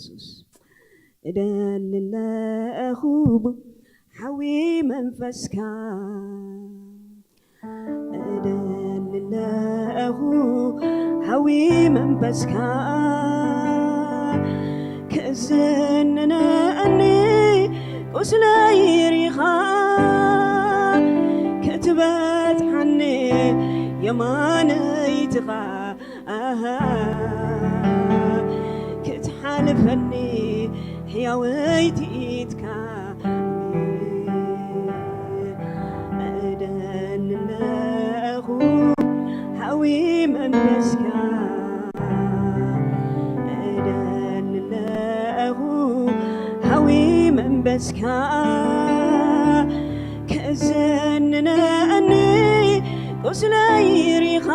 የሱስ። እደሊ ኣለኹ ሓዊ መንፈስካ፣ እደሊ ኣለኹ ሓዊ መንፈስካ፣ ክእዝንነኒ ቁስለይ ሪኻ፣ ክትበጽሓኒ የማነይትኻ ኣሃ፣ ክትሓልፈኒ ሕያወይቲ ኢድካ። እደሊ ኣለኹ ሓዊ መንፈስካ፣ እደሊ ኣለኹ ሓዊ መንፈስካ፣ ክእዝንነኒ ቁስለይ ሪኻ፣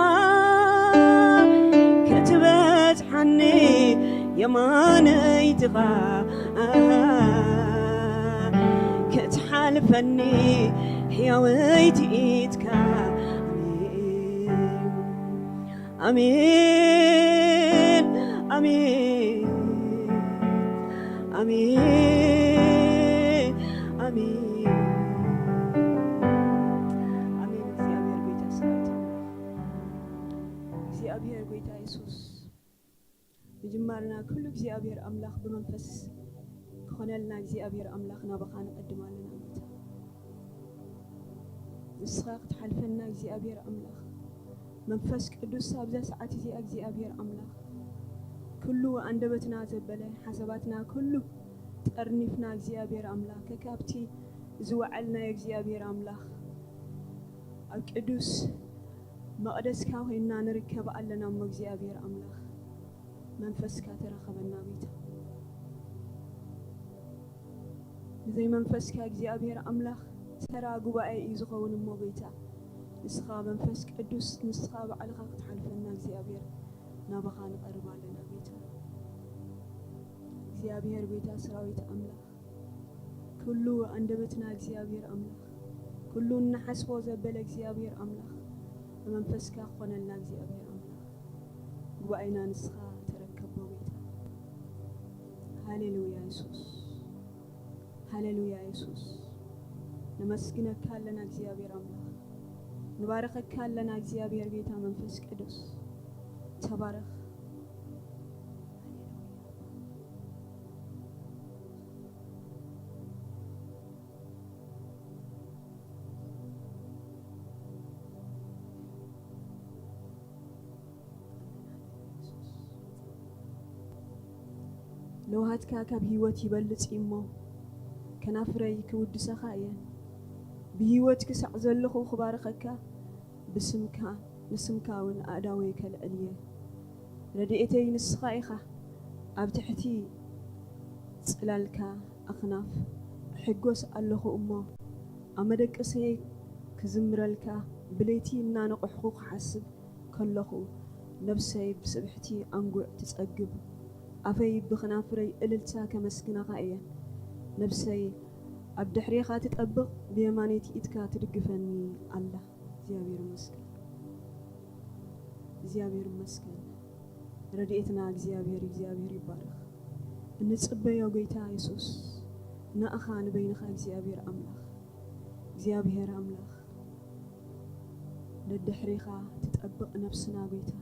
ክትበጽሓኒ የማነይትኻ፣ ክትሓልፈኒ ሕያወይቲ ኢድካ። ኣሜን፣ ኣሜን፣ ኣሜን፣ ኣሜን፣ ኣሜን። ኣሜን። እግዚኣብሔር ጎይታ ሰራዊት፣ እግዚኣብሔር ጎይታ የሱስ፣ ምጅማርና ኩሉ እግዚኣብሔር ኣምላኽ ብመንፈስ ክኾነልና እግዚኣብሔር ኣምላኽ ናባኻ ንቐድም ኣለና ጎይታ። ንስኻ ክትሓልፈና እግዚኣብሔር ኣምላኽ፣ መንፈስ ቅዱስ ኣብዛ ሰዓት እዚኣ እግዚኣብሔር ኣምላኽ፣ ኩሉ ኣንደበትና ዘበለ ሓሳባትና ኩሉ ጠርኒፍና እግዚኣብሔር ኣምላኽ፣ ከካብቲ ዝወዓልናዮ እግዚኣብሔር ኣምላኽ፣ ኣብ ቅዱስ መቕደስካ ኮይንና ንርከብ ኣለና እሞ እግዚኣብሔር ኣምላኽ፣ መንፈስካ ተራኸበና ጎይታ። ብዘይ መንፈስካ እግዚኣብሔር ኣምላኽ ተራ ጉባኤ እዩ ዝኸውን እሞ ጎይታ፣ ንስኻ መንፈስ ቅዱስ ንስኻ ባዕልኻ ክትሓልፈና እግዚኣብሔር ናባኻ ንቐርብ ኣለና ጎይታ። እግዚኣብሔር ጎይታ ሰራዊት ኣምላኽ፣ ኩሉ ኣንደበትና እግዚኣብሔር ኣምላኽ፣ ኩሉ እንሓስቦ ዘበለ እግዚኣብሔር ኣምላኽ፣ ብመንፈስካ ክኾነልና እግዚኣብሔር ኣምላኽ፣ ጉባኤና ንስኻ ተረከቦ ጎይታ። ሃሌሉያ የሱስ፣ ሃሌሉያ የሱስ። ነመስግነካ ኣለና እግዚኣብሔር ኣምላኽ፣ ንባረኸካ ኣለና እግዚኣብሔር ጌታ መንፈስ ቅዱስ። ተባረኽ። ለውሃትካ ካብ ህይወት ይበልጽ እዩ እሞ፣ ከናፍረይ ክውድሰኻ እየን። ብህይወት ክሳዕ ዘለኹ ክባርኸካ፣ ብስምካ፣ ንስምካ እውን ኣእዳወይ ከልዕል እየ። ረድኤተይ ንስኻ ኢኻ፣ ኣብ ትሕቲ ጽላልካ ኣኽናፍ እሕጎስ ኣለኹ እሞ፣ ኣብ መደቀስየይ ክዝምረልካ፣ ብለይቲ እናነቐሕኹ ክሓስብ ከለኹ፣ ነብሰይ ብስብሕቲ ኣንጉዕ ትጸግብ። ኣፈይ ብኽናፍረይ እልልታ ከመስግናኻ እየ። ነብሰይ ኣብ ድሕሬኻ ትጠብቕ፣ ብየማነይቲ ኢድካ ትድግፈኒ ኣላ። እግዚኣብሔር ይመስገን። እግዚኣብሔር ይመስገን። ረድኤትና እግዚኣብሔር፣ እግዚኣብሔር ይባረኽ። እንጽበዮ ጎይታ የሱስ፣ ንኣኻ ንበይንኻ እግዚኣብሔር ኣምላኽ፣ እግዚኣብሔር ኣምላኽ፣ ደድሕሬኻ ትጠብቕ ነብስና ጎይታ።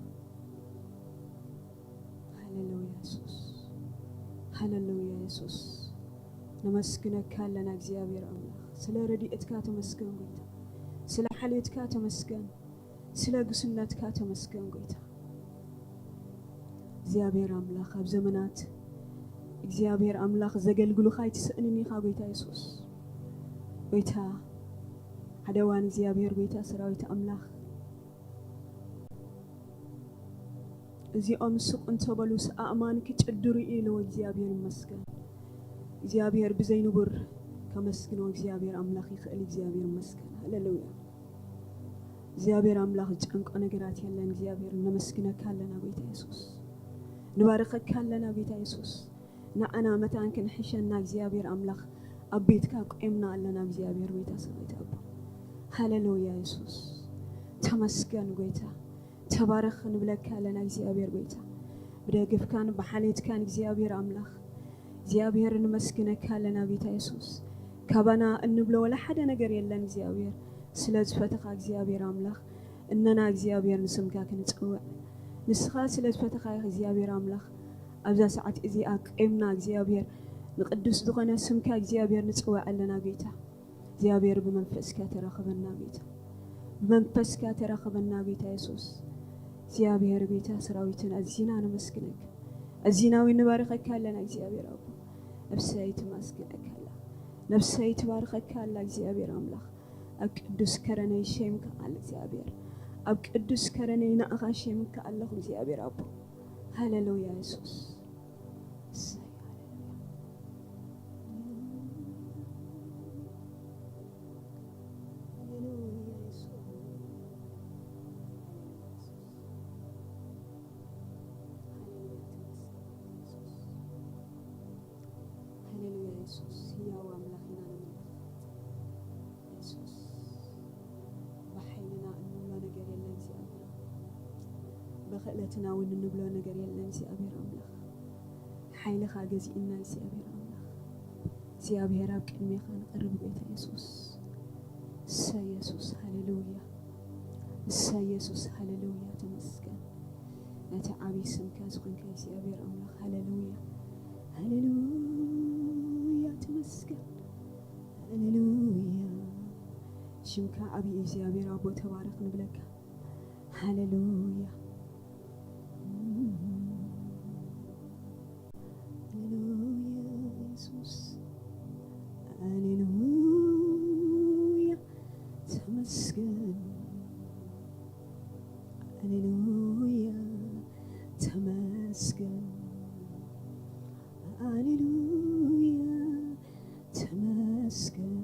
ሃሌሉያ የሱስ፣ ሃሌሉያ የሱስ። ነመስግነካ ኣለና እግዚኣብሔር ኣምላኽ፣ ስለ ረድኤትካ ተመስገን ጎይታ፣ ስለ ሓልዮትካ ተመስገን፣ ስለ ግስነትካ ተመስገን ጎይታ። እግዚኣብሔር ኣምላኽ፣ ኣብ ዘመናት እግዚኣብሔር ኣምላኽ ዘገልግሉኻ ኣይትስእንን ኢኻ ጎይታ የሱስ። ጎይታ፣ ሓደ እዋን እግዚኣብሔር ጎይታ ሰራዊት ኣምላኽ፣ እዚኦም ስቕ እንተበሉስ ኣእማን ክጭድሩ እዩ ኢልዎ። እግዚኣብሔር ይመስገን። እግዚኣብሔር ብዘይ ንቡር ከመስግኖ እግዚኣብሔር ኣምላኽ ይኽእል። እግዚኣብሔር ይመስገን። ሃሌሉያ። እግዚኣብሔር ኣምላኽ ዝጨንቆ ነገራት የለን። እግዚኣብሔር ነመስግነካ ኣለና ጎይታ የሱስ። ንባርኸካ ኣለና ጎይታ የሱስ። ንዓና መታን ክንሕሸና እግዚኣብሔር ኣምላኽ ኣብ ቤትካ ቆምና ኣለና እግዚኣብሔር ጎይታ ሰራዊት ኣቦ። ሃሌሉያ የሱስ። ተመስገን ጎይታ። ተባረኽ ንብለካ ኣለና እግዚኣብሔር ጎይታ። ብደግፍካን ብሓልዮትካን እግዚኣብሔር ኣምላኽ እግዚኣብሔር፣ ንመስግነካ ኣለና ጌታ የሱስ። ካባና እንብሎ ወላ ሓደ ነገር የለን እግዚኣብሔር። ስለ ዝፈተኻ እግዚኣብሔር ኣምላኽ፣ እነና እግዚኣብሔር ንስምካ ክንጽውዕ፣ ንስኻ ስለ ዝፈተኻ ኢኻ እግዚኣብሔር ኣምላኽ። ኣብዛ ሰዓት እዚኣ ቂምና እግዚኣብሔር፣ ንቅዱስ ዝኾነ ስምካ እግዚኣብሔር ንጽውዕ ኣለና ጌታ። እግዚኣብሔር ብመንፈስካ ተራኸበና ጌታ፣ ብመንፈስካ ተራኸበና ጌታ የሱስ። እግዚኣብሔር ጌታ ሰራዊትን ኣዚና ነመስግነካ፣ ኣዚና እውን ንባርኸካ ኣለና እግዚኣብሔር ኣቦ። ነብሰይ ትመስግነካ ኣላ፣ ነብሰይ ትባርኸካ ኣላ እግዚኣብሔር ኣምላኽ። ኣብ ቅዱስ ከረነይ ሸምካ ኣላ እግዚኣብሔር፣ ኣብ ቅዱስ ከረነይ ንኣኻ ሸምካ ኣለኹ እግዚኣብሔር ኣቦ። ሃሌሉያ የሱስ። እሰይ፣ ሃሌሉያ። ሃሌሉያ የሱስ። ሃሌሉያ፣ ተመስገን የሱስ። ሃሌሉያ የሱስ፣ ህያው ኣምላኽ ኢና ነምልኽ። የሱስ፣ ብሓይልና እንብሎ ነገር የለን እግዚኣብሔር። ብኽእለትና እውን እንብሎ ነገር የለን እግዚኣብሔር ኣምላኽ። ሓይልኻ ገዚእና እግዚኣብሔር ኣምላኽ። እግዚኣብሔር ኣብ ቅድሜኻ ንቐርብ ጌታ የሱስ። እሰይ የሱስ፣ ሃሌሉያ። እሰይ የሱስ፣ ሃሌሉያ፣ ተመስገን። ነቲ ዓብዪ ስምካ ዝኾንካ እግዚኣብሔር ኣምላኽ፣ ሃሌሉያ። ሃሌሉያ፣ ተመስገን። ሃሌሉያ። ሽምካ ዓብዪ እግዚኣብሔር ኣቦ ተባረኽ ንብለካ። ሃሌሉያ። ሃሌሉያ የሱስ። ሃሌሉያ ተመስገን። ሃሌሉያ ተመስገን። ሃሌሉያ ተመስገን።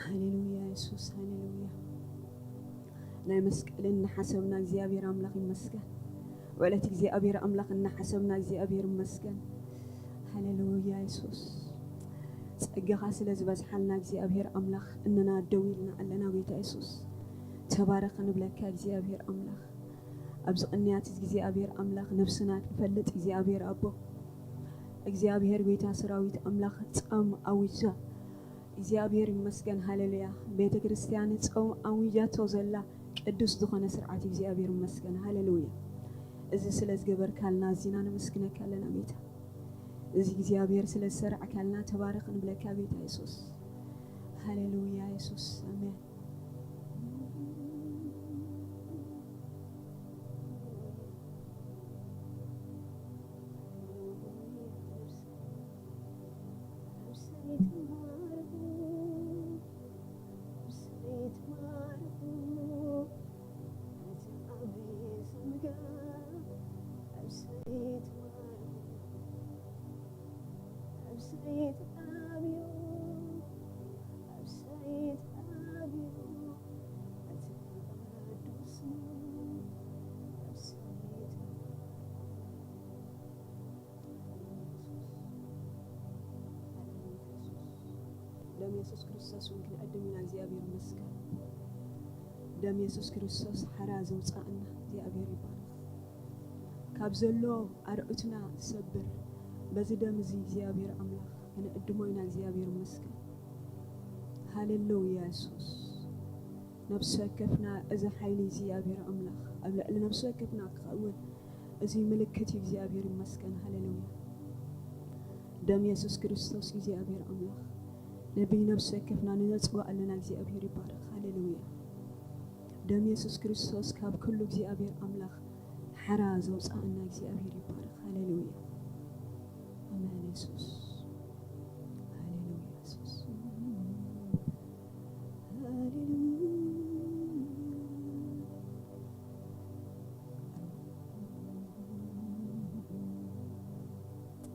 ሃሌሉያ የሱስ፣ ሃሌሉያ። ናይ መስቀል እናሓሰብና እግዚኣብሔር ኣምላኽ ይመስገን። ውዕለት እግዚኣብሔር ኣምላኽ እናሓሰብና እግዚኣብሔር ይመስገን። ሃሌሉያ የሱስ። ጸጋኻ ስለ ዝበዝሓልና እግዚኣብሔር ኣምላኽ እነና ደው ኢልና ኣለና ጌታ የሱስ። ተባረኽ ንብለካ እግዚኣብሔር ኣምላኽ። ኣብዚ ቅንያት እግዚኣብሔር ኣምላኽ ነብስና ክንፈልጥ እግዚኣብሔር ኣቦ። እግዚኣብሔር ጌታ ሰራዊት ኣምላኽ ጾም ኣዊጃ። እግዚኣብሔር ይመስገን፣ ሃሌሉያ። ቤተ ክርስቲያን ጾም ኣዊጃቶ ዘላ ቅዱስ ዝኾነ ስርዓት እግዚኣብሔር ይመስገን፣ ሃሌሉያ። እዚ ስለ ዝገበርካልና ኣዚና ነመስግነካ ኣለና ጌታ። እዚ እግዚኣብሔር ስለ ዝሰርዕካልና ተባረኽ ንብለካ ጌታ የሱስ። ሃሌሉያ የሱስ፣ ኣሜን። ደም የሱስ ክርስቶስ እውን ክንዕድም ኢና። እግዚኣብሔር ይመስገን። ደም የሱስ ክርስቶስ ሓራ ዘውፃእና እግዚኣብሔር ይባረክ። ካብ ዘሎ ኣርዑትና ዝሰብር በዚ ደም እዚ እግዚኣብሔር ኣምላኽ ክንዕድሞ ኢና። እግዚኣብሔር ይመስገን። ሃሌሉያ የሱስ። ነብሲ ወከፍና እዚ ሓይሊ እግዚኣብሔር ኣምላኽ ኣብ ልዕሊ ነብሲ ወከፍና ክኸውን እዚ ምልክት እዩ። እግዚኣብሔር ይመስገን። ሃሌሉያ። ደም የሱስ ክርስቶስ እግዚኣብሔር ኣምላኽ ነብይ ነብሲ ወከፍና ንነጽዋ ኣለና። እግዚኣብሔር ይባረክ። ሃሌሉያ። ደም የሱስ ክርስቶስ ካብ ኩሉ እግዚኣብሔር ኣምላኽ ሓራ ዘውፃእና እግዚኣብሔር ይባረክ። ሃሌሉያ። ኣሜን የሱስ። ሃሌሉያ የሱስ። ሃሌሉያ።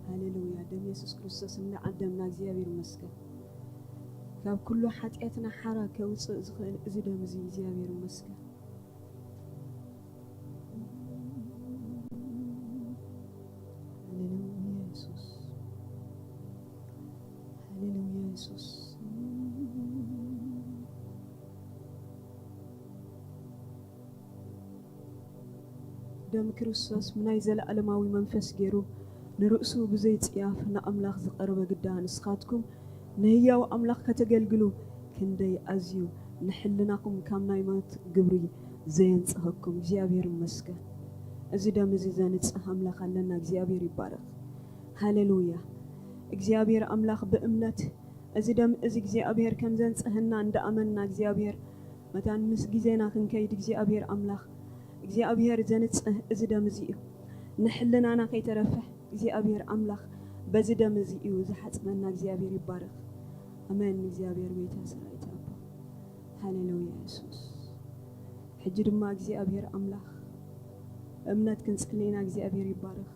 ሃሌሉያ። ደም የሱስ ክርስቶስ እናዓደምና እግዚኣብሔር ይመስገን። ካብ ኩሉ ሓጢኣትና ሓራ ከውፅእ ዝኽእል እዚ ደም እዚ እግዚኣብሔር ይመስገን። ሃሌሉያ የሱስ። ሃሌሉያ የሱስ። ደም ክርስቶስ ናይ ዘለኣለማዊ መንፈስ ገይሩ ንርእሱ ብዘይ ጽያፍ ንኣምላኽ ዝቐረበ ግዳ ንስኻትኩም ንህያው ኣምላኽ ከተገልግሉ ክንደይ ኣዝዩ ንሕልናኹም ካብ ናይ ሞት ግብሪ ዘየንጽሀኩም። እግዚኣብሔር ይመስገን። እዚ ደም እዚ ዘንጽህ ኣምላኽ ኣለና። እግዚኣብሔር ይባረኽ። ሃሌሉያ። እግዚኣብሔር ኣምላኽ ብእምነት እዚ ደም እዚ እግዚኣብሔር ከም ዘንጽህና እንዳኣመንና እግዚኣብሔር መታን ምስ ግዜና ክንከይድ እግዚኣብሔር ኣምላኽ እግዚኣብሔር ዘንጽህ እዚ ደም እዚ እዩ። ንሕልናና ከይተረፈ እግዚኣብሔር ኣምላኽ በዚ ደም እዚ እዩ ዝሓጽበና። እግዚኣብሔር ይባረኽ። ኣሜን። እግዚኣብሔር ጎይታ ሰራዊት ኣቦ። ሃሌሉያ የሱስ። ሕጂ ድማ እግዚኣብሔር ኣምላኽ እምነት ክንጽልይና እግዚኣብሔር ይባረኽ።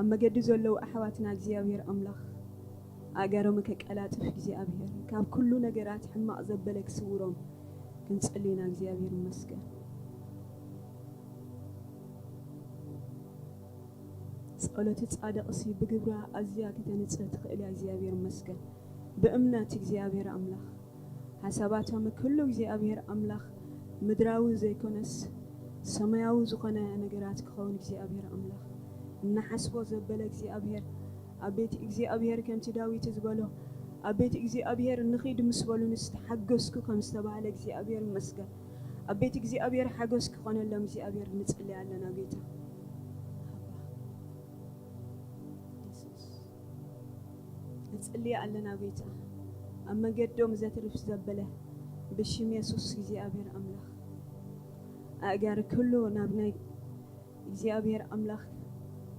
ኣብ መገዲ ዘለዉ ኣሕዋትና እግዚኣብሔር ኣምላኽ ኣእጋሮም ከቀላጥፍ እግዚኣብሔር ካብ ኩሉ ነገራት ሕማቕ ዘበለ ክስውሮም ክንጽልይና እግዚኣብሔር ይመስገን። ጸሎት ጻድቕሲ ብግብራ ኣዝያ ከተንጽህ ትኽእል እያ። እግዚኣብሔር ይመስገን። ብእምነት እግዚኣብሔር ኣምላኽ ሓሳባቶም ኩሉ እግዚኣብሔር ኣምላኽ ምድራዊ ዘይኮነስ ሰማያዊ ዝኾነ ነገራት ክኸውን እግዚኣብሔር ኣምላኽ እናሓስቦ ዘበለ እግዚኣብሔር ኣብ ቤት እግዚኣብሔር ከምቲ ዳዊት ዝበሎ ኣብ ቤት እግዚኣብሔር ንኺድ ምስ በሉንስ ተሓገዝኩ ከም ዝተባህለ እግዚኣብሔር ይመስገን። ኣብ ቤት እግዚኣብሔር ሓጎስ ክኾነሎም እግዚኣብሔር ንጽሊ ኣለና ጌታ። ኣባ የሱስ ንጽሊ ኣለና ጌታ። ኣብ መገዶም ዘትርፍ ዘበለ ብሽም የሱስ እግዚኣብሔር ኣምላኽ ኣእጋር ኩሉ ናብ ናይ እግዚኣብሔር ኣምላኽ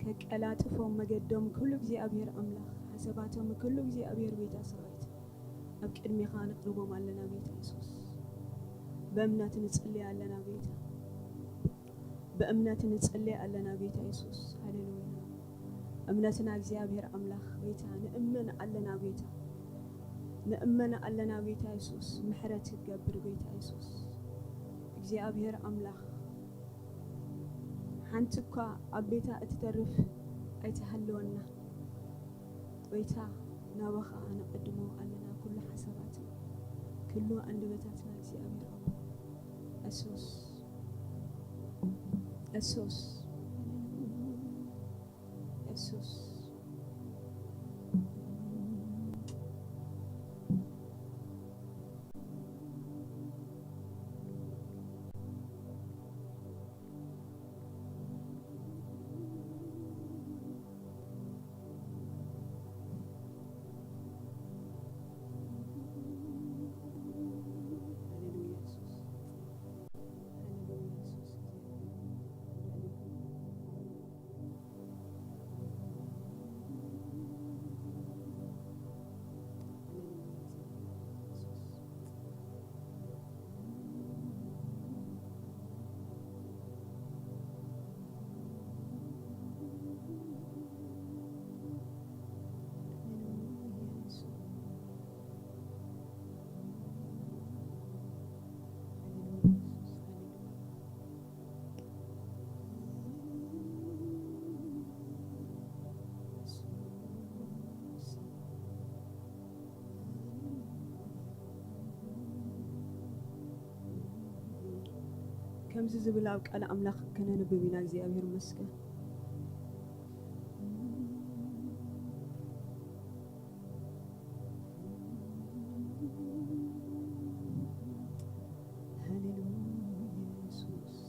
ከቀላጥፎም መገዶም ኩሉ እግዚኣብሔር ኣምላኽ ሓሳባቶም ኩሉ እግዚኣብሔር ጌታ ሰራዊት ኣብ ቅድሜኻ ነቕርቦም ኣለና ጌታ የሱስ። ብእምነት ንጽሊ ኣለና ጌታ። ብእምነት ንጽሊ ኣለና ጌታ የሱስ። ሃሌሉያ። እምነትና እግዚኣብሔር ኣምላኽ ጌታ ንእመን ኣለና ጌታ። ንእመን ኣለና ጌታ የሱስ። ምሕረት ትገብር ጌታ የሱስ። እግዚኣብሔር ኣምላኽ ሓንቲ እኳ ኣብ ቤታ እትተርፍ ኣይትሃልወና። ጎይታ ናባኻ ነቐድሞ ኣለና ኩሉ ሓሳባትና ኩሉ ኣንደበታትና እግዚኣብሔር ኣቦ። የሱስ የሱስ የሱስ ከምዚ ዝብል ኣብ ቃል ኣምላኽ ከነንብብ ኢና። እግዚኣብሔር ይመስገን። ሃሌሉያ የሱስ።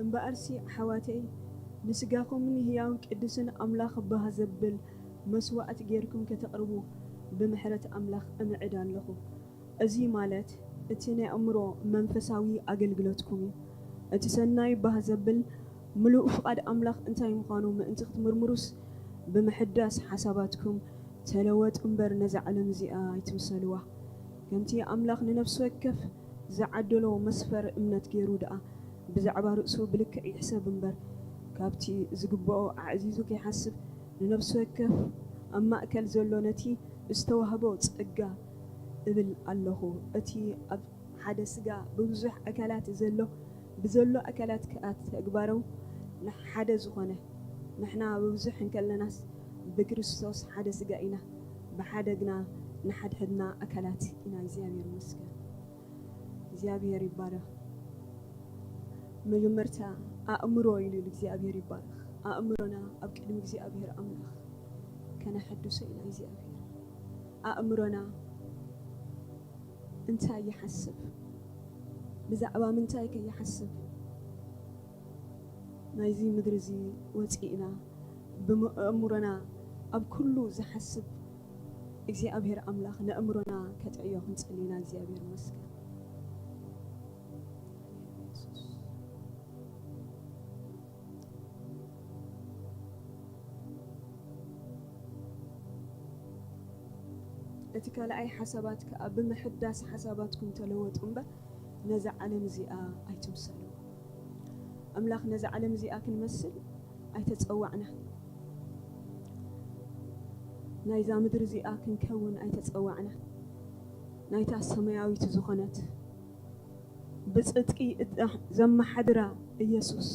እምበኣርሲ ኣሕዋተይ ንስጋኹም ንህያውን ቅዱስን ኣምላኽ ባህ ዘብል መስዋእቲ ጌርኩም ከተቕርቡ ብምሕረት ኣምላኽ እምዕድ ኣለኹ። እዚ ማለት እቲ ናይ ኣእምሮ መንፈሳዊ ኣገልግሎትኩም እዩ። እቲ ሰናይ ባህ ዘብል ምሉእ ፍቓድ ኣምላኽ እንታይ ምዃኑ ምእንቲ ክትምርምሩስ ብምሕዳስ ሓሳባትኩም ተለወጡ እምበር ነዛ ዓለም እዚኣ ኣይትምሰልዋ። ከምቲ ኣምላኽ ንነፍሲ ወከፍ ዝዓደሎ መስፈር እምነት ገይሩ ደኣ ብዛዕባ ርእሱ ብልክዕ ይሕሰብ እምበር ካብቲ ዝግብኦ ኣዕዚዙ ከይሓስብ ንነፍሲ ወከፍ ኣብ ማእከል ዘሎ ነቲ ዝተዋህቦ ጸጋ እብል ኣለኹ። እቲ ኣብ ሓደ ስጋ ብብዙሕ ኣካላት ዘሎ ብዘሎ ኣካላት ከኣ ተግባሩ ንሓደ ዝኾነ ንሕና ብብዙሕ እንከለናስ ብክርስቶስ ሓደ ስጋ ኢና ብሓደ ግና ንሓድሕድና ኣካላት ኢና። እግዚኣብሔር ይመስገን። እግዚኣብሔር ይባረኽ። መጀመርታ ኣእምሮ ኢሉ እግዚኣብሔር ይባረኽ። ኣእምሮና ኣብ ቅድሚ እግዚኣብሔር ኣምላኽ ከነሐድሶ ኢና። እግዚኣብሔር ኣእምሮና እንታይ ይሓስብ፣ ብዛዕባ ምንታይ ከ ይሓስብ፣ ናይዚ ምድሪ እዚ ወፂእና ብኣእምሮና ኣብ ኩሉ ዝሓስብ እግዚኣብሔር ኣምላኽ ንኣእምሮና ከጥዕዮ ክንጽሊ ኢና። እግዚኣብሔር ይመስገን። እቲ ካልኣይ ሓሳባት ከኣ ብምሕዳስ ሓሳባትኩም ተለወጡ እምበር ነዛ ዓለም እዚኣ ኣይትምሰሉ። ኣምላኽ ነዛ ዓለም እዚኣ ክንመስል ኣይተጸዋዕናን። ናይዛ ምድሪ እዚኣ ክንከውን ኣይተጸዋዕናን። ናይታ ሰማያዊት ዝኾነት ብጽድቂ እዳ-፣ ዘመሓድራ ኢየሱስ።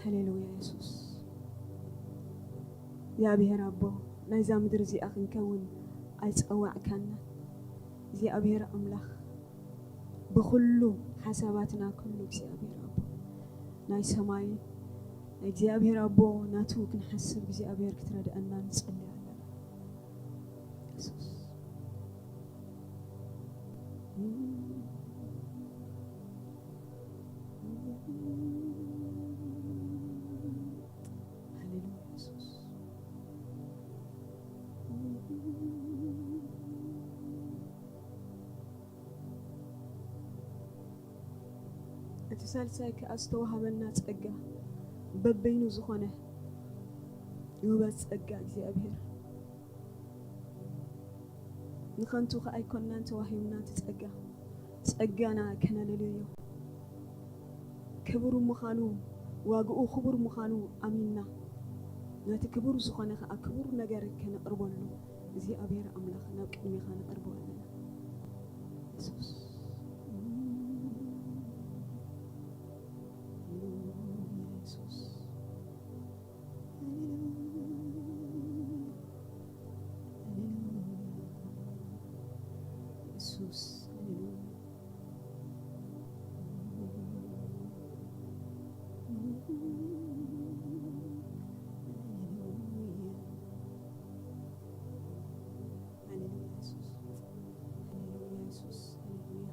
ሃሌሉያ ኢየሱስ። እግዚኣብሔር ኣቦ፣ ናይዛ ምድሪ እዚኣ ክንከውን ኣይጸዋዕካና። እግዚኣብሔር ኣምላኽ፣ ብኹሉ ሓሳባትና ኩሉ እግዚኣብሔር ኣቦ፣ ናይ ሰማይ እግዚኣብሔር ኣቦ ናቱ ክንሓስብ እግዚኣብሔር ክትረድኣና ንጸሊ ኣለና። ኢየሱስ። ሃሌሉያ ኢየሱስ። እቲ ሳልሳይ ከኣ ዝተዋህበና ጸጋ በበይኑ ዝኾነ ይውበት ጸጋ እግዚኣብሔር። ንኸንቱ ከኣ ኣይኮንናን ተዋሂብና እቲ ጸጋ። ጸጋና ከነለልዮ ክቡር ምዃኑ፣ ዋግኡ ክቡር ምዃኑ ኣሚንና፣ ነቲ ክቡር ዝኾነ ከኣ ክቡር ነገር ከነቕርበሉ እግዚኣብሔር ኣምላኽ ናብ ቅድሜኻ ነቕርቦ ኣለና። የሱስ። የሱስ። የሱስ። ሃሌሉያ የሱስ። ሃሌሉያ የሱስ። ሃሌሉያ።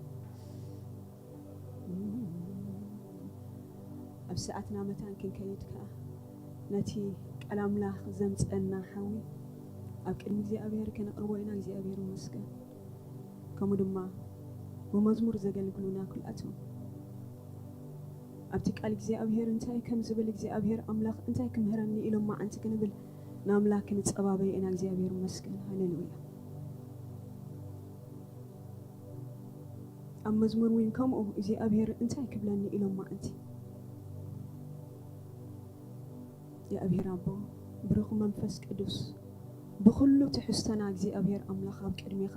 ኣብ ሰዓትና መታን ክንከይድ ከኣ ነቲ ቃል ኣምላኽ ዘምጸና ሓዊ ኣብ ቅድሚ እግዚኣብሔር ከነቕርቦ ኢና። እግዚኣብሔር ይመስገን። ከምኡ ድማ ብመዝሙር ዘገልግሉና ኩላቶም ኣብቲ ቃል እግዚኣብሔር እንታይ ከም ዝብል፣ እግዚኣብሔር ኣምላኽ እንታይ ክምህረኒ ኢሎም መዓንቲ ክንብል ንኣምላኽ ክንጸባበዮ ኢና። እግዚኣብሔር ይመስገን። ሃሌሉያ። ኣብ መዝሙር እውን ከምኡ እግዚኣብሔር እንታይ ክብለኒ ኢሎም መዓንቲ። እግዚኣብሔር ኣቦ ብሩኽ መንፈስ ቅዱስ ብኹሉ ትሕዝቶና እግዚኣብሔር ኣምላኽ ኣብ ቅድሜኻ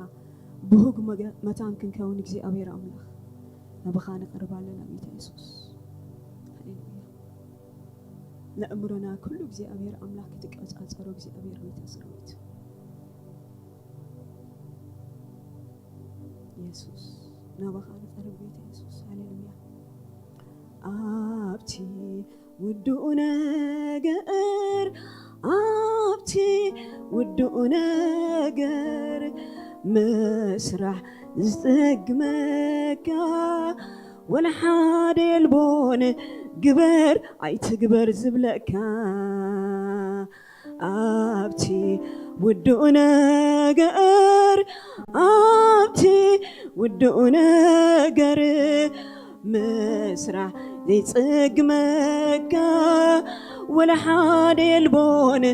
ብሁግ መገ-፣ መታን ክንከውን እግዚኣብሔር ኣምላኽ ናባኻ ንቐርብ ኣለና። ጌታ የሱስ። ሃሌሉያ። ንእምሮና ኩሉ እግዚኣብሔር ኣምላኽ ክትቆጻጸሮ እግዚኣብሔር ጌታ ሰራዊት። የሱስ ናባኻ ንቐርብ ጌታ የሱስ። ሃሌሉያ። ኣብቲ ውዱእ ነገር፣ ኣብቲ ውዱእ ነገር ምስራሕ ዝጽግመካ ወላ ሓደ የልቦን። ግበር ኣይትግበር ዝብለካ ኣብቲ ውዱእ ነገር፣ ኣብቲ ውዱእ ነገር ምስራሕ ዘይጽግመካ ወላ ሓደ የልቦን።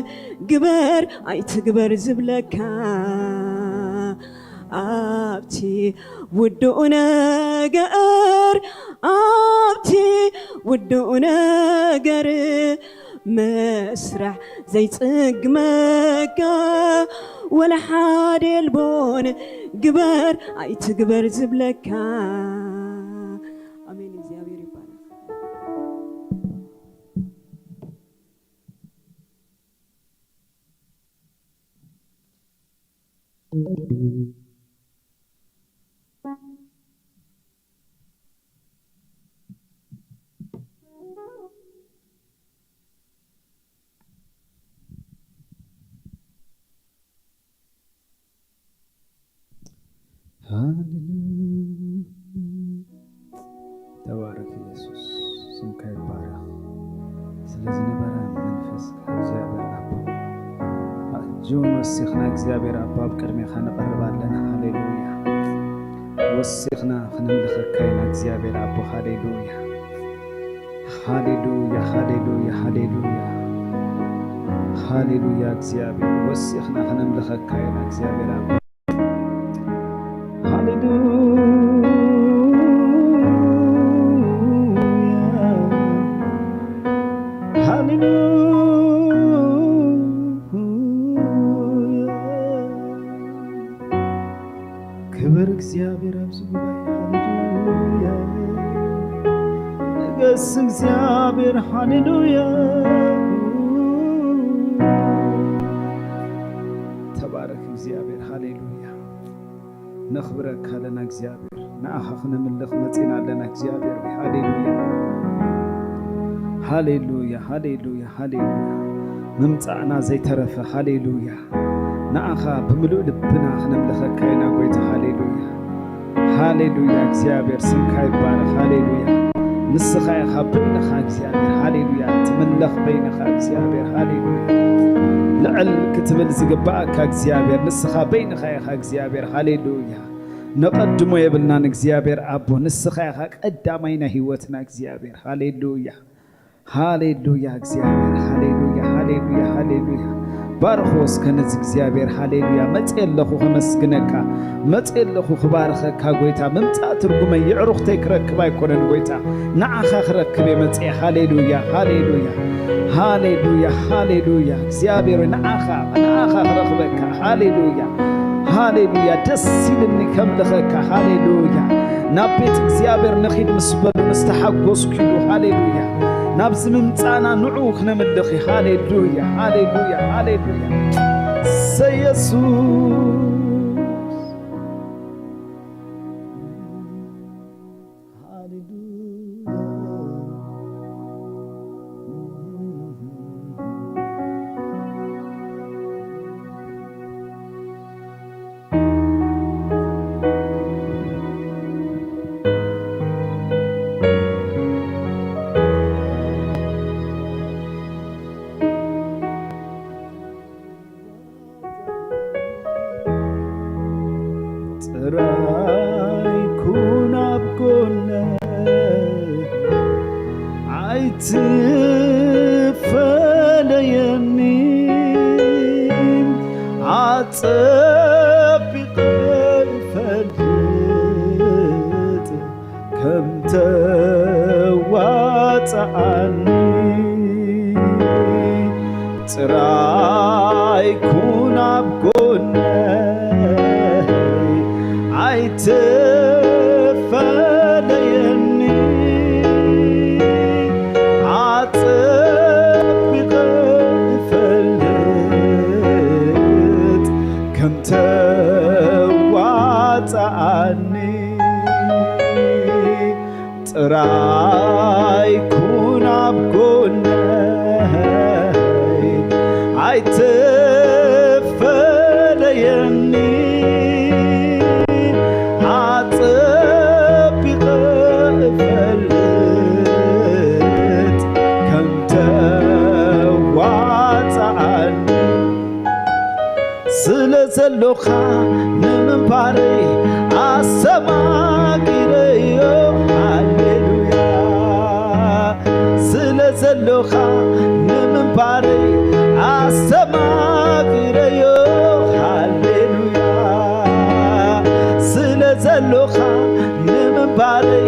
ግበር ኣይትግበር ዝብለካ ኣብቲ ውዱእ ነገር፣ ኣብቲ ውዱእ ነገር ምስራሕ ዘይጽግመካ ወላ ሓደ የልቦን። ግበር ኣይትግበር ዝብለካ። ኣሜን። እግዚኣብሔር ይባረክ። ተባረክ ኢየሱስ፣ ስምካ ይባረክ። ስለ ዝነበረ መንፈስካ እግዚኣብሔር ኣቦ፣ ኣጆን ወሲኽና እግዚኣብሔር ኣቦ ኣብ ቅድሜኻ ንቐርብ ኣለና። ሃሌሉያ። ወሲኽና ክነምልኸካ ኢና እግዚኣብሔር ኣቦ። ሃሌሉያ። ሃሌሉያ፣ ሃሌሉያ፣ ሃሌሉያ። ሃሌሉያ እግዚኣብሔር፣ ወሲኽና ክነምልኸካ ኢና እግዚኣብሔር ኣቦ። ሃሌሉያ፣ ሃሌሉያ። ክብር እግዚኣብሔር ኣብዚ ጉባኤ፣ ሃሌሉያ። ንገስ እግዚኣብሔር፣ ሃሌሉያ። ተባረክ እግዚኣብሔር፣ ሃሌሉያ። ነኽብረካ ኣለና እግዚኣብሔር፣ ንኣኻ ክነምልኽ መጺና ኣለና እግዚኣብሔር ሆይ፣ ሃሌሉያ። ሃሌሉያ፣ ሃሌሉያ፣ ሃሌሉያ። ምምጻእና ዘይተረፈ፣ ሃሌሉያ። ንኣኻ ብምሉእ ልብና ክነምልኸካ ኢና ጎይታ፣ ሃሌሉያ። ሃሌሉያ እግዚኣብሔር፣ ስምካ ይባረክ፣ ሃሌሉያ። ንስኻ ኢኻ በይንኻ እግዚኣብሔር፣ ሃሌሉያ። ትምለኽ በይንኻ እግዚኣብሔር፣ ሃሌሉያ። ልዕል ክትብል ዝግባኣካ እግዚኣብሔር፣ ንስኻ በይንኻ ኢኻ እግዚኣብሔር፣ ሃሌሉያ። ነቐድሞ የብልናን እግዚኣብሔር ኣቦ፣ ንስኻ ኢኻ ቀዳማይ ናይ ህይወትና እግዚኣብሔር፣ ሃሌሉያ። ሃሌሉያ እግዚኣብሔር፣ ሃሌሉያ፣ ሃሌሉያ፣ ሃሌሉያ። ባርኾ እስከ ነዚ እግዚኣብሔር፣ ሃሌሉያ። መጽየ ኣለኹ ከመስግነካ፣ መጽየ ኣለኹ ክባርኸካ ጎይታ። ምምጻእ ትርጉመይ የዕሩኽተይ ክረክብ ኣይኮነን ጎይታ፣ ንዓኻ ክረክብ እየ መጽየ። ሃሌሉያ፣ ሃሌሉያ፣ ሃሌሉያ፣ ሃሌሉያ። እግዚኣብሔር ሆይ፣ ንዓኻ፣ ንዓኻ ክረኽበካ። ሃሌሉያ፣ ሃሌሉያ። ደስ ኢልኒ ከምልኸካ። ሃሌሉያ። ናብ ቤት እግዚኣብሔር ንኺድ ምስ በሉ፣ ምስ ተሓጎስኩ ኢሉ። ሃሌሉያ። ናብዚ ምምጻእና ንዕኡ ክነምልኽ እዩ። ሃሌሉያ፣ ሃሌሉያ፣ ሃሌሉያ። እሰይ የሱስ። ሃሌሉያ። ጥራይ ኩን ኣብ ጎነይ፣ ኣይትፈለየኒ። ኣጸቢቐ እፈልጥ ከም ተዋጽኣኒ። ጥራይ ኩን ኣብ ጎነይ፣ ኣይትፈለየኒ። ኣጸቢቐ እፈልጥ ከም ተዋጽኣኒ። ጥራይ ኩን ኣብ ጎነይ፣ ኣይትፈለየኒ። ኣጸቢቐ እፈልጥ ከም ተዋጽኣኒ። ስለ ዘሎኻ ንምንባረይ ኣስተማቒረዮ። ሃሌሉያ። ስለ ዘሎኻ ንምንባረይ ኣስተማቒረዮ። ሃሌሉያ። ስለ ዘሎኻ ንምንባረይ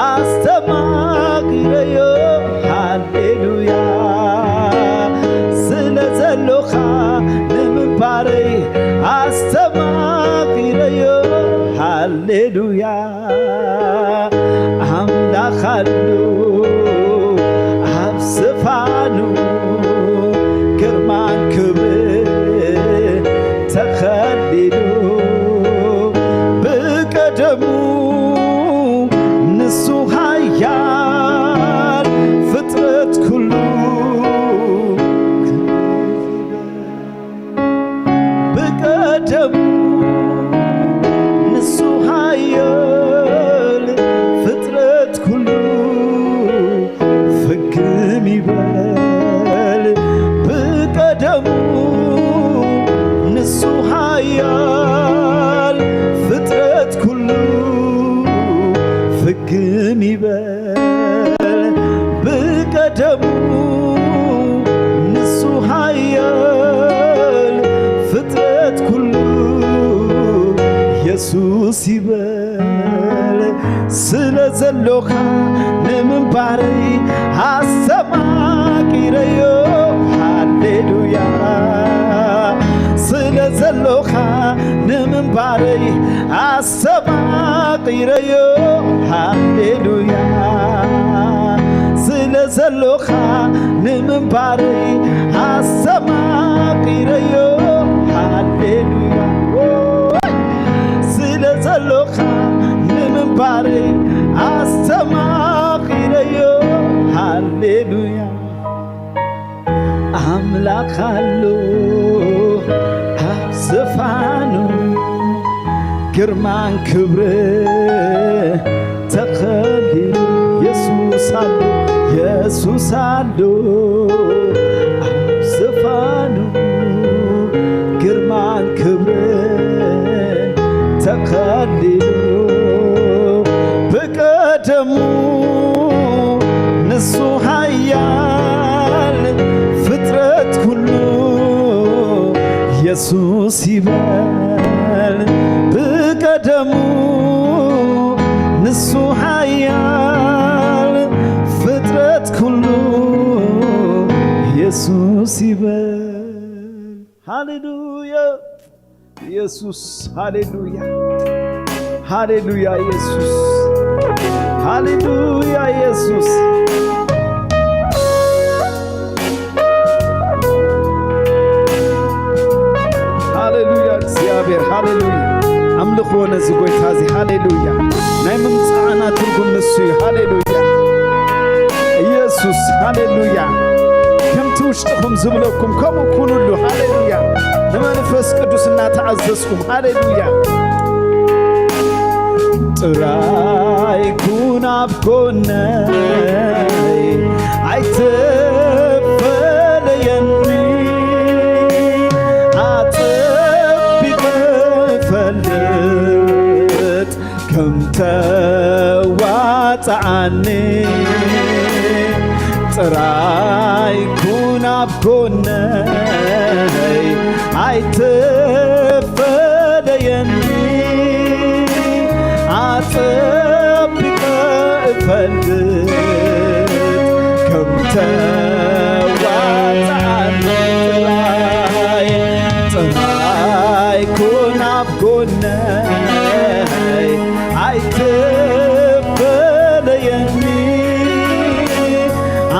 ኣስተማቒረዮ። ሃሌሉያ። ስለ ዘሎኻ ንምንባረይ ኣስተማቒረዮ። ሃሌሉያ። ኣምላኽ ኣሎ ኣብ ዝፋኑ፣ ግርማን ክብርን ተኸሊሉ፣ ብቀደሙ ንሱ ሃያል፣ ፍጥረት ኩሉ ብቀደሙ ንሱ ሃያል፣ ፍጥረት ኩሉ ብቀደሙ ንሱ ሓያል ፍጥረት ኩሉ የሱስ ይበል። ስለ ዘሎኻ ንምንባረይ ኣስተማቂረዮ። ሃሌሉያ። ስለ ዘሎኻ ንምንባረይ ኣስተማቂረዮ። ሃሌሉያ። ስለ ዘሎኻ ንምንባረይ ኣስተማቂረዮ። ሃሌሉያ። ስለ ዘሎኻ ንምንባረይ ኣስተማቂረዮ። ሃሌሉያ። ኣምላኽ ኣሎ ኣብ ዝፋኑ፣ ግርማን ክብርን ተኸሊሉ። የሱስ ኣሎ፣ የሱስ ኣሎ ኣብ ዝፋኑ፣ ግርማን ክብርን ተኸሊሉ። ብቀደሙ ንሱ ሓያል ፍጥረት ኩሉ የሱስ ይበል። ብቀደሙ ንሱ ሓያል ፍጥረት ኩሉ የሱስ ይበል። ሃሌሉያ። ኢየሱስ፣ ሃሌሉያ፣ ሃሌሉያ፣ ኢየሱስ፣ ሃሌሉያ፣ ኢየሱስ። ሃሌሉያ፣ እግዚኣብሔር፣ ሃሌሉያ። ኣምልኽዎ ነዚ ጐይታ እዚ፣ ሃሌሉያ። ናይ ምምጻእና ትርጉም ንሱ እዩ፣ ሃሌሉያ። ኢየሱስ፣ ሃሌሉያ። ከምቲ ውሽጥኹም ዝብለኩም ከምኡ ኩኑሉ፣ ሃሌሉያ። ንመንፈስ ቅዱስ እናተኣዘዝኩም፣ ሃሌሉያ። ጥራይ ኩን ኣብ ጎነይ፣ ኣይትፈለየኒ፣ ኣጸቢቐ እፈልጥ ከም ተዋጽኣኒ። ጥራይ ኩን ኣብ ጎነይ፣ ኣይትፈለየኒ፣ ኣጸቢቐ እፈልጥ ከም ተዋጽኣኒ። ጥራይ፣ ጥራይ ኩን ኣብ ጎነይ፣ ኣይትፈለየኒ፣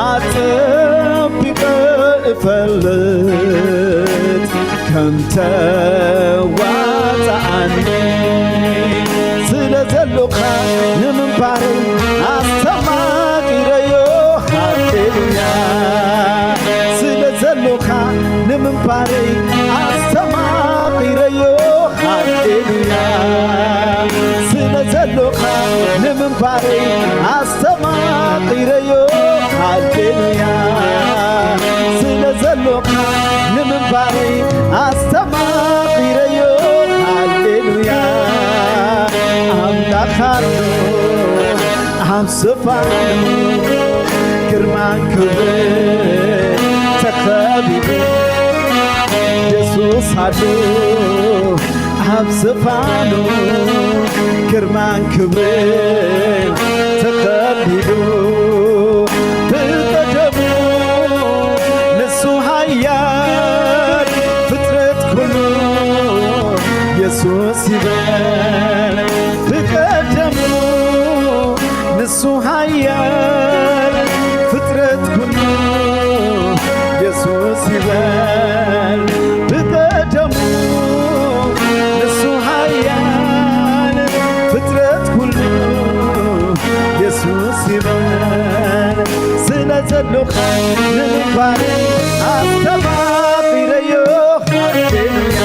ኣጸቢቐ እፈልጥ ከም ተዋጽኣኒ። ስለ ዘሎኻ ንምንባረይ ኣስተማቒረዮ። ሃሌሉያ። ስለ ዘሎኻ ንምንባረይ ኣስተማቒረዮ። ሃሌሉያ። ስለ ዘሎኻ ንምንባረይ ኣስተማቒረዮ። ሃሌሉያ። ስለ ዘሎኻ ንምንባረይ ኣስተማቒረዮ። ሃሌሉያ። ኣምላኽ ኣሎ ኣብ ዝፋኑ፣ ግርማን ክብርን ተኸቢቡ። የሱስ ኣሎ ኣብ ዝፋኑ፣ ግርማን ክብርን ተኸቢቡ። ብቀደሙ ንሱ ሓያል፣ ፍጥረት ኩሉ የሱስ ይበል። ብቀደሙ ንሱ ሓያል፣ ፍጥረት ኩሉ የሱስ ይበል። ብቀደሙ ንሱ ሓያል፣ ፍጥረት ኩሉ የሱስ ይበል። ስለ ዘሎኻ ንምንባረይ ኣስተማቒረዮ። ሃሌሉያ።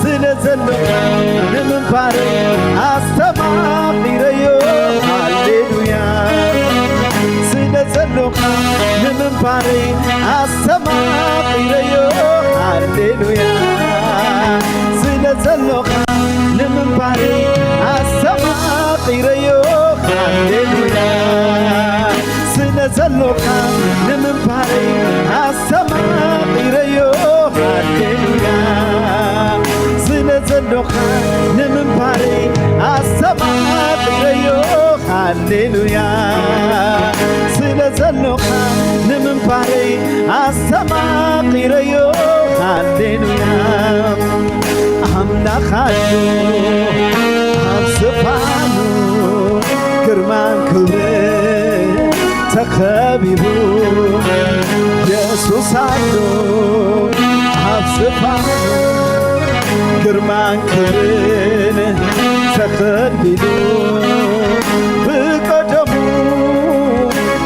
ስለ ዘሎኻ ንምንባረይ ኣስተማቒረዮ። ሃሌሉያ። ስለ ዘሎኻ ንምንባረይ ኣስተማቒረዮ። ሃሌሉያ። ስለ ዘሎኻ ንምንባረይ ኣስተማቒረዮ። ሃሌሉያ። ዘሎኻ ንምንባረይ ኣስተማቒረዮ፣ ሃሌሉያ። ስለ ዘሎኻ ንምንባረይ ኣስተማቒረዮ፣ ሃሌሉያ። ስለ ዘሎኻ ንምንባረይ ኣስተማቒረዮ፣ ሃሌሉያ። ኣምላኽ ኣሎ ኣብ ዝፋኑ፣ ግርማን ክብርን ተኸቢቡ። የሱስ ኣሎ ኣብ ዝፋኑ፣ ግርማን ክብርን ተኸቢቡ። ብቀደሙ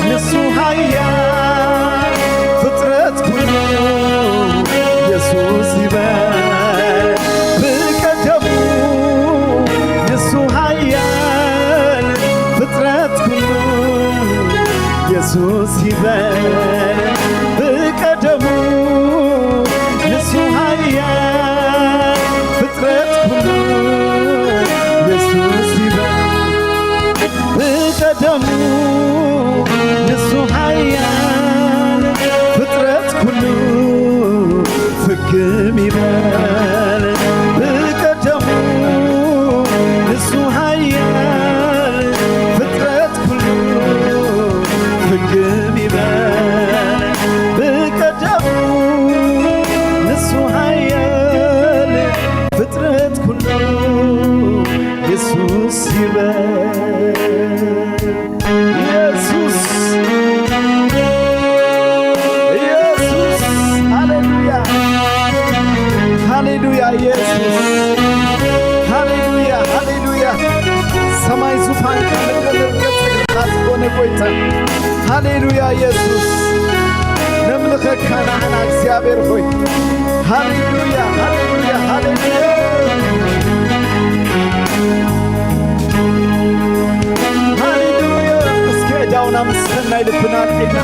ንሱ ሃያ ፍጥረት ኩሉ የሱስ ይበል። ብቀደሙ ንሱ ሃያል ፍጥረት ኩሉ የሱስ ይበል። ብቀደሙ ንሱ ሃያል ፍጥረት ኩሉ የሱስ ይበል። ብቀደሙ ንሱ ሓያል ፍጥረት ኩሉ ፍግም ይበል። ብቀደሙ ንሱ ሓያል ፍጥረት ኩሉ ፍግም ይበል። ብቀደሙ ንሱ ሓያል ፍጥረት ኩሉ የሱስ ይበል። ኢየሱስ፣ ኢየሱስ፣ ሃሌሉያ፣ ሃሌሉያ፣ ኢየሱስ፣ ሃሌሉያ፣ ሃሌሉያ። ሰማይ ዙፋንካ፣ ምድሪ መርገጽ እግርኻ ዝኾነ ጎይታ፣ ሃሌሉያ፣ ኢየሱስ፣ ነምልኸካ ንዓና እግዚኣብሔር ሆይ። ሃሌሉያ፣ ሃሌሉያ፣ ሃሌሉያ። ሃሌሉያ። እስኪ እዳውና ምስ ሰናይ ልብና ኣልዒልና።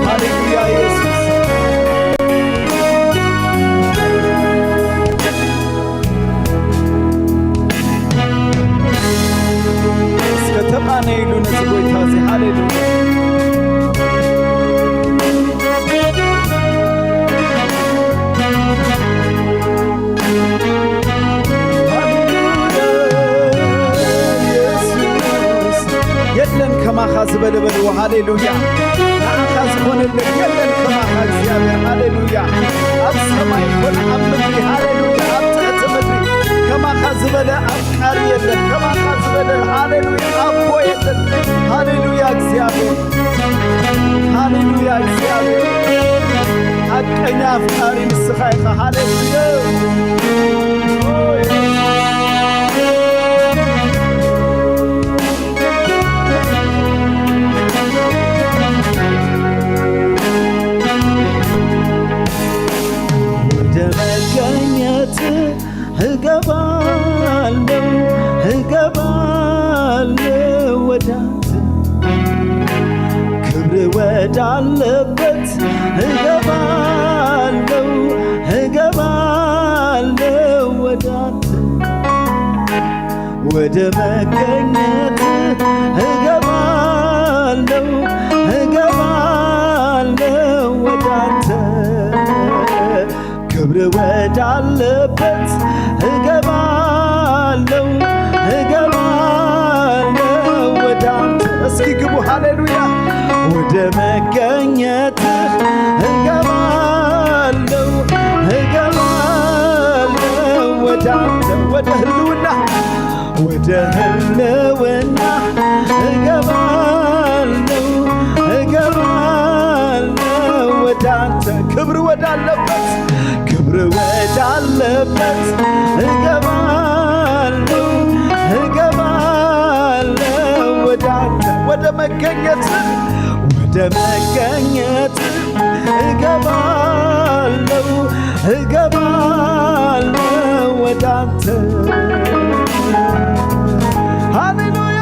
ሃሌሉያ፣ ኢየሱስ። እስከ ተቓነይሉ ነቲ ጎይታ እዚ። ሃሌሉያ። የለን ከማኻ ዝበለ በልዎ። ሃሌሉያ። ንዓኻ ዝኾነለይ የለን ከማኻ እግዚኣብሔር። ሃሌሉያ። ኣብ ሰማይ ኮነ ኣብ ምድሪ፣ ሃሌሉያ፣ ኣብ ትሕቲ ምድሪ ከማኻ ዝበለ ኣፍቃሪ የለን። ከማኻ ዝበለ፣ ሃሌሉያ፣ ኣቦ የለን። ሃሌሉያ እግዚኣብሔር። ሃሌሉያ እግዚኣብሔር። ሓቀኛ ኣፍቃሪ ንስኻ ኢኻ። ሃሌሉያ። ወደ መገኘት እገባለሁ፣ እገባለሁ ወደ አንተ። ክብር ወዳለበት እገባለሁ፣ እገባለሁ ወደ አንተ። ወደ መገኘት እገባለሁ፣ እገባለሁ ወደ አንተ። ክብር ወዳለበት እገባለሁ፣ እገባለሁ ወደ አንተ። እስኪ ግቡ። ሃሌሉያ። ወደ መገኘት እገባለሁ፣ እገባለሁ ወደ አንተ። ወደ ህልውና፣ ወደ ህልውና እገባለሁ፣ እገባለሁ ወደ አንተ። ክብር ወዳለበት፣ ክብር ወዳለበት እገባለሁ፣ እገባለሁ ወደ አንተ። ወደ መገኘት፣ ወደ መገኘት እገባለሁ፣ እገባለሁ ወደ አንተ። ሃሌሉያ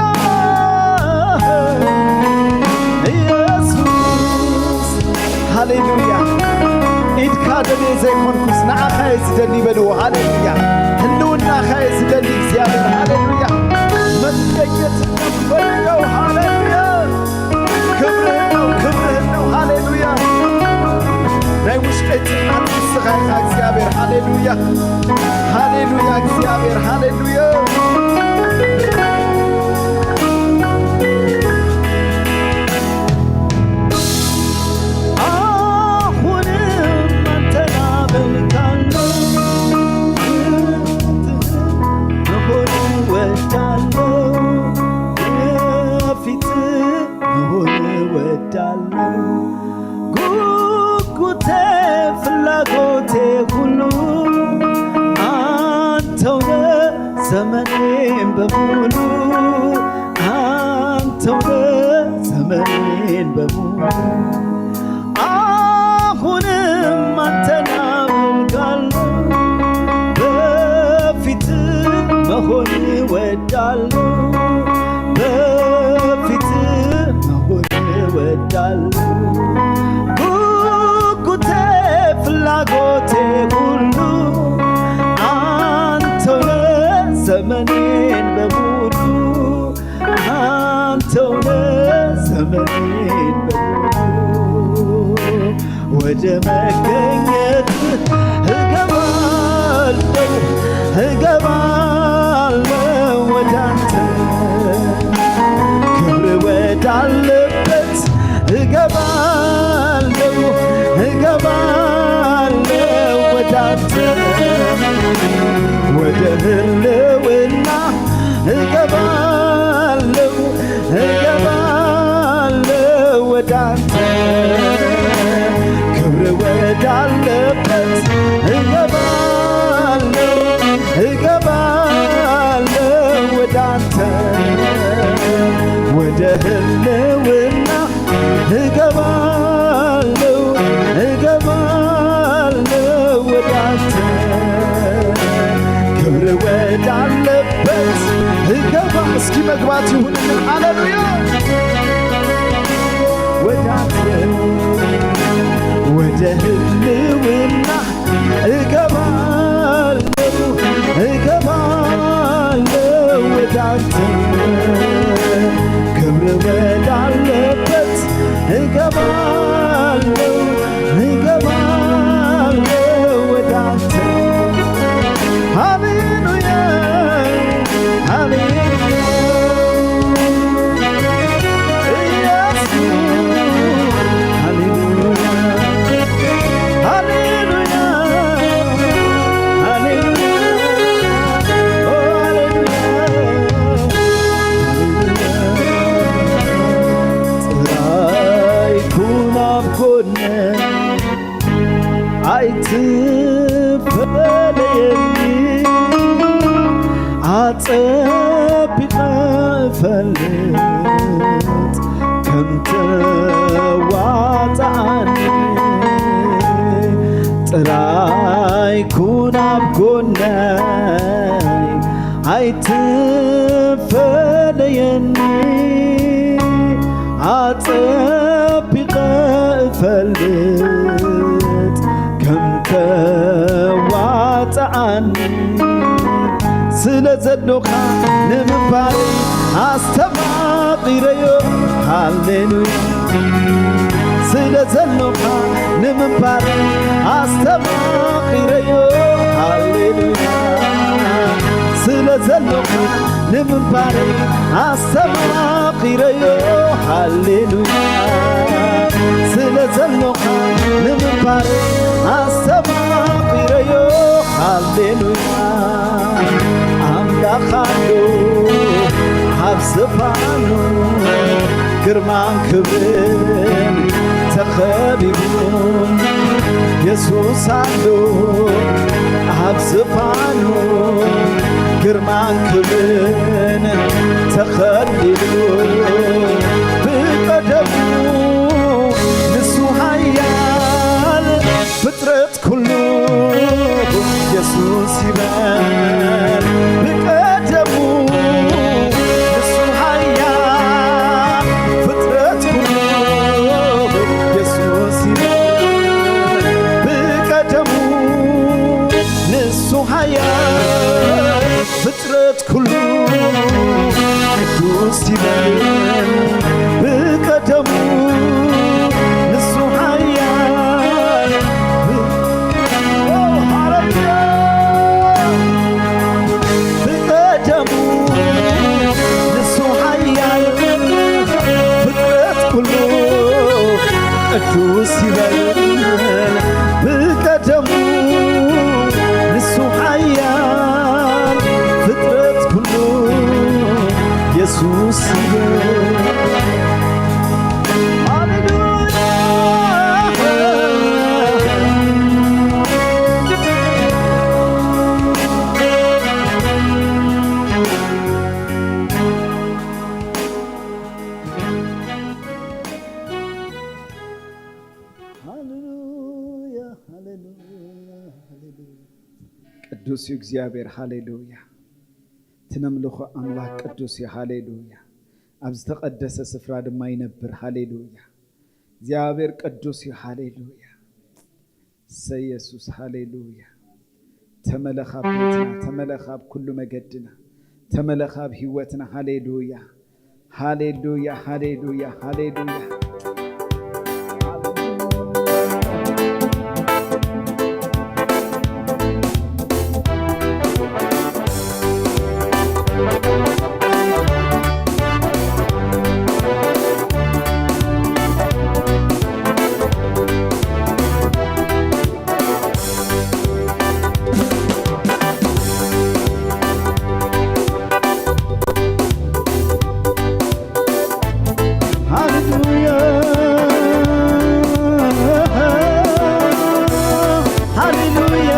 ኢየሱስ፣ ሃሌሉያ። ኢድካ ደልየ ዘይኮንኩስ፣ ንዓኻ እየ ዝደሊ በልዎ። ሃሌሉያ። ህልውናኻ እየ ዝደሊ እግዚኣብሔር። ሃሌሉያ። መገኘት ንፈልገው። ሃሌሉያ። ክብሪ ሃሌሉያ፣ ሃሌሉያ፣ እግዚኣብሔር፣ ሃሌሉያ። አሁንም አንተን አመልካለሁ፣ መሆን እወዳለሁ፣ በፊት መሆን እወዳለሁ። ጉጉቴ ፍላጎቴ ሁሉ አንተው ነህ ዘመኔን በሙሉ፣ አንተው ነህ ዘመኔን በሙሉ። አሁንም አንተን አመልካለሁ፣ በፊት መሆን እወዳለሁ፣ በፊት መሆን እወዳለሁ። ጉጉቴ ፍላጎቴ ሁሉ አንተው ነህ ዘመኔን በሙሉ፣ አንተው ነህ ዘመኔን በሙሉ። ወደ መገኘት እገባለሁ፣ እገባለሁ ወደ አንተ። ክብር ወዳለበት እገባለሁ፣ እገባለሁ ወደ አንተ። ወደ ህልውና እገባለሁ፣ እገባለሁ ወደ አንተ። ክብር ወዳለበት እገባለሁ፣ እገባለሁ ወደ አንተ። ወደ ህልውና እገባለሁ፣ እገባለሁ ወደ አንተ። ክብር ወዳለበት እገባ። እስኪ መግባት ይሁንልን። ሃሌሉያ። ወደ አንተ፣ ወደ ህልውና እገባለሁ፣ እገባለሁ ወደ አንተ። ክብር ወዳለበት እገባለሁ፣ እገባለሁ ወደ አንተ። ሃሌሉያ፣ ሃሌሉያ፣ ኢየሱስ፣ ሃሌሉያ፣ ሃሌሉያ፣ ሃሌሉያ፣ ኦ፣ ሃሌሉያ፣ ሃሌሉያ። ጥራይ ኩን ኣብ ጎነይ፣ ኣይትፈለየኒ፣ ኣጸቢቐ እፈልጥ ከም ተዋጽኣኒ። ጥራይ ኩን ኣብ ጎነይ፣ ኣይትፈለየኒ፣ ኣጸቢቐ እፈልጥ ከም ተዋጽኣኒ። ስለ ዘሎኻ ንምንባረይ ኣስተማቒረዮ፣ ሃሌሉያ። ስለ ዘሎኻ ንምንባረይ ኣስተማቒረዮ፣ ሃሌሉያ። ስለ ዘሎኻ ንምንባረይ ኣስተማቒረዮ፣ ሃሌሉያ። ስለ ዘሎኻ ንምንባረይ ኣስተማቒረዮ፣ ሃሌሉያ። ኣምላኽ ኣሎ ኣብ ዝፋኑ፣ ግርማን ክብርን ተኸቢቡ። የሱስ ኣሎ ኣብ ዝፋኑ፣ ግርማን ክብርን ተኸቢቡ። ብቀደሙ ንሱ ሓያል፣ ፍጥረት ኩሉ የሱስ ይበል። ብቀደሙ ንሱ ሓያል፣ ፍጥረት ኩሉ የሱስ ይበል። ብቀደሙ ንሱ ሓያል፣ ፍጥረት ኩሉ ቅዱስ ይበል። ብቀደሙ ንሱ ሓያል። ኦ፣ ሃሌሉያ። ቅዱስ ይበል ብቀደሙ ንሱ ሓያል ፍጥረት ኩሉ የሱስ ይበል። ሃሌሉያ። ሃሌሉያ፣ ሃሌሉያ፣ ሃሌሉያ። ቅዱስ እዩ እግዚኣብሔር፣ ሃሌሉያ። እቲ ነምልኾ ኣምላኽ ቅዱስ እዩ፣ ሃሌሉያ። ኣብ ዝተቐደሰ ስፍራ ድማ ይነብር፣ ሃሌሉያ። እግዚኣብሔር ቅዱስ እዩ፣ ሃሌሉያ። እሰይ የሱስ፣ ሃሌሉያ። ተመለኽ ኣብ ቤትና፣ ተመለኽ ኣብ ኩሉ መገድና፣ ተመለኽ ኣብ ህይወትና፣ ሃሌሉያ። ሃሌሉያ፣ ሃሌሉያ፣ ሃሌሉያ። ሃሌሉያ፣ ሃሌሉያ።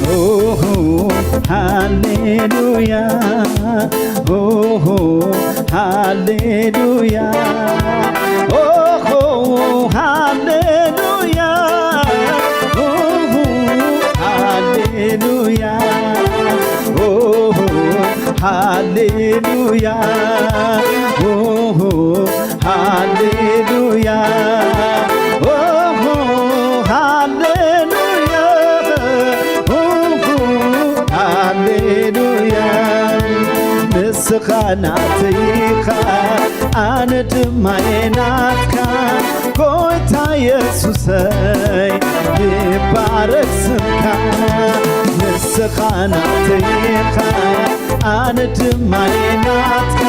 ኦሆ፣ ሃሌሉያ፣ ኦሆ፣ ሃሌሉያ፣ ኦሆ፣ ሃሌሉያ፣ ኦሆ፣ ሃሌሉያ፣ ኦሆ፣ ሃሌሉያ፣ ኦሆ፣ ሃሌሉያ፣ ኦሆ፣ ሃሌሉያ፣ ኦሆ፣ ሃሌሉያ። ንስኻ ናተይ ኢኻ፣ ኣነ ድማ እየ ናትካ። ጎይታ የሱሰይ፣ ይባረክ ስምካ። ንስኻ ናተይ ኢኻ፣ ኣነ ድማ እየ ናትካ።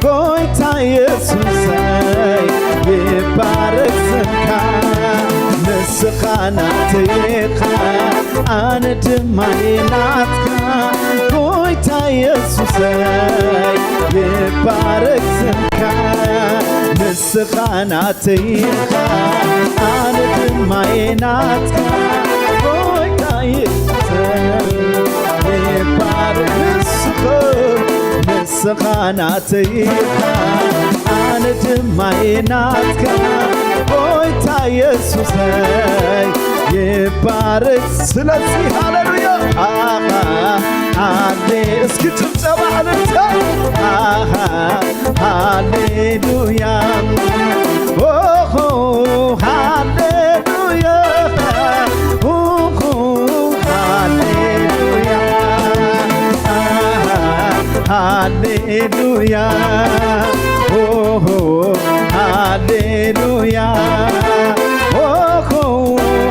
ጎይታ የሱሰይ፣ ይባረክ ስምካ። ንስኻ ናተይ ኢኻ፣ ኣነ ድማ እየ ናትካ። ጎይታ የሱሰይ፣ ይባረክ ስምካ። ንስኻ ናተይ ኢኻ፣ ኣነ ድማ እየ ናትካ። ጎይታ የሱሰይ፣ ይባረክ ንስኻ። ንስኻ ናተይ ኢኻ፣ ኣነ ድማ እየ ናትካ። ጎይታ የሱሰይ፣ ይባረክ። ስለዚ ሃሌሉያ፣ ኣሃ፣ ሃሌ፣ እስኪ ጭብጨባ፣ እልልታ። ኣሃ፣ ሃሌሉያ፣ ኦሆ፣ ሃሌሉያ፣ ኦሆ፣ ሃሌሉያ፣ ኣሃ፣ ሃሌሉያ፣ ኦሆ፣ ሃሌሉያ፣ ኦሆ፣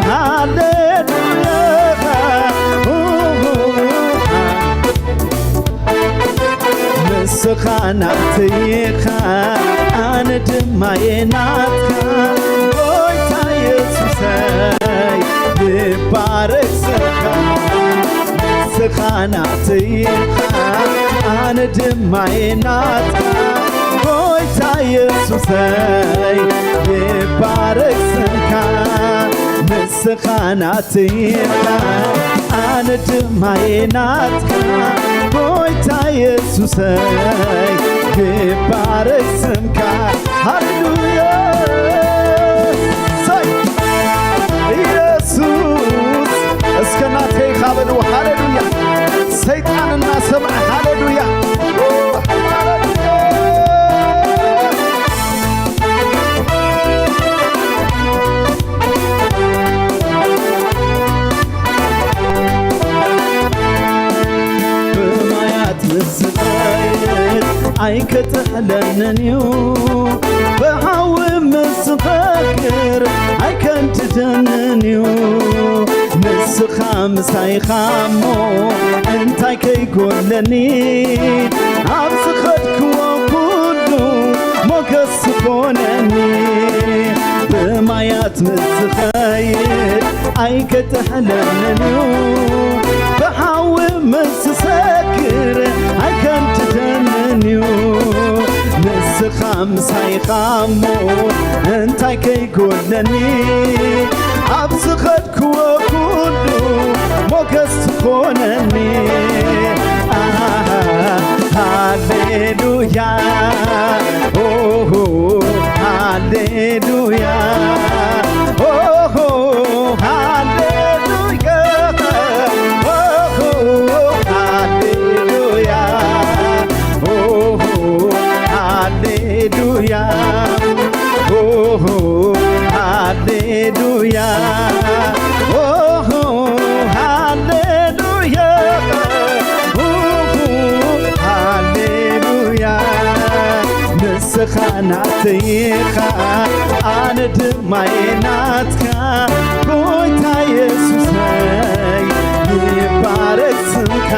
ሃሌሉያ። ንስኻ ናተይ ኢኻ፣ ኣነ ድማ እየ ናትካ። ጎይታ የሱሰይ፣ ይባረክ ስምካ። ንስኻ ናተይ ኢኻ፣ ኣነ ድማ እየ ናትካ። ጎይታ የሱሰይ፣ ይባረክ ስምካ። ንስኻ ናተይ ኢኻ፣ ኣነ ድማ እየ ናትካ። ጎይታ የሱሰይ፣ ይባረክ ስምካ። ሃሌሉያ። ሰይ፣ ኢየሱስ እስከ ናተይ ኢኻ በልዎ። ሃሌሉያ። ሰይጣን እናሰምዐ፣ ሃሌሉያ፣ ሃሌሉያ። ብማያት ምስ ዝኸይድ ኣይክጥሕለንን እዩ። ብሓዊ ምስ ዝፈክር ኣይከንድደንን እዩ። ንስኻ ምሳይኻ እሞ እንታይ ከይጎድለኒ? ኣብ ዝኸድክዎ ኩሉ ሞገስ ዝኾነኒ። ብማያት ምስ ዝኸይድ ኣይክጥሕለንን እዩ። ብሓዊ ምስ ዝሰክር ኣይከንድደንን እዩ። ንስኻ ምሳይኻ እሞ እንታይ ከይጎድለኒ? ኣብ ዝኸድክዎ ኩሉ ሞገስ ትኾነኒ። ኣሃ፣ ሃሌሉያ፣ ኦሆ፣ ሃሌሉያ፣ ኦሆ፣ ሃሌሉያ፣ ኦሆ፣ ሃሌሉያ፣ ኦሆ፣ ሃሌሉያ፣ ኦሆ፣ ሃሌሉያ፣ ኦሆ፣ ሃሌሉያ፣ ኦሆ፣ ሃሌሉያ። ንስኻ ናተይ ኢኻ፣ ኣነ ድማ እየ ናትካ። ጎይታ የሱሰይ፣ ይባረክ ስምካ።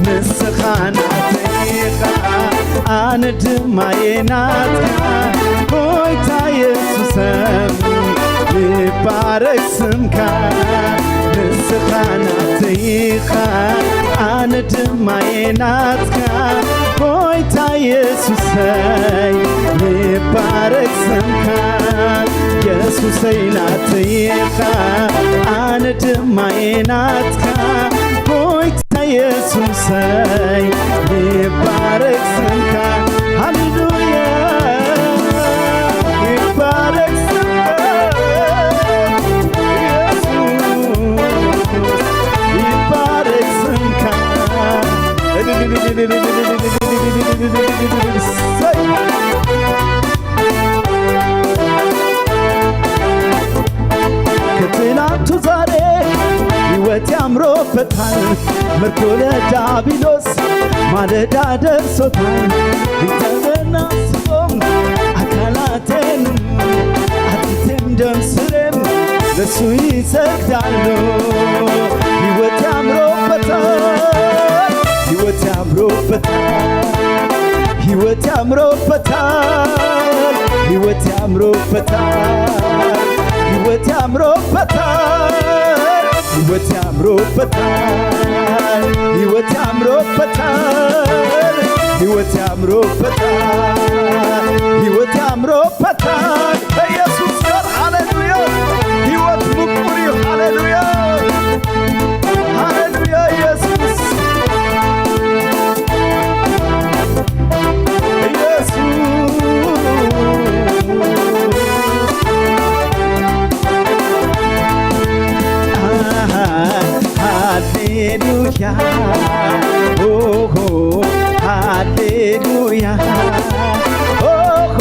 ንስኻ ናተይ ኢኻ፣ ኣነ ድማ እየ ናትካ። ጎይታ የሱሰይ፣ ይባረክ ስምካ። ንስኻ ናተይ ኢኻ፣ ኣነ ድማ እየ ናትካ። ጎይታ የሱሰይ፣ ይባረክ ስምካ። የሱሰይ ናተይ ኢኻ፣ ኣነ ድማ እየ ናትካ። ጎይታ የሱሰይ፣ ይባረክ ስምካ። ሃሌሉያ፣ ይባረክ ስምካ። የሱስ፣ ይባረክ ስምካ። እሰይ። ከትናንቱ ዛሬ ሕይወት ያምሮበታል። ምርኮ ለዳቢሎስ ማለዳ ደርሶታል። እንተመናስቦም አካላቴን አጥንቴም ደም ስሬም ለሱ ይሰግዳሉ። ሕይወት ያምሮበታል፣ ሕይወት ያምሮበታል፣ ሕይወት ያምሮበታል፣ ሕይወት ያምሮበታል፣ ሕይወት ያምሮበታል፣ ሕይወት ያምሮበታል፣ ሕይወት ያምሮበታል፣ ሕይወት ያምሮበታል፣ ሕይወት ያምሮበታል። ከኢየሱስ ጋር ሃሌሉያ! ሕይወት ምቁር እዩ። ሃሌሉያ! ሃሌሉያ! ኢየሱስ፣ ኢየሱስ። ሃሌሉያ፣ ኦሆ፣ ሃሌሉያ፣ ኦሆ፣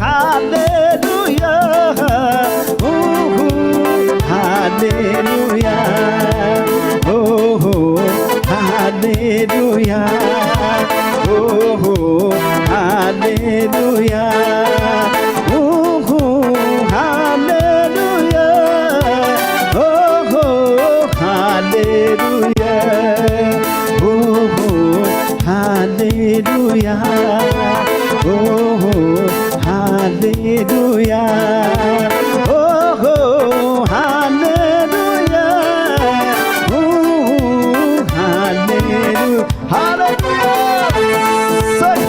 ሃሌሉያ፣ ኦሆ፣ ሃሌሉያ፣ ኦሆ፣ ሃሌሉያ፣ ኦሆ፣ ሃሌሉያ፣ ኦሆ፣ ሃሌሉያ፣ ኦሆ፣ ሃሌሉያ፣ ኦሆ፣ ሃሌሉያ፣ ኦሆ፣ ሃሌሉያ፣ ኦሆ፣ ሃሌሉያ፣ ኦሆ፣ ሃሌሉያ። ሃሌሉያ! እሰይ!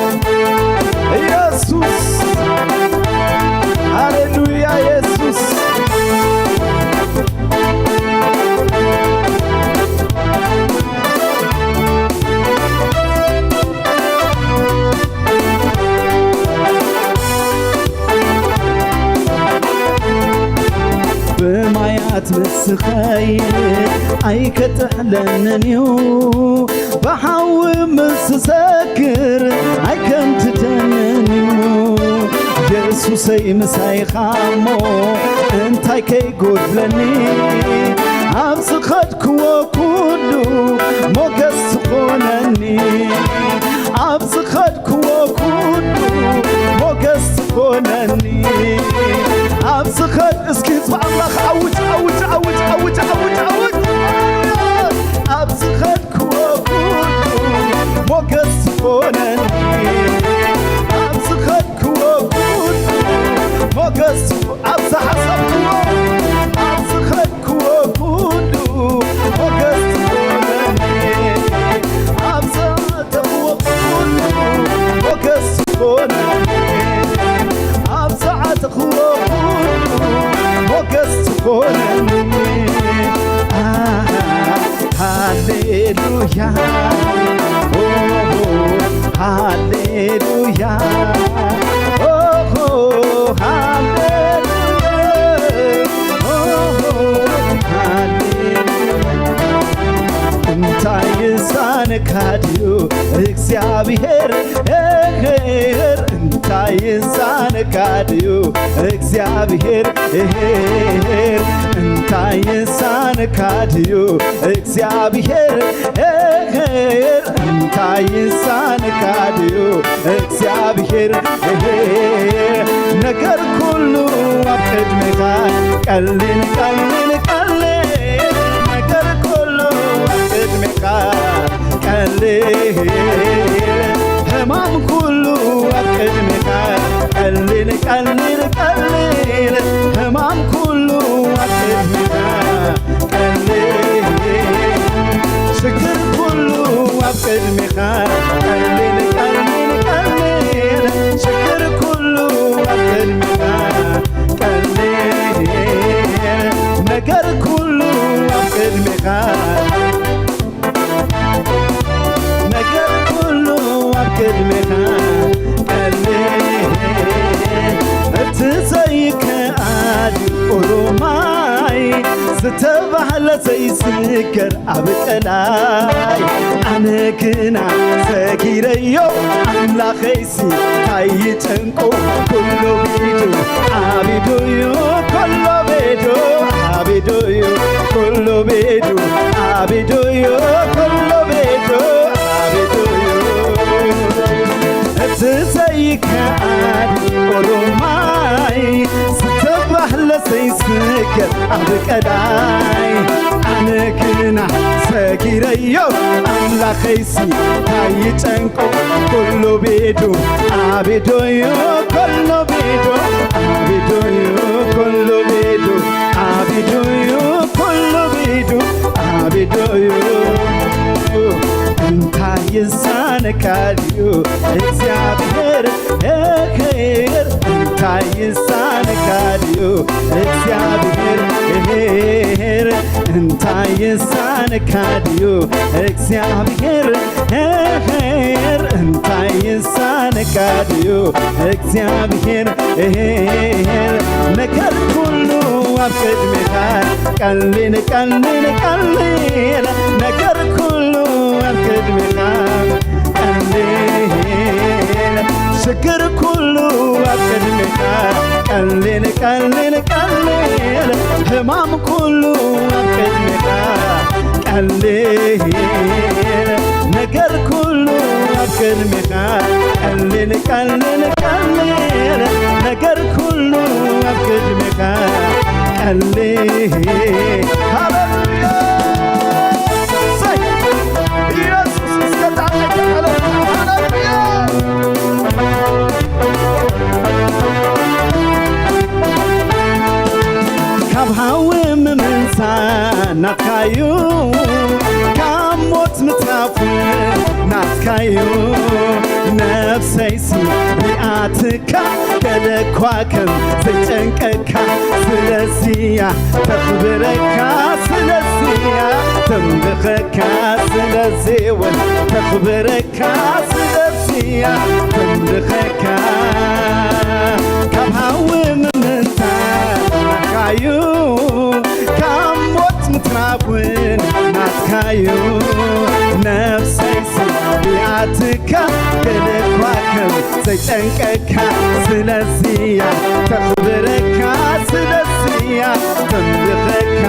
ኢየሱስ! ሃሌሉያ ኢየሱስ! ብማያት ምስ ዝኸይድ ኣይከጥዕለንን እዩ፣ ብሓዊ ምስ ዝሰክር ኣይከንትተንን እዩ። የሱሰይ ምሳይኻ እሞ እንታይ ከይጎድለኒ፣ ኣብ ዝኸድክዎ ኩሉ ሞገስ ዝኾነኒ፣ ኣብ ዝኸድ ሃሌሉያ፣ ኦሆ፣ ሃሌሉያ፣ ኦሆ፣ ሃሌሉያ፣ ኦሆ፣ ሃሌሉያ። እንታይ ይሳነካ ድዩ እግዚኣብሔር፣ ኤሄር፣ እንታይ ይሳነካ ድዩ እግዚኣብሔር፣ ኤሄር፣ እንታይ ይሳነካ ድዩ እግዚኣብሔር፣ ኤሄር፣ እንታይ ይሳነካ ድዩ እግዚኣብሔር፣ ኤሄር፣ ነገር ኩሉ ኣብ ቅድሜኻ ቀሊል፣ ቀሊል፣ ቀሊል፣ ነገር ኩሉ ኣብ ቅድሜኻ ቀሊል፣ ሕማም ኩሉ ኣብ ቅድሜኻ ቀሊል፣ ቀሊል፣ ቀሊል፣ ሕማም ኩሉ ኣብ ቅድሜኻ ቀሊል፣ ሽግር ኩሉ ኣብ ቅድሜኻ ቀሊል፣ ቀሊል፣ ቀሊል፣ ሽግር ኩሉ ኣብ ቅድሜኻ ቀሊል፣ ነገር ኩሉ ኣብ ቅድሜኻ፣ ነገር ኩሉ ኣብ ቅድሜኻ ቀሊል። እቲ ዘይከኣል ቁሩብ ማይ ዝተባህለ ዘይስገር ኣብ ቀላይ፣ ኣነ ግና ሰጊረዮ ኣምላኸይሲ ታይ ይጨንቆ፣ ኩሉ ቢዱ ኣቢዱዩ፣ ኩሉ ቢዱ ኣቢዱዩ፣ ኩሉ ቢዱ ኣቢዱዩ፣ ኩሉ ቢዱ ኣቢዱዩ። እቲ ዘይከኣል ቁሩብ ማይ ዝተባህለ ዘይስገር ኣብ ቀላይ፣ ኣነ ግና ሰጊረዮ ኣምላኸይሲ ታይ ይጨንቆ፣ ኩሉ ቢዱ ኣቢዱዩ፣ ኩሉ ቢዱ ኣቢዱዩ፣ ኩሉ ቢዱ ኣቢዱዩ፣ ኩሉ ቢዱ ኣቢዱዩ። እንታይ ይሳነካ ድዩ እግዚኣብሔር፣ ኤሄር፣ እንታይ ይሳነካ ድዩ እግዚኣብሔር፣ ኤሄር፣ እንታይ ይሳነካ ድዩ እግዚኣብሔር፣ ኤሄር፣ እንታይ ይሳነካ ድዩ እግዚኣብሔር፣ ኤሄር፣ ነገር ኩሉ ኣብ ቅድሜኻ ቀሊል፣ ቀሊል፣ ቀሊል፣ ነገር ኩሉ ኣብ ቅድሜኻ ቀሊል፣ ሽግር ኩሉ ኣብ ቅድሜኻ ቀሊል፣ ቀሊል፣ ቀሊል፣ ሕማም ኩሉ ኣብ ቅድሜኻ ቀሊል፣ ነገር ኩሉ ኣብ ቅድሜኻ ቀሊል፣ ቀሊል፣ ቀሊል፣ ነገር ኩሉ ኣብ ቅድሜኻ ቀሊል። ሃሌሉያ! እሰይ! ኢየሱስ እስከ ጣዕመ ተቐለል። ሃሌሉያ! ካብ ሃዊ ምምንሳን ናትካዩ፣ ካብ ሞት ምትራፍ ናትካዩ፣ ነፍሰይሲ ሪኣትካ ገለ እኳ ከም ዘይጨንቀካ፣ ስለዚያ ተኽብረካ፣ ስለዚያ ተምልኸካ፣ ስለዚ እውን ተኽብረካ፣ ስለዚያ ተምልኸካ። ካብ ሃዊ ምምንታን ናትካዩ፣ ካብ ሞት ምትራፍ እውን ናትካዩ፣ ነፍሰይሲ ሪኣትካ ገለ እኳ ከም ዘይጨንቀካ፣ ስለዚያ ተኽብረካ፣ ስለዚያ ተምልኸካ፣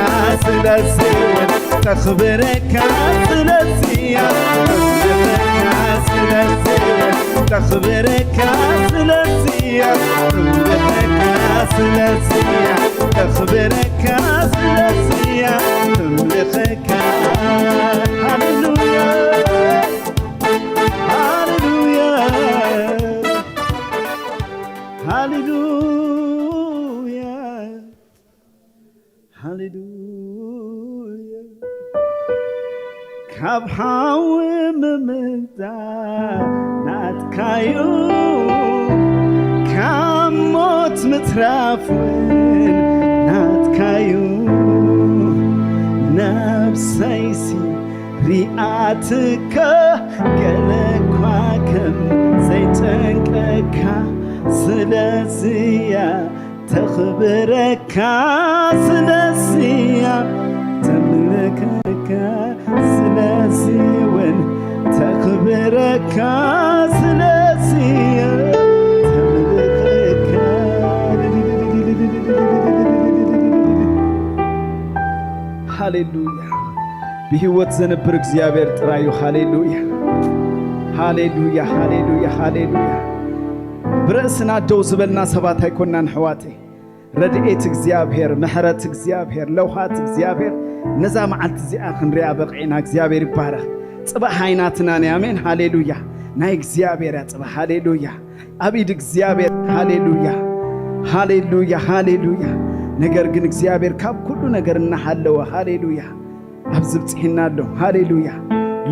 ስለዚ እውን ተኽብረካ፣ ስለዚያ ተምልኸካ፣ ስለዚ እውን ተኽብረካ፣ ስለዚያ ተምልኸካ፣ ስለዚያ ተኽብረካ፣ ስለዚያ ተምልኸካ። ሃሌሉያ፣ ሃሌሉያ፣ ሃሌሉያ፣ ሃሌሉያ። ካብ ሓዊ ምምንጣር ናትካዩ፣ ካብ ሞት ምትራፍ እውን ናትካዩ። ነብሰይሲ ሪኣትካ ገለ እኳ ከም ዘይጨንቀካ ስለዚያ ተኽብረካ ስለዚያ ተምልከካ ስለዚ እውን ተኽብረካ ስለዚ ተምልኸካ። ሃሌሉያ። ብህይወት ዘንብር እግዚኣብሔር ጥራይ እዩ። ሃሌሉያ፣ ሃሌሉያ፣ ሃሌሉያ፣ ሃሌሉያ። ብርእስና ደው ዝበልና ሰባት ኣይኮናን ኣሕዋተይ። ረድኤት እግዚኣብሔር፣ ምሕረት እግዚኣብሔር፣ ለውሃት እግዚኣብሔር ነዛ መዓልቲ እዚኣ ክንሪኣ በቒዕና እግዚኣብሔር ይባረኽ። ጽባሕ ኣይናትናን እያ። ኣሜን፣ ሃሌሉያ። ናይ እግዚኣብሔር እያ ጽባሕ። ሃሌሉያ። ኣብ ኢድ እግዚኣብሔር። ሃሌሉያ፣ ሃሌሉያ፣ ሃሌሉያ። ነገር ግን እግዚኣብሔር ካብ ኩሉ ነገር እናሃለወ፣ ሃሌሉያ፣ ኣብዚ ብጽሒና ኣሎ። ሃሌሉያ።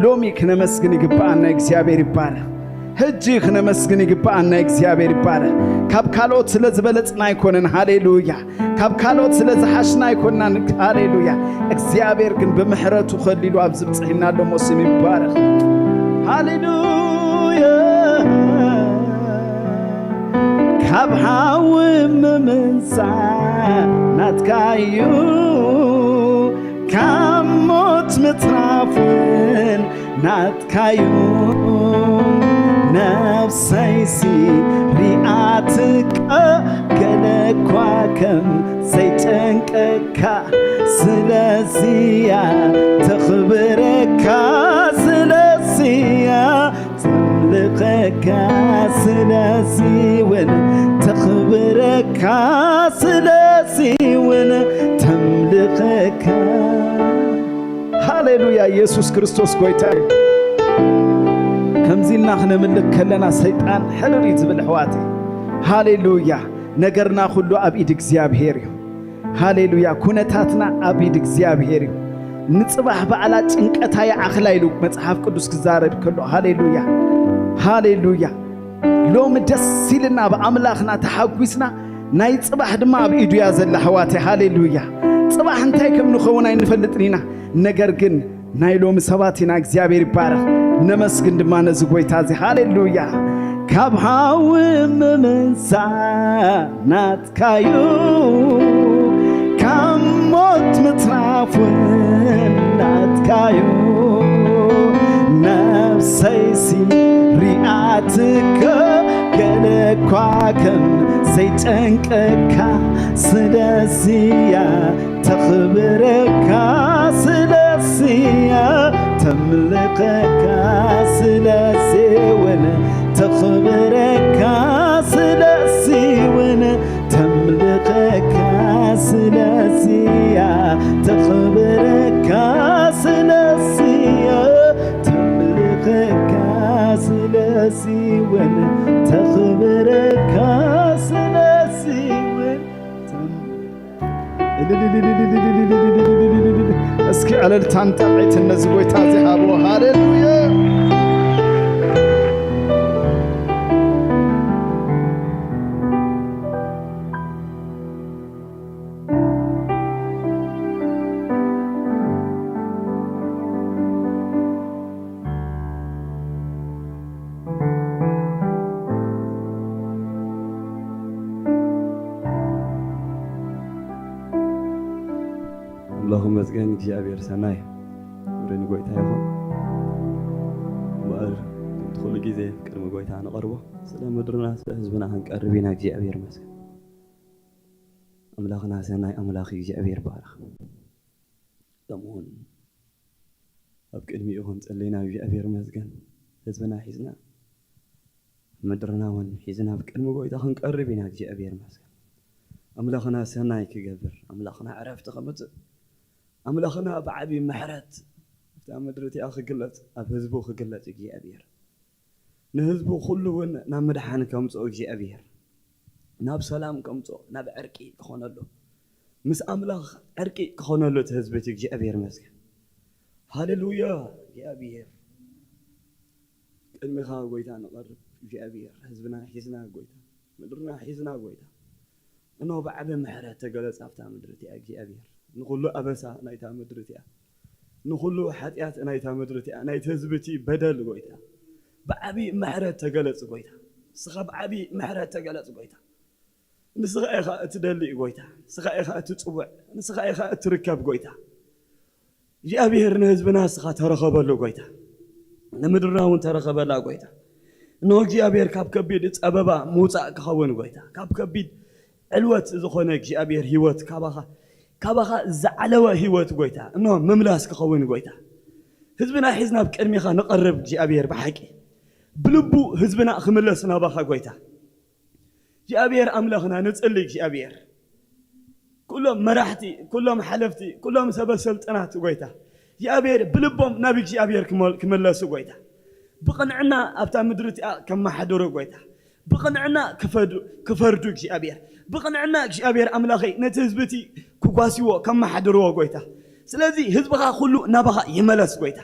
ሎሚ ክነመስግን ይግብኣና። እግዚኣብሔር ይባረኽ። ሕጂ ክነመስግን ይግብኣና። እግዚኣብሔር ይባረኽ። ካብ ካልኦት ስለ ዝበለጽና ኣይኮነን። ሃሌሉያ። ካብ ካልኦት ስለ ዝሓሽና ኣይኮናን። ሃሌሉያ። እግዚኣብሔር ግን ብምሕረቱ ከሊሉ ኣብዚ ብጽሒና ኣሎ። እሞ ስም ይባረኽ። ሃሌሉያ። ካብ ሓዊ ምምንጻእ ናትካ እዩ፣ ካብ ሞት ምትራፍ እውን ናትካ እዩ። ነፍሰይሲ ሪኣትካ ገለ እኳ ከም ዘይጨንቀካ ስለዚያ ተኽብረካ ስለዚያ ተምልኸካ ስለዚ እውን ተኽብረካ ስለዚ እውን ተምልኸካ። ሃሌሉያ፣ ኢየሱስ ክርስቶስ ጎይታ እዩ። ከምዚ ኢልና ክነምልክ ከለና ሰይጣን ሕርር እዩ ዝብል ኣሕዋተይ። ሃሌሉያ። ነገርና ኩሉ ኣብ ኢድ እግዚኣብሔር እዩ። ሃሌሉያ። ኩነታትና ኣብ ኢድ እግዚኣብሔር እዩ። ንጽባሕ ባዕላ ጭንቀታ ይዓኽላ ኢሉ መጽሓፍ ቅዱስ ክዛረብ ከሎ፣ ሃሌሉያ፣ ሃሌሉያ። ሎሚ ደስ ኢልና ብኣምላኽና ተሓጒስና፣ ናይ ጽባሕ ድማ ኣብ ኢዱ እያ ዘላ ኣሕዋተይ። ሃሌሉያ። ጽባሕ እንታይ ከም ንኸውን ኣይንፈልጥን ኢና። ነገር ግን ናይ ሎሚ ሰባት ኢና። እግዚኣብሔር ይባረኽ። ነመስግን ድማ ነዚ ጎይታ እዚ። ሃሌሉያ። ካብ ሓዊ ምምንሳእ ናትካዩ፣ ካብ ሞት ምትራፍ እውን ናትካዩ። ነፍሰይሲ ሪኣትካ ገለ እኳ ከም ዘይጨንቀካ ስለዚያ ተኽብረካ ስለዚያ ተምልኸካ ስለዚ እውን ተኽብረካ ስለዚ እውን ተምልኸካ ስለዚያ ተኽብረካ ስለዚያ ተምልኸካ ስለዚ እውን ተኽብረካ ስለዚ እውን ተም- እስኪ ዕልልታን ጣቕዒትን ነዚ ጎይታ እዚ ሃብዎ። ሃሌሉያ። ኣምላኽ ይመስገን፣ እግዚኣብሔር ሰናይ እዩ። ክብሪ ንጎይታ ይኹን። እምበኣር ከምቲ ኩሉ ግዜ ቅድሚ ጎይታ ንቐርቦ፣ ስለ ምድርና ስለ ህዝብና ክንቀርብ ኢና። እግዚኣብሔር ይመስገን። ኣምላኽና ሰናይ ኣምላኽ እዩ፣ እግዚኣብሔር ይባረኽ። ከምኡውን ኣብ ቅድሚኡ ክንጽሊ ኢና። እግዚኣብሔር ይመስገን። ህዝብና ሒዝና፣ ምድርና እውን ሒዝና ኣብ ቅድሚ ጎይታ ክንቀርብ ኢና። እግዚኣብሔር ይመስገን። ኣምላኽና ሰናይ ክገብር፣ ኣምላኽና ዕረፍቲ ከምጽእ፣ ኣምላኽና ብዓቢ ምሕረት ኣብታ ምድሪ እቲኣ ክግለጽ፣ ኣብ ህዝቡ ክግለጽ እግዚኣብሔር ንህዝቡ ኩሉ እውን ናብ ምድሓን ከምጽኦ እግዚኣብሔር፣ ናብ ሰላም ከምጽኦ፣ ናብ ዕርቂ ክኾነሉ፣ ምስ ኣምላኽ ዕርቂ ክኾነሉ እቲ ህዝቢ እቲ እግዚኣብሔር ይመስገን። ሃሌሉያ። እግዚኣብሔር ቅድሚኻ ጎይታ ንቐርብ እግዚኣብሔር፣ ህዝብና ሒዝና ጎይታ፣ ምድርና ሒዝና ጎይታ፣ እነሆ ብዓቢ ምሕረት ተገለጽ ኣብታ ምድሪ እቲኣ እግዚኣብሔር፣ ንኹሉ ኣበሳ ናይታ ምድሪ እቲኣ ንኹሉ ሓጢኣት ናይታ ምድሪ እቲኣ፣ ናይቲ ህዝቢ እቲ በደል ጎይታ፣ ብዓቢ ምሕረት ተገለጽ ጎይታ። ንስኻ ብዓቢ ምሕረት ተገለጽ ጎይታ። ንስኻ ኢኻ እትደሊ ጎይታ። ንስኻ ኢኻ እትጽውዕ። ንስኻ ኢኻ እትርከብ ጎይታ። እግዚኣብሔር ንህዝብና ንስኻ ተረኸበሉ ጎይታ። ንምድርና እውን ተረኸበላ ጎይታ። እነሆ እግዚኣብሔር ካብ ከቢድ ጸበባ ምውጻእ ክኸውን ጎይታ። ካብ ከቢድ ዕልወት ዝኾነ እግዚኣብሔር ህይወት ካባኻ፣ ካባኻ ዝዓለወ ህይወት ጎይታ። እነሆ ምምላስ ክኸውን ጎይታ። ህዝብና ሒዝና ኣብ ቅድሚኻ ንቐርብ እግዚኣብሔር ብሓቂ። ብልቡ ህዝብና ክምለስ ናባኻ ጎይታ። እግዚኣብሔር ኣምላኽና ንጽሊ እግዚኣብሔር። ኩሎም መራሕቲ፣ ኩሎም ሓለፍቲ፣ ኩሎም ሰበ ስልጣናት ጎይታ። እግዚኣብሔር ብልቦም ናብ እግዚኣብሔር ክመ-፣ ክምለሱ ጎይታ። ብቕንዕና ኣብታ ምድሪ እቲኣ ከመሓድሩ ጎይታ። ብቕንዕና ክፈዱ-፣ ክፈርዱ እግዚኣብሔር። ብቕንዕና እግዚኣብሔር ኣምላኸይ ነቲ ህዝቢ እቲ ክጓስይዎ ከመሓድርዎ ጎይታ። ስለዚ ህዝብኻ ኩሉ ናባኻ ይመለስ ጎይታ።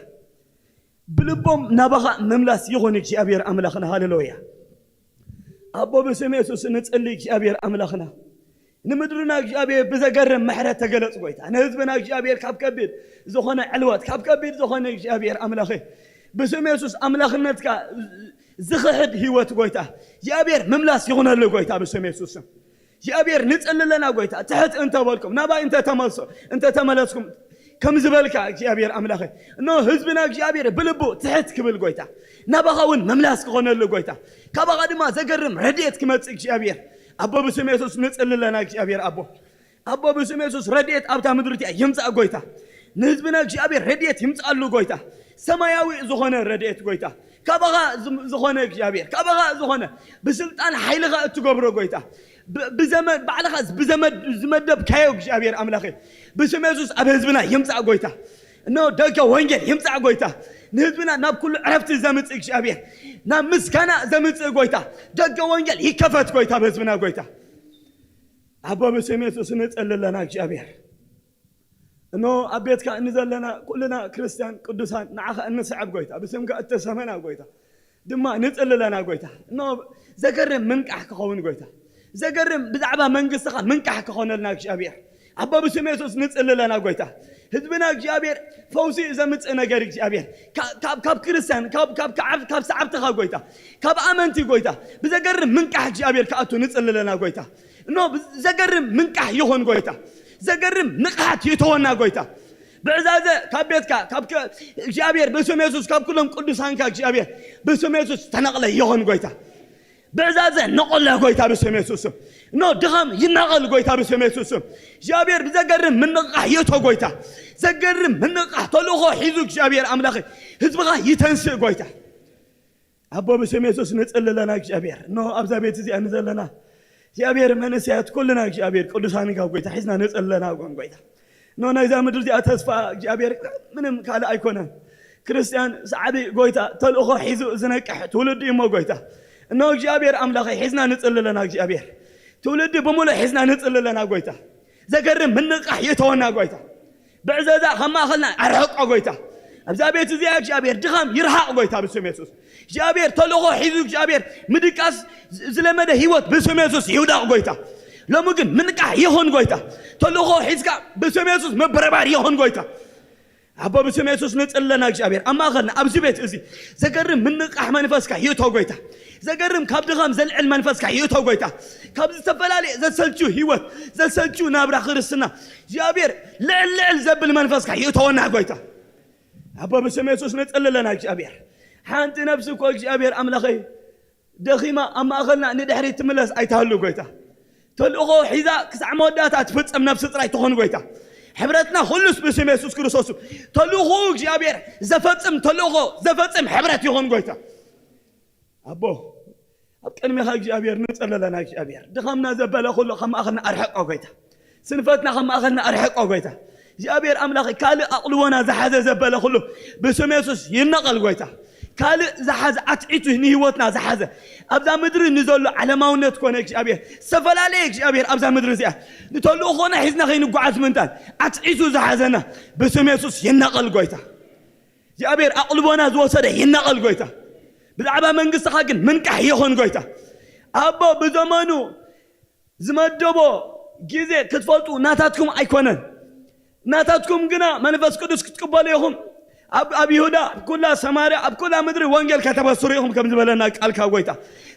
ብልቦም ናባኻ ምምላስ ይኹን እግዚኣብሔር ኣምላኽና። ሃሌሉያ። ኣቦ ብስም የሱስ ንጽሊ እግዚኣብሔር ኣምላኽና። ንምድርና እግዚኣብሔር ብዘገርም ምሕረት ተገለጽ ጎይታ። ንህዝብና እግዚኣብሔር ካብ ከቢድ ዝኾነ ዕልወት፣ ካብ ከቢድ ዝኾነ እግዚኣብሔር ኣምላኸ። ብስም የሱስ ኣምላኽነትካ ዝኽሕድ ህይወት ጎይታ። እግዚኣብሔር ምምላስ ይኹነሉ ጎይታ ብስም የሱስ ስም። እግዚኣብሔር ንጽሊ ኣለና ጎይታ። ትሕት እንተበልኩም፣ ናባይ እንተተመልሶ-፣ እንተተመለስኩም፣ ከም ዝበልካ እግዚኣብሔር ኣምላኸ። እነሆ ህዝብና እግዚኣብሔር ብልቡ ትሕት ክብል ጎይታ። ናባኻ እውን ምምላስ ክኾነሉ ጎይታ። ካባኻ ድማ ዘገርም ረድኤት ክመጽእ እግዚኣብሔር። ኣቦ ብስም የሱስ ንጽሊ ኣለና እግዚኣብሔር ኣቦ። ኣቦ ብስም የሱስ ረድኤት ኣብታ ምድሪ እቲኣ ይምጻእ ጎይታ። ንህዝብና እግዚኣብሔር ረድኤት ይምጻሉ ጎይታ። ሰማያዊ ዝኾነ ረድኤት ጎይታ። ካባኻ ዝም-፣ ዝኾነ እግዚኣብሔር፣ ካባኻ ዝኾነ ብስልጣን ሓይልኻ እትገብሮ ጎይታ። ብ-፣ ብዘመድ፣ ባዕልኻ ብዘመድ ዝመደብካዮ እግዚኣብሔር ኣምላኸ። ብስም የሱስ ኣብ ህዝብና ይምጻእ ጎይታ። እነሆ ደገ ወንጌል ይምጻእ ጎይታ። ንህዝብና ናብ ኩሉ ዕረፍቲ ዘምጽእ እግዚኣብሔር። ናብ ምስጋና ዘምጽእ ጎይታ። ደገ ወንጌል ይከፈት ጎይታ፣ ብህዝብና ጎይታ። ኣቦ ብስም የሱስ ንጸሊ ኣለና እግዚኣብሔር። እነሆ ኣብ ቤትካ እንዘለና ኩልና ክርስትያን ቅዱሳን ንዓኻ እንስዕብ ጎይታ፣ ብስምካ እተሰመና ጎይታ ድማ ንጽሊ ኣለና ጎይታ። እነሆ ዘገርም ምንቃሕ ክኸውን ጎይታ፣ ዘገርም ብዛዕባ መንግስትኻ ምንቃሕ ክኾነልና እግዚኣብሔር። ኣቦ ብስም የሱስ ንጽሊ ኣለና ጎይታ። ህዝብና እግዚኣብሔር ፈውሲ ዘምጽእ ነገር እግዚኣብሔር። ካ-፣ ካብ፣ ካብ ክርስትያን፣ ካብ፣ ካብ፣ ካብ፣ ካብ ሰዓብትኻ ጎይታ፣ ካብ ኣመንቲ ጎይታ፣ ብዘገርም ምንቃሕ እግዚኣብሔር ክኣቱ ንጽሊ ኣለና ጎይታ። እነሆ ዘገርም ምንቃሕ ይኹን ጎይታ። ዘገርም ንቕሓት ይእተወና ጎይታ። ብዕዛዘ ካብ ቤትካ፣ ካብ ከ-፣ እግዚኣብሔር ብስም የሱስ፣ ካብ ኩሎም ቅዱሳንካ እግዚኣብሔር ብስም የሱስ ተነቕለ ይኹን ጎይታ። ብዕዛዘ ነቐለ ጎይታ ብስም የሱስ ስም። እነሆ ድኻም ይነቐል ጎይታ ብስም የሱስ ስም። እግዚኣብሔር ብዘገርም ምንቕቓሕ ይእቶ ጎይታ። ዘገርም ምንቕቓሕ ተልእኾ ሒዙ እግዚኣብሔር ኣምላኸ ህዝብኻ ይተንስእ ጎይታ። ኣቦ ብስም የሱስ ንጽሊ ኣለና እግዚኣብሔር። እነሆ ኣብዛ ቤት እዚኣ ንዘለና እግዚኣብሔር መንእሰያት ኩልና እግዚኣብሔር ቅዱሳን ካብ ጎይታ ሒዝና ንጽሊ ኣለና ጎን ጎይታ። እነሆ ናይዛ ምድሪ እዚኣ ተስፋ እግዚኣብሔር ምንም ካልእ ኣይኮነን። ክርስትያን ሰዓቢ ጎይታ ተልእኾ ሒዙ ዝነቅሕ ትውልዲ እዩ እሞ ጎይታ። እነሆ እግዚኣብሔር ኣምላኸይ ሒዝና ንጽሊ ኣለና እግዚኣብሔር። ትውልዲ ብምሉእ ሒዝና ንጽሊ ኣለና ጎይታ። ዘገርም ምንቕቓሕ ይእተወና ጎይታ። ብዕዘዛ ካብ ማእኸልና ኣርሕቆ ጎይታ። ኣብዛ ቤት እዚኣ እግዚኣብሔር ድኻም ይርሓቕ ጎይታ ብስም የሱስ። እግዚኣብሔር ተልእኾ ሒዙ እግዚኣብሔር ምድቃስ ዝ-፣ ዝለመደ ህይወት ብስም የሱስ ይውደቕ ጎይታ። ሎሚ ግን ምንቃሕ ይኹን ጎይታ። ተልእኾ ሒዝካ ብስም የሱስ ምብርባር ይኹን ጎይታ። ኣቦ ብስም የሱስ ንጽሊ ኣለና እግዚኣብሔር ኣብ ማእኸልና ኣብዚ ቤት እዚ ዘገርም ምንቃሕ መንፈስካ ይእቶ ጎይታ። ዘገርም ካብ ድኻም ዘልዕል መንፈስካ ይእቶ ጎይታ። ካብ ዝተፈላለየ ዘሰልችው ህይወት፣ ዘሰልችው ናብራ ክርስትና እግዚኣብሔር ልዕል ልዕል ዘብል መንፈስካ ይእተወና ጎይታ። ኣቦ ብስም የሱስ ንጽሊ ኣለና እግዚኣብሔር። ሓንቲ ነብሲ እኮ እግዚኣብሔር ኣምላኸይ ደኺማ ኣብ ማእኸልና ንድሕሪት ትምለስ ኣይትሃሉ ጎይታ። ተልእኾ ሒዛ ክሳዕ መወዳእታ ትፍጽም ነብሲ ጥራይ ትኾን ጎይታ። ሕብረትና ኩሉስ ብስም የሱስ ክርስቶስ እዩ። ተልእኾኡ እግዚኣብሔር ዘፈጽም፣ ተልእኾ ዘፈጽም ሕብረት ይኾን ጎይታ። ኣቦ ኣብ ቅድሚኻ እግዚኣብሔር ንጽሊ ኣለና እግዚኣብሔር። ድኻምና ዘበለ ኩሉ ካብ ማእኸልና ኣርሕቆ ጎይታ። ስንፈትና ካብ ማእኸልና ኣርሕቆ ጎይታ። እግዚኣብሔር ኣምላኸ ካልእ ኣቕልቦና ዝሓዘ ዘበለ ኩሉ ብስም የሱስ ይነቐል ጎይታ። ካልእ ዝሓዘ ኣትዒቱ ንህይወትና ዝሓዘ ኣብዛ ምድሪ ንዘሎ ዓለማውነት ኮነ እግዚኣብሔር ዝተፈላለየ እግዚኣብሔር ኣብዛ ምድሪ እዚኣ ንተልእኾና ሒዝና ከይንጓዓዝ ምንታን ኣትዒቱ ዝሓዘና ብስም የሱስ ይነቐል ጎይታ። እግዚኣብሔር ኣቕልቦና ዝወሰደ ይነቐል ጎይታ። ብዛዕባ መንግስትኻ ግን ምንቃሕ ይኹን ጎይታ። ኣቦ ብዘመኑ ዝመደቦ ግዜ ክትፈልጡ ናታትኩም ኣይኮነን። ናታትኩም ግና መንፈስ ቅዱስ ክትቅበሉ ኢኹም። ኣብ ኣብ ይሁዳ፣ ኣብ ኩላ ሰማርያ፣ ኣብ ኩላ ምድሪ ወንጌል ከተበስሩ ኢኹም ከም ዝበለና ቃል ካብ ጎይታ።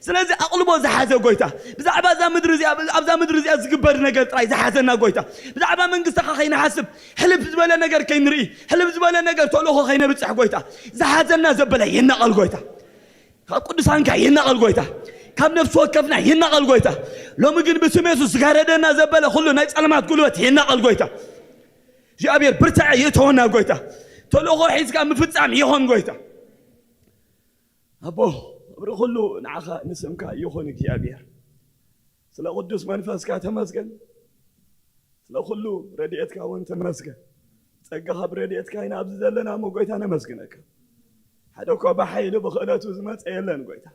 ስለዚ ኣቕልቦ ዝሓዘ ጎይታ፣ ብዛዕባ እዛ ምድሪ እዚኣ፣ ኣብዛ ምድሪ እዚኣ ዝግበር ነገር ጥራይ ዝሓዘና ጎይታ፣ ብዛዕባ መንግስትኻ ከይንሓስብ፣ ሕልፍ ዝበለ ነገር ከይንርኢ፣ ሕልፍ ዝበለ ነገር ተልእኾ ከይነብጽሕ ጎይታ፣ ዝሓዘና ዘበለ ይናቐል ጎይታ። ካብ ቅዱሳንካ ይናቐል ጎይታ። ካብ ነፍሲ ወከፍና ይናቐል ጎይታ። ሎሚ ግን ብስም የሱስ ዝጋረደና ዘበለ ኩሉ ናይ ጸልማት ጉልበት ይናቐል ጎይታ። እግዚኣብሔር ብርትዐ ይእተወና ጎይታ። ተልእኾ ሒዝካ ምፍጻም ይኹን ጎይታ። ኣቦ፣ ክብሪ ኩሉ ንዓኻ ንስምካ ይኹን እግዚኣብሔር። ስለ ቅዱስ መንፈስካ ተመስገን። ስለ ኩሉ ረድኤትካ እውን ተመስገን። ጸጋኻ ብረድኤትካ ኢና ኣብዚ ዘለና እሞ ጎይታ ነመስግነካ። ሓደ እኳ ብሓይሊ ብኽእለቱ ዝመጸ የለን ጎይታ።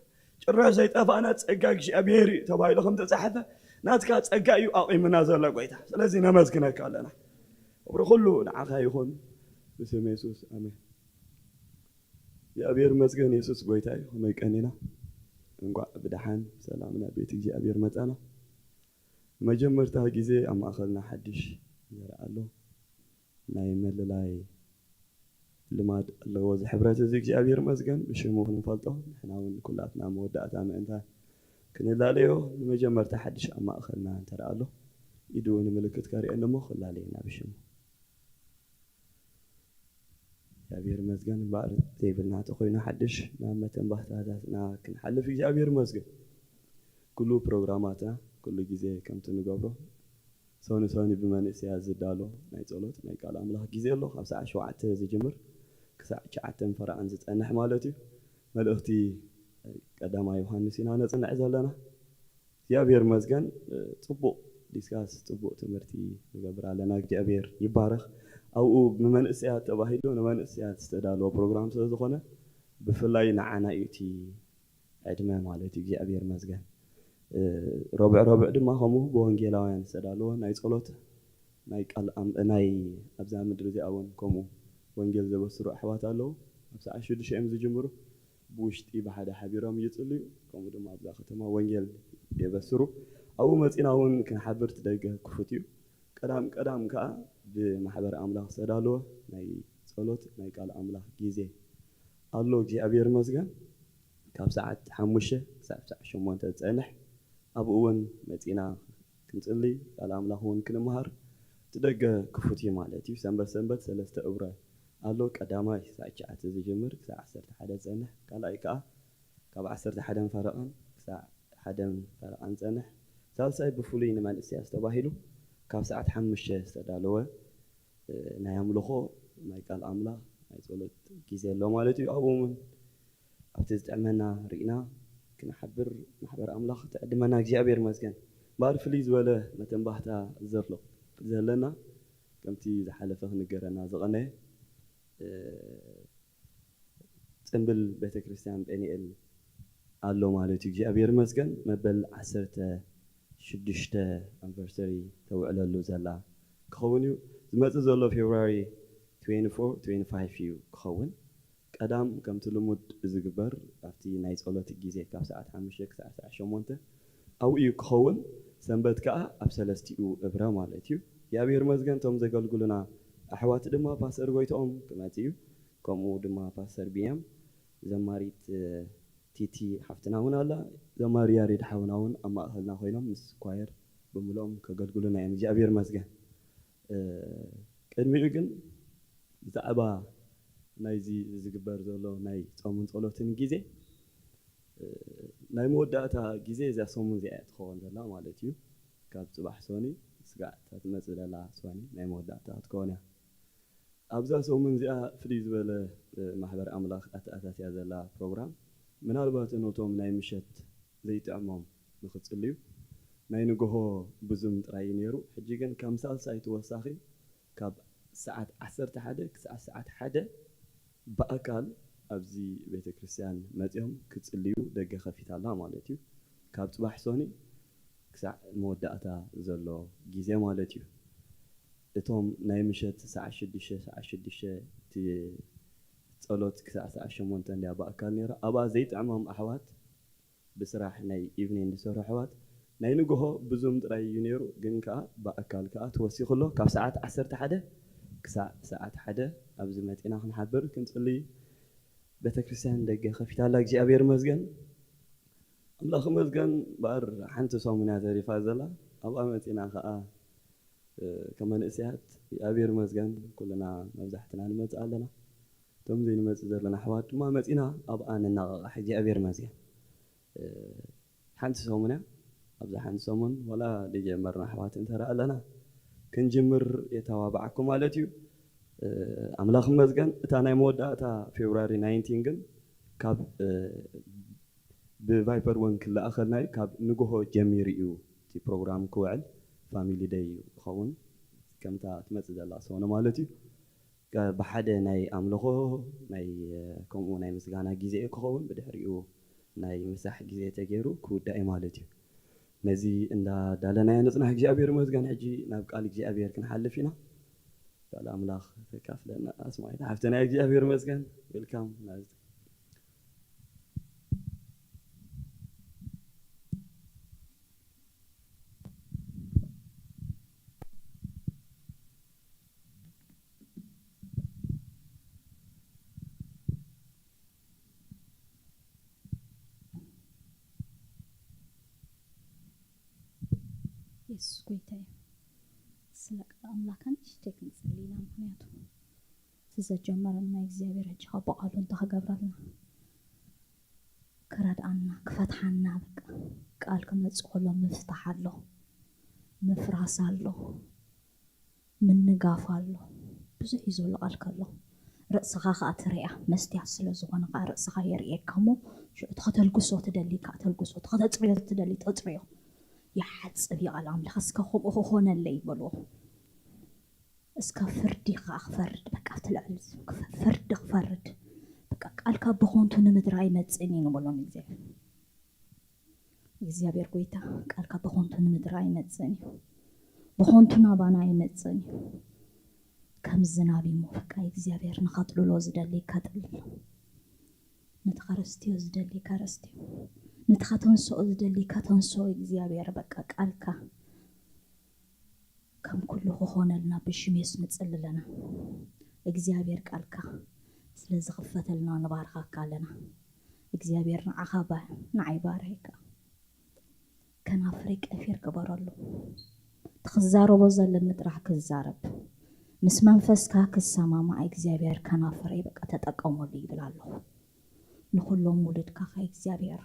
ጭራሽ ዘይጠፋእና ጸጋ እግዚኣብሔር እዩ ተባሂሉ ከም ተጻሕፈ ናትካ ጸጋ እዩ ኣቑምና ዘሎ ጎይታ። ስለዚ ነመስግነካ ኣለና። ክብሪ ኩሉ ንዓኻ ይኹን ብስም የሱስ ኣሜን። እግዚኣብሔር ይመስገን፣ የሱስ ጎይታ እዩ። ከመይ ቀኒና? እንኳዕ ብደሓን ሰላም ናብ ቤት እግዚኣብሔር መጻና። መጀመርታ ግዜ ኣብ ማእኸልና ሓድሽ ዘርኢ ኣሎ። ናይ ምልላይ ልማድ ኣለዎ እዚ ሕብረት እዚ። እግዚኣብሔር ይመስገን ብሽሙ ክንፈልጦ፣ ንሕና እውን ኩላትና መወዳእታ ምእንታ ክንላለዮ ንመጀመርታ ሓድሽ ኣብ ማእኸልና እንተ ደኣ ኣሎ ኢዱ ንምልክት ከርእየኒ እሞ ክላለየና ብሽሙ። እግዚኣብሔር ይመስገን እምበኣር ዘይብልና ተኾይኑ ሓድሽ ናብ መተንባህታታትና ክንሓልፍ እግዚኣብሔር ይመስገን። ኩሉ ፕሮግራማትና ኩሉ ግዜ ከምቲ ንገብሮ ሰኒ ሰኒ ብመንእሰያት ዝዳሎ ናይ ጸሎት ናይ ቃል ኣምላኽ ግዜ ኣሎ። ካብ ሰዓት ሸውዓተ ዝጅምር ክሳዕ ትሽዓተ ፈረቓን ዝጸንሕ ማለት እዩ። መልእኽቲ ቀዳማይ ዮሃንስ ኢና ነጽንዕ ዘለና። እግዚኣብሔር ይመስገን። ጽቡቕ ዲስካስ፣ ጽቡቕ ትምህርቲ ንገብር ኣለና። እግዚኣብሔር ይባረኽ። ኣብኡ ንመንእሰያት ተባሂሉ ንመንእሰያት ዝተዳለወ ፕሮግራም ስለ ዝኾነ ብፍላይ ንዓና እዩ እቲ ዕድመ ማለት እዩ። እግዚኣብሔር ይመስገን። ረብዕ ረብዕ ድማ ከምኡ ብወንጌላውያን ዝተዳለወ ናይ ጸሎት ናይ ቃል ኣም- ናይ ኣብዛ ምድሪ እዚኣ እውን ከምኡ ወንጌል ዘበስሩ ኣሕዋት ኣለዉ። ኣብ ሰዓት ሽዱሽተ እዮም ዝጅምሩ። ብውሽጢ ብሓደ ሓቢሮም ይጽልዩ፣ ከምኡ ድማ ኣብዛ ከተማ ወንጌል የበስሩ። ኣብኡ መጺና እውን ክንሓብር እቲ ደገ ክፉት እዩ። ቀዳም ቀዳም ከኣ ብማሕበር ኣምላኽ ዝተዳለወ ናይ ጸሎት ናይ ቃል ኣምላኽ ግዜ ኣሎ። እግዚኣብሔር ይመስገን። ካብ ሰዓት ሓሙሽተ ክሳብ ሰዓት ሸሞንተ ዝጸንሕ ኣብኡ እውን መጺና ክንጽሊ ቃል ኣምላኽ እውን ክንመሃር እቲ ደገ ክፉት እዩ ማለት እዩ። ሰንበት ሰንበት ሰለስተ እብረ ኣሎ። ቀዳማይ ሰዓት ትሽዓተ ዝጅምር ክሳብ ዓሰርተ ሓደ ዝጸንሕ፣ ካልኣይ ከኣ ካብ ዓሰርተ ሓደን ፈረቓን ክሳዕ ሓደን ፈረቓን ዝጸንሕ፣ ሳልሳይ ብፍሉይ ንመንእሰያት ተባሂሉ ካብ ሰዓት ሓሙሽተ ዝተዳለወ ናይ ኣምልኾ ናይ ቃል ኣምላኽ ናይ ጸሎት ግዜ ኣሎ ማለት እዩ። ኣብኡ እውን ኣብቲ ዝጥዕመና ርኢና ክንሓብር ማሕበር ኣምላኽ ትዕድመና እግዚኣብሔር ይመስገን። እምበኣር ፍልይ ዝበለ መተንባህታ ዘሎ ዘለና ከምቲ ዝሓለፈ ክንገረና ዝቐነየ ጽምብል ቤተ ክርስቲያን ጴንኤል ኣሎ ማለት እዩ። እግዚኣብሔር ይመስገን መበል ዓሰርተ ሽዱሽተ ኣንቨርሰሪ ተውዕለሉ ዘላ ክኸውን እዩ። ዝመጽእ ዘሎ ፌብርዋሪ ትዌንቲ ፎር ትዌንቲ ፋይቭ እዩ ክኸውን። ቀዳም ከምቲ ልሙድ ዝግበር ኣብቲ ናይ ጸሎት ግዜ ካብ ሰዓት ሓሙሽተ ክሳዕ ሰዓት ሸሞንተ ኣብኡ እዩ ክኸውን። ሰንበት ከኣ ኣብ ሰለስቲኡ እብረ ማለት እዩ። እግዚኣብሔር ይመስገን እቶም ዘገልግሉና ኣሕዋት ድማ ፓስተር ጎይትኦም ክመጽእ እዩ። ከምኡ ድማ ፓስተር ቢንያም፣ ዘማሪት ቲቲ ሓፍትና እውን ኣላ። ዘማሪ ያሬድ ሓውና እውን ኣብ ማእኸልና ኮይኖም ምስ ኳየር ብምልኦም ከገልግሉና እዮም። እግዚኣብሔር ይመስገን። ቅድሚኡ ግን ብዛዕባ ናይዚ ዝግበር ዘሎ ናይ ጾምን ጸሎትን ግዜ ናይ መወዳእታ ግዜ እዚኣ ሰሙን እዚኣ እያ ትኸውን ዘላ ማለት እዩ። ካብ ጽባሕ ሶኒ ስጋዕ እታ ትመጽእ ዘላ ሶኒ ናይ መወዳእታ ክትከውን እያ። ኣብዛ ሰሙን እዚኣ ፍልይ ዝበለ ማሕበር ኣምላኽ ኣተኣታትያ ዘላ ፕሮግራም ምናልባት ነቶም ናይ ምሸት ዘይጥዕሞም ንኽጽልዩ ናይ ንግሆ ብዙም ጥራይ እዩ ነይሩ። ሕጂ ግን ከም ሳልሳይ ተወሳኺ ካብ ሰዓት ዓሰርተ ሓደ ክሳዕ ሰዓት ሓደ ብኣካል ኣብዚ ቤተ ክርስቲያን መጺኦም ክጽልዩ ደገ ከፊታ ኣላ ማለት እዩ። ካብ ጽባሕ ሶኒ ክሳዕ መወዳእታ ዘሎ ግዜ ማለት እዩ። እቶም ናይ ምሸት ሰዓት ሽዱሽተ ሰዓት ሽዱሽተ እቲ ጸሎት ክሳዕ ሰዓት ሸሞንተ እንድያ ብኣካል ነይራ። ኣብኣ ዘይጥዕሞም ኣሕዋት ብስራሕ ናይ ኢቭኒንግ ዝሰርሑ ኣሕዋት ናይ ንግሆ ብዙም ጥራይ እዩ ነይሩ፣ ግን ከኣ ብኣካል ከኣ ተወሲኹ ኣሎ ካብ ሰዓት ዓሰርተ ሓደ ክሳዕ ሰዓት ሓደ ኣብዚ መፂና ክንሓብር ክንፅሊ ቤተክርስትያን ደገ ከፊታላ እግዚኣብሔር መስገን ኣምላኽ መስገን። ባር ሓንቲ ሰሙን እያ ተሪፋ ዘላ። ኣብኣ መፂና ከዓ ከመንእሰያት እግዚኣብሔር መስገን ኩልና መብዛሕትና ንመፅእ ኣለና። እቶም ዘይንመፅእ ዘለና ኣሕዋት ድማ መፂና ኣብኣ ንናቐቓሕ እግዚኣብሔር መስገን። ሓንቲ ሰሙን እያ። ኣብዛ ሓንቲ ሰሙን ዋላ ደይጀመርና ኣሕዋት እንተረኣ ኣለና ክንጅምር የተባባዕኩ ማለት እዩ። ኣምላኽ መስገን እታ ናይ መወዳእታ ፌብራሪ ናይንቲን ግን ካብ ብቫይፐር እውን ክለኣኸልና እዩ። ካብ ንግሆ ጀሚሩ እዩ እቲ ፕሮግራም ክውዕል። ፋሚሊ ደይ ይኸውን ከምታ ትመፅእ ዘላ ሰሙን ማለት እዩ። ብሓደ ናይ ኣምልኾ ናይ ከምኡ ናይ ምስጋና ግዜ ክኸውን ብድሕሪኡ ናይ ምሳሕ ግዜ ተገይሩ ክውዳእ እዩ ማለት እዩ። ነዚ እንዳዳለናዮ ንፅናሕ እግዚኣብሔር መስገን። ሕጂ ናብ ቃል እግዚኣብሔር ክንሓልፍ ኢና። ቃል ኣምላኽ ተካፍለና ኣስማዒት ሓፍተና እግዚኣብሔር መስገን። ዌልካም ናዚ የሱስ ጎይታ እዩ። ስለ ቃል ኣምላኽ ንእሽተይ ክንጽሊ ኢና። ምክንያቱ እቲ ዘጀመረና እግዚኣብሔር ሕጂ ካብ ብቓሉ እንታይ ክገብረልና ክረድኣና ክፈትሓና በቃ ቃል ክመጽእ ከሎ ምፍታሕ ኣሎ፣ ምፍራስ ኣሎ፣ ምንጋፍ ኣሎ። ብዙሕ እዩ ዘሎ ቃል ከሎ ርእስኻ ከዓ ትሪኣ መስትያት ስለ ዝኾነ ከዓ ርእስኻ የርእየካ እሞ ሽዑ እቲ ከተልግሶ ትደሊ ከዓ ተልግሶ እቲ ከተፅርዮ ትደሊ ተፅርዮ። ይሓፅብ እዩ ቃል ኣምላኽ እስከ ከምኡ ክኾነለይ ይበልዎ። እስከ ፍርዲ ከዓ ክፈርድ በቃ ኣብቲ ልዕሊ ፍርዲ ክፈርድ በቃ ቃልካ ብኾንቱ ንምድሪ ኣይመፅእን እዩ ንበሎ ንእግዚኣብሔር። እግዚኣብሔር ጎይታ ቃልካ ብኾንቱ ንምድሪ ኣይመፅእን እዩ። ብኾንቱ ናባና ኣይመፅእን እዩ። ከም ዝናብ እዩ እሞ በቃ እግዚኣብሔር ንኸጥልሎ ዝደሊ ከጥልሎ ነቲ ከረስትዮ ዝደሊ ከረስትዮ ነቲ ከተንስኦ ዝደሊ ከተንስኦ እግዚኣብሔር በቃ ቃልካ ከም ኩሉ ክኾነልና ብሽም የሱስ ንጽሊ ኣለና። እግዚኣብሔር ቃልካ ስለ ዝኽፈተልና ንባርኻካ ኣለና። እግዚኣብሔር ንዓኻ ባ ንዓይ ባርኸካ። ከናፍረይ ቀፊር ግበረሉ። ትኽዛረቦ ዘለኒ ጥራሕ ክዛረብ ምስ መንፈስካ ክሰማማዕ እግዚኣብሔር ከናፍረይ በቃ ተጠቀመሉ ይብል ኣለኹ። ንኹሎም ውሉድካ ኸ እግዚኣብሔር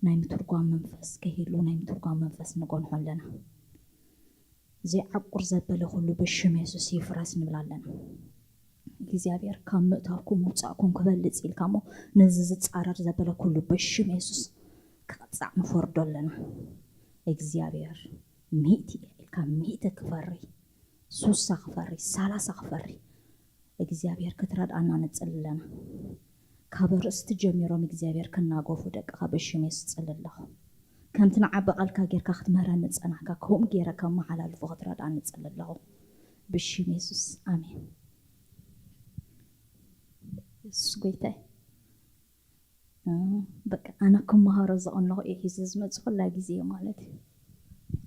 ናይ ምትርጓም መንፈስ ከሂሉ ናይ ምትርጓም መንፈስ ንጎንሖ ኣለና። ዘይዓቁር ዘበለ ኩሉ ብሽም የሱስ ይፍረስ ንብል ኣለና። እግዚኣብሔር ካብ ምእታውኩም ምውፃእኩም ክበልፅ ኢልካ እሞ ነዚ ዝፃረር ዘበለ ኩሉ ብሽም የሱስ ክቕፃዕ ንፈርዶ ኣለና። እግዚኣብሔር ሚእቲ ኢልካ ሚእቲ ክፈሪ ሱሳ ክፈሪ ሳላሳ ክፈሪ እግዚኣብሔር ክትረድኣና ንፅሊ ኣለና። ካብ ርእስቲ ጀሚሮም እግዚኣብሔር ክናገፉ ደቅኻ ብሽም የሱስ እፅሊ ኣለኹ። ከምቲ ንዓቢ ቃልካ ጌርካ ክትምህረኒ ዝፀናሕካ ከምኡ ጌረ ከመሓላልፎ ክትረድኣኒ እፅሊ ኣለኹ ብሽም የሱስ ኣሜን። የሱስ ጎይታይ በቃ ኣነ ክመሃሮ ዝቐነኹ እየ ሒዘ ዝመፅእ ኩላ ግዜ ማለት እዩ።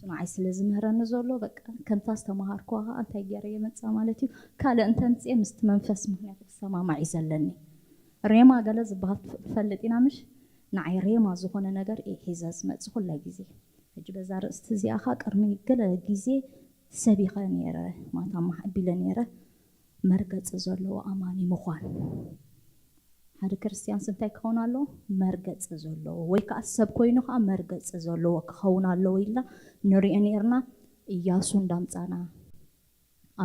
ንዓይ ስለ ዝምህረኒ ዘሎ በቃ ከምታ ዝተምሃርኩዋ ከዓ እንታይ ገይረ እየ መፅኣ ማለት እዩ። ካልእ እንተምፅኤ ምስቲ መንፈስ ምክንያቱ ክሰማማዕ እዩ ዘለኒ። ሬማ ገለ ዝበሃል ትፈልጥ ኢና ምሽ? ንዓይ ሬማ ዝኾነ ነገር እየ ሒዘ ዝመፅእ ኩላ ግዜ። ሕጂ በዛ ርእስቲ እዚኣ ከዓ ቅድሚ ገለ ግዜ ሰቢኸ ነይረ ማታ ኣቢለ ነይረ። መርገፂ ዘለዎ ኣማኒ ምዃን ሓደ ክርስትያንስ እንታይ ክኸውን ኣለዎ? መርገፂ ዘለዎ ወይ ከዓ ሰብ ኮይኑ ከዓ መርገፂ ዘለዎ ክኸውን ኣለዎ ኢልና ንሪኦ ነርና። እያሱ እንዳምፃና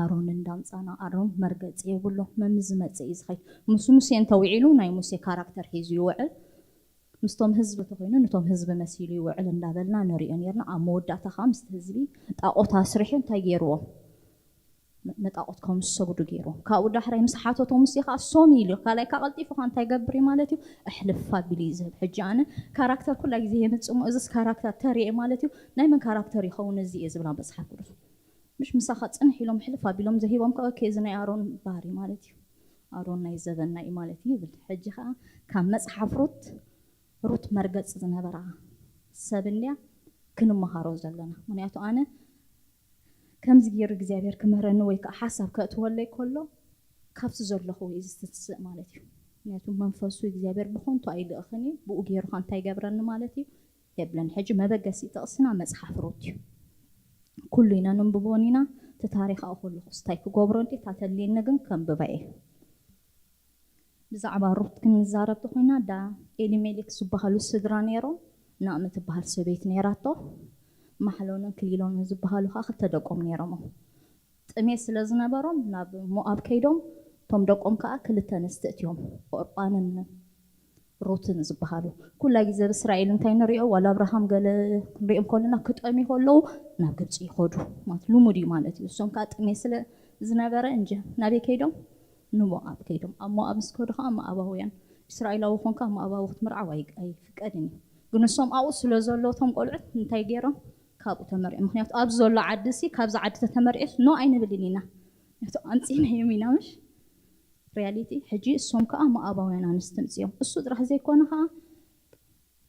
ኣሮን እንዳምፃና ኣሮን መርገፂ የብሎ መምዝመፀ እዩ ዝኸይድ ምስ ሙሴ እንተውዒሉ ናይ ሙሴ ካራክተር ሒዙ ይውዕል ምስቶም ህዝቢ ተኮይኑ ነቶም ህዝቢ መሲሉ ይውዕል እንዳበልና ንሪኦ ነርና ኣብ መወዳእታ ከዓ ምስቲ ህዝቢ ጣቆት ኣስሪሑ እንታይ ገይርዎም ንጣቆት ከም ዝሰግዱ ገይሩ ካብኡ ዳሕራይ ምስ ሓተቶ ሙሴ ከዓ ሶም ኢሉ ካልኣይ ከዓ ቀልጢፉ ከዓ እንታይ ገብር እዩ ማለት እዩ ኣሕልፍ ኣቢሉ እዩ ዝህብ ሕጂ ኣነ ካራክተር ኩላ ግዜ የምፅሞ እዚስ ካራክተር ተሪኤ ማለት እዩ ናይ መን ካራክተር ይኸውን እዚ እየ ዝብላ መፅሓፍ ቅዱስ ምሽ ምሳኻ ፅንሕ ኢሎም ሕልፍ ኣቢሎም ዘሂቦም ከዓ ኦኬ እዚ ናይ ኣሮን ባህሪ ማለት እዩ ኣሮን ናይ ዘበና እዩ ማለት እዩ ይብል ሕጂ ከዓ ካብ መፅሓፍ ሩት ሩት መርገፂ ዝነበራ ሰብ እንድያ ክንመሃሮ ዘለና ምክንያቱ ኣነ ከምዚ ገይሩ እግዚኣብሔር ክምህረኒ ወይ ከዓ ሓሳብ ከእትወለይ ከሎ ካብቲ ዘለኹ እዩ ዝትስእ ማለት እዩ። ምክንያቱ መንፈሱ እግዚኣብሔር ብኾንቱ ኣይልእኽን እዩ። ብኡ ገይሩ ከዓ እንታይ ይገብረኒ ማለት እዩ የብለን። ሕጂ መበገሲ ጥቕስና መፅሓፍ ሩት እዩ። ኩሉ ኢና ንንብቦን ኢና። እቲ ታሪኽ ኣብኡ ከለኹ እንታይ ክገብሮ እንዲ ታተልየኒ ግን ከንብባ እየ። ብዛዕባ ሩት ክንዛረብ ተኮይና ዳ ኤሊሜሌክ ዝበሃሉ ስድራ ነይሮም። ናእሚ ትበሃል ሰበይቲ ነይራቶ። ማሕሎንን ክሊሎንን ዝበሃሉ ከዓ ክልተ ደቆም ነይሮም። ጥሜት ስለ ዝነበሮም ናብ ሞኣብ ከይዶም እቶም ደቆም ከዓ ክልተ ኣንስቲ እትዮም ኦርጳንን ሩትን ዝበሃሉ። ኩላ ግዜ ኣብ እስራኤል እንታይ ንሪኦ ዋላ ኣብርሃም ገለ ክንሪኦም ከለና ክጠምዩ ከለዉ ናብ ግብፂ ይኸዱ ማለት ልሙድ እዩ ማለት እዩ። እሶም ከዓ ጥሜት ስለ ዝነበረ እንጂ ናበይ ከይዶም ንሞኣብ ከይዶም ኣብ ሞኣብ ምስ ከዱ ከዓ ሞኣባውያን እስራኤላዊ ኮንካ ሞኣባዊ ክትምርዓው ኣይፍቀድን እዩ። ግን እሶም ኣብኡ ስለ ዘለዉ እቶም ቆልዑት እንታይ ገይሮም ካብኡ ተመርዒ ምክንያቱ ኣብ ዘሎ ዓዲ ሲ ካብዚ ዓዲ ተተመርዒስ ኖ ኣይንብልን ኢና። ምክንያቱ ኣምፂእናዮም ኢና ምሽ ሪያሊቲ። ሕጂ እሶም ከዓ ሞኣባውያን ኣንስቲ ምፅኦም እሱ ጥራሕ ዘይኮነ ከዓ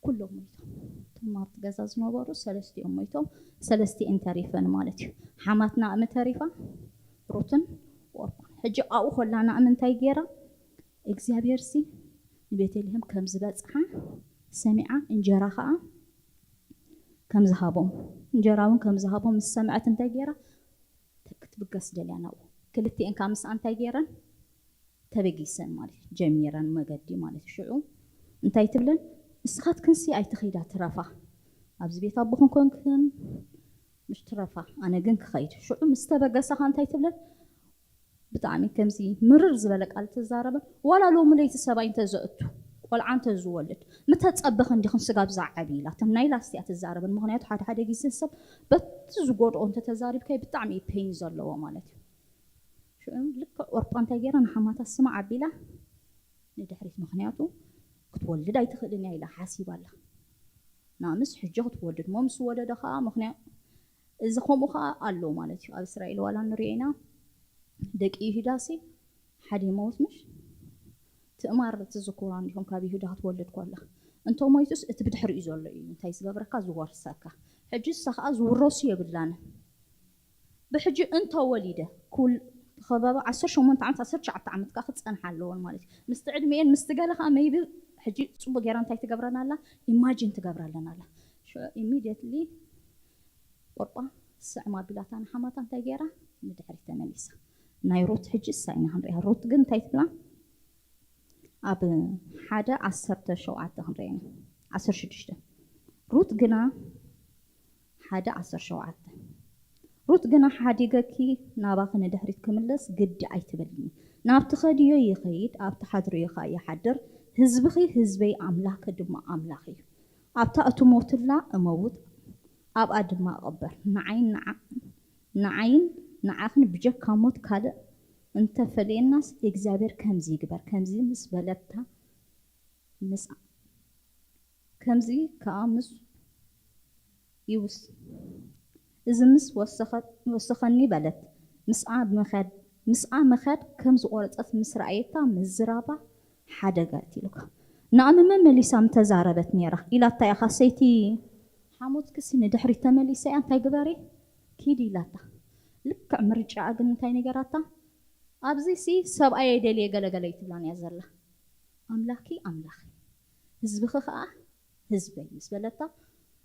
ኩሎም ሞይቶም። እቶም ኣብቲ ገዛ ዝነበሩ ሰለስቲኦም ሞይቶም ሰለስቲኤን ተሪፈን ማለት እዩ። ሓማት ናእሚ ተሪፋ ሩትን ኦርፓን። ሕጂ ኣብኡ ከላ ናእሚ እንታይ ገይራ እግዚኣብሔር ሲ ንቤተልሔም ከም ዝበፅሓ ሰሚዓ እንጀራ ከዓ ከም ዝሃቦም እንጀራ እውን ከም ዝሃቦም ምስ ሰምዐት እንታይ ገይራ ክትብገስ ደልያ ናብኡ ክልቲኤን ከዓ ምስኣ እንታይ ገይረን ተበጊሰን ማለት እዩ ጀሚረን መገዲ ማለት እዩ ሽዑ እንታይ ትብለን ንስኻትክንሲ ኣይትኸይዳ ትረፋ ኣብዚ ቤት ኣቦኽን ኮንክን ምሽ ትረፋ ኣነ ግን ክኸይድ ሽዑ ምስ ተበገሳ ከዓ እንታይ ትብለን ብጣዕሚ ከምዚ ምርር ዝበለ ቃል ትዛረበን ዋላ ሎሚ ለይቲ ሰብኣይ እንተዘእቱ ቆልዓ እንተዝወልድ ምተፀበኽን ዲኽን ስጋብ ዝዓብይ ኢላተን ናይ ላስቲያ ትዛረበን ምክንያቱ ሓደ ሓደ ግዜ ሰብ በቲ ዝጎድኦ እንተተዛሪብካይ ብጣዕሚ እዩ ፔን ዘለዎ ማለት እዩ ሽዑ ልክዕ ኦርጳ እንታይ ገይራ ንሓማታ ስማዕ ኣቢላ ንድሕሪት ምክንያቱ ክትወልድ ኣይትኽእልን እያ ኢላ ሓሲባ ኣላ ናምስ ሕጂ ክትወልድ ሞ ምስ ወለደ ከዓ ምክንያቱ እዚ ከምኡ ከዓ ኣሎ ማለት እዩ ኣብ እስራኤል ዋላ ንሪኦ ኢና ደቂ ይሁዳሲ ሓደ ይመውት ምሽ ትእማር ትዝክራ እንዲኹም ካብ ይሁዳ ክትወልድ ኮላ እንተ ሞይቱስ እቲ ብድሕሪኡ ዘሎ እዩ እንታይ ዝገብረካ ዝወርሰካ ሕጂ እሳ ከዓ ዝውረሱ የብላን ብሕጂ እንተ ወሊደ ኩል ከባቢ ዓሰርተ ሸሞንተ ዓመት ዓሰርተ ትሽዓተ ዓመት ከዓ ክፀንሓ ኣለዎን ማለት እዩ ምስቲ ዕድሚኤን ምስቲ ገለ ከዓ መይቢ ሕጂ ፅቡቅ ገይራ እንታይ ትገብረና ኣላ ኢማጂን ትገብረለና ኣላ ኢሚድየትሊ ቆርቋ ስዕማ ቢላታ ንሓማታ እንታይ ገይራ ንድሕሪት ተመሊሳ ናይ ሩት ሕጂ እሳ ኢና ክንሪኣ ሩት ግን እንታይ ትብላ ኣብ ሓደ ዓሰርተ ሸውዓተ ክንሪኣ ኢና ዓሰርተ ሽዱሽተ ሩት ግና ሓደ ዓሰርተ ሸውዓተ ሩት ግና ሓዲገኪ ናባኺ ንድሕሪት ክምለስ ግዲ ኣይትበልኒ ናብቲ ኸድዮ ይኸይድ ኣብቲ ሓድርዮ ኸዓ ይሓድር ህዝብኺ ህዝበይ ኣምላኽ ድማ ኣምላኽ እዩ ኣብታ እትሞትላ እመውት ኣብኣ ድማ እቕበር ንዓይን ንዓይን ንዓኽን ብጀካ ሞት ካልእ እንተፈለየናስ እግዚኣብሔር ከምዚ ይግበር ከምዚ ምስ በለታ ምስ ከምዚ ከዓ ምስ ይውስ እዚ ምስ ወሰኸኒ በለት ምስኣ ምኸድ ምስኣ ምኸድ ከም ዝቆረፀት ምስ ረኣየታ ምዝራባ ሓደገት ኢሉካ ናእሚ መመሊሳ ምተዛረበት ነይራ ኢላታ ኢኻ ሰይቲ ሓሞትክሲ ንድሕሪት ተመሊሳ እያ እንታይ ግበሪ ኪድ ኢላታ ልክዕ ምርጫኣ ግን እንታይ ነገራታ ኣብዚ ሲ ሰብኣይ ኣይደልየ ገለገለ ይትብላን እያ ዘላ ኣምላኪ ኣምላኪ ህዝብኺ ከዓ ህዝበይ ምስ በለታ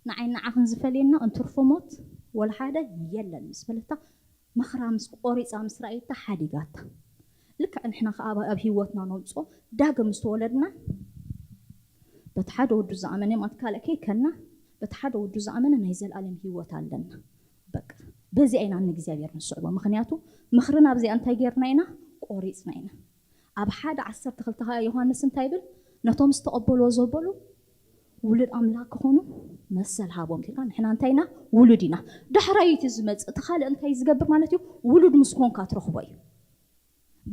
ንዓይ ንዓኽን ዝፈልየና እንትርፎ ሞት ወላ ሓደ የለን ምስ በለታ መኽራ ምስ ቆሪፃ ምስ ረኣየታ ሓዲጋታ ልክዕ ንሕና ከዓ ኣብ ህይወትና ነምፅኦ ዳግም ምስ ተወለድና በቲ ሓደ ወዱ ዝኣመነ ማለት ካልእ ከይከና በቲ ሓደ ወዱ ዝኣመነ ናይ ዘለኣለም ህይወት ኣለና በቃ በዚኣ ኢና ንእግዚኣብሔር ንስዕቦ ምክንያቱ ምኽርና ኣብዚኣ እንታይ ጌርና ኢና ቆሪፅና ኢና ኣብ ሓደ ዓሰርተ ክልተ ከዓ ዮሃንስ እንታይ ይብል ነቶም ዝተቐበልዎ ዘበሉ ውሉድ ኣምላኽ ክኾኑ መሰል ሃቦም ትልካ ንሕና እንታይ ኢና ውሉድ ኢና ዳሕራይ እቲ ዝመፅእ እቲ ካልእ እንታይ ዝገብር ማለት እዩ ውሉድ ምስ ኮንካ ትረኽቦ እዩ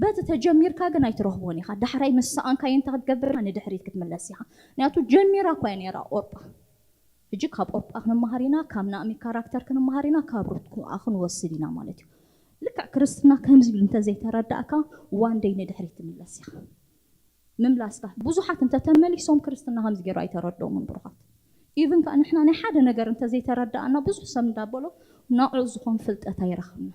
በቲ ተጀሚርካ ግን ኣይትረኽቦን ኢኻ ዳሕራይ ምስ ሰኣንካዮ እንታይ ክትገብር ንድሕሪት ክትምለስ ኢኻ ምክንያቱ ጀሚራ እኳ እያ ነይራ ኦርጳ ሕጂ ካብ ኦርጳ ክንመሃር ኢና ካብ ናእሚ ካራክተር ክንመሃር ኢና ካብ ሩት ከዓ ክንወስድ ኢና ማለት እዩ ልክዕ ክርስትና ከምዚ ኢሉ እንተዘይተረዳእካ ዋንደይ ንድሕሪት ትምለስ ኢኻ ምምላስካ ብዙሓት እንተተመሊሶም ክርስትና ከምዚ ገይሩ ኣይተረድኦምን ብሩኻት ኢቭን ከዓ ንሕና ናይ ሓደ ነገር እንተዘይተረዳእና ብዙሕ ሰብ እንዳበሎ ናዑ ዝኾን ፍልጠት ኣይረኽብና።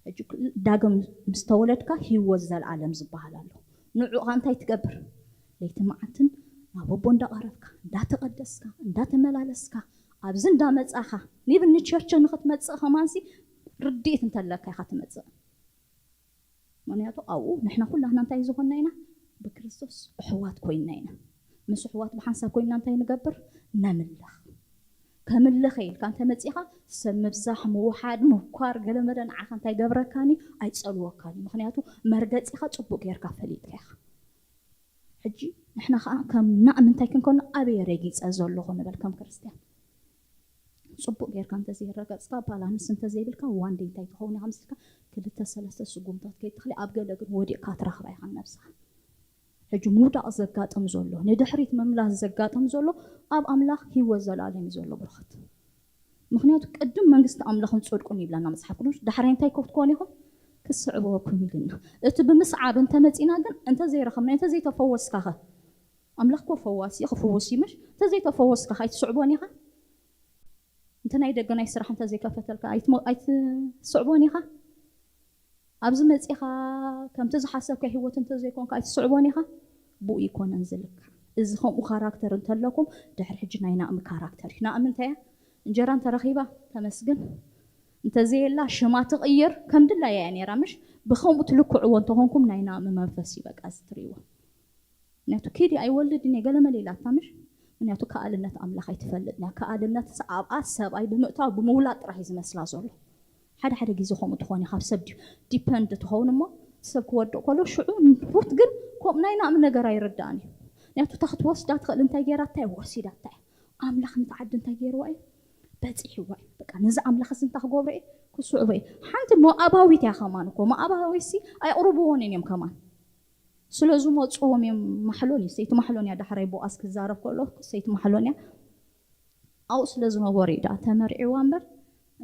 ሕጂ ዳግም ምስ ተወለድካ ህይወት ዘለኣለም ዝበሃል ኣሎ። ንዑ ኸዓ እንታይ ትገብር? ለይቲ መዓልትን ናብ ኣቦ እንዳቐረብካ እንዳተቐደስካ እንዳተመላለስካ ኣብዚ እንዳመጻኻ ኒብን ንቸርቸ ንኽትመጽእ ከማንሲ ርድኢት እንተለካ ኢኻ ትመጽእ። ምክንያቱ ኣብኡ ንሕና ኩላህና እንታይ ዝኾንና ኢና? ብክርስቶስ ኣሕዋት ኮይንና ኢና። ምስ ኣሕዋት ብሓንሳብ ኮይንና እንታይ ንገብር? ነምልኽ። ከምልኸ ኢልካ እንተመፂኻ ሰብ ምብዛሕ ምውሓድ ምኳር ገለመለ ንዓኻ እንታይ ገብረካኒ? ኣይፀልወካኒ። ምክንያቱ መርገፂኻ ፅቡቅ ጌርካ ፈሊጥካ ኢኻ። ሕጂ ንሕና ከዓ ከም ናእም እንታይ ክንከኑ? ኣበየ ረጊፀ ዘለኹ ንበል ከም ክርስትያን። ፅቡቅ ጌርካ እንተዘይረገፅካ ባላንስ እንተዘይብልካ ዋንዴ እንታይ ትኸውን ኢኻ ምስልካ ክልተ ሰለስተ ስጉምታት ከይትኽሊ ኣብ ገለ ግን ወዲቕካ ትረኽባ ኢኻ ነብስኻ። ሕጂ ምውዳቕ ዘጋጥም ዘሎ ንድሕሪት ምምላስ ዘጋጥም ዘሎ ኣብ ኣምላኽ ህይወት ዘላለም እዩ ዘሎ ብርኸት። ምክንያቱ ቅድም መንግስቲ ኣምላኽን ጽድቁን ይብለና መጽሓፍ ቅዱስ። ዳሕራይ እንታይ ክትኮኑ ኢኹም? ክስዕበኩም ኢልና። እቲ ብምስዓብ እንተመጺና ግን እንተዘይረኸብና እንተዘይተፈወስካኸ? ኣምላኽ ኮ ፈዋሲ ክፍውስ ይምሽ እንተዘይተፈወስካኸ ኣይትስዕቦን ኢኻ? እንተ ናይ ደገ ናይ ስራሕ እንተዘይከፈተልካ ኣይትስዕቦን ኢኻ? ኣብዚ መፂኻ ከምቲ ዝሓሰብካ ህይወት እንተዘይኮንካ ኣይትስዕቦን ኢኻ? ብኡ ይኮነን ዝልካ። እዚ ከምኡ ካራክተር እንተለኩም ድሕሪ ሕጂ ናይ ናእሚ ካራክተር እዩ። ናእሚ እንታይ እያ? እንጀራ እንተረኺባ ተመስግን፣ እንተዘየላ ሽማ ትቕይር ከም ድላያ እያ ነይራ ምሽ? ብከምኡ ትልክዕዎ እንተኾንኩም ናይ ናእሚ መንፈስ እዩ በቃ እዚ ትርእይዎ። ምክንያቱ ኪዲ ኣይወልድን እየ ገለመለ ኢላታ ምሽ? ምክንያቱ ከኣልነት ኣምላኽ ኣይትፈልጥን እያ። ከኣልነት ኣብኣ ሰብኣይ ብምእታው ብምውላድ ጥራሕ እዩ ዝመስላ ዘሎ። ሓደ ሓደ ግዜ ከምኡ ትኾን ካብ ሰብ ዲፐንድ ትኸውን እሞ ሰብ ክወድቕ ከሎ ሽዑ ሩት ግን ከምኡ ናይ ናእሚ ነገር ኣይርዳእን እዩ። ምክንያቱ እታ ክትወስዳ ትኽእል እንታይ ገይራታ እያ ወሲዳታ እያ። ኣምላኽ ነቲ ዓዲ እንታይ ገይርዋ እዩ? በፂሕዋ እዩ። በቃ ነዚ ኣምላኽ እዚ እንታይ ክገብሮ እየ? ክስዕቦ እየ። ሓንቲ ሞኣባዊት እያ ከማን እኮ ሞኣባዊት ሲ ኣየቕርብዎን እዮም ከማን ስለ ዝመፅዎም እዮም ማሕሎን እዩ ሰይቲ ማሕሎን እያ ዳሕራይ ቦኣስ ክዛረብ ከሎ ሰይቲ ማሕሎን እያ ኣብኡ ስለ ዝነበሩ እዩ ደኣ ተመርዒዋ እምበር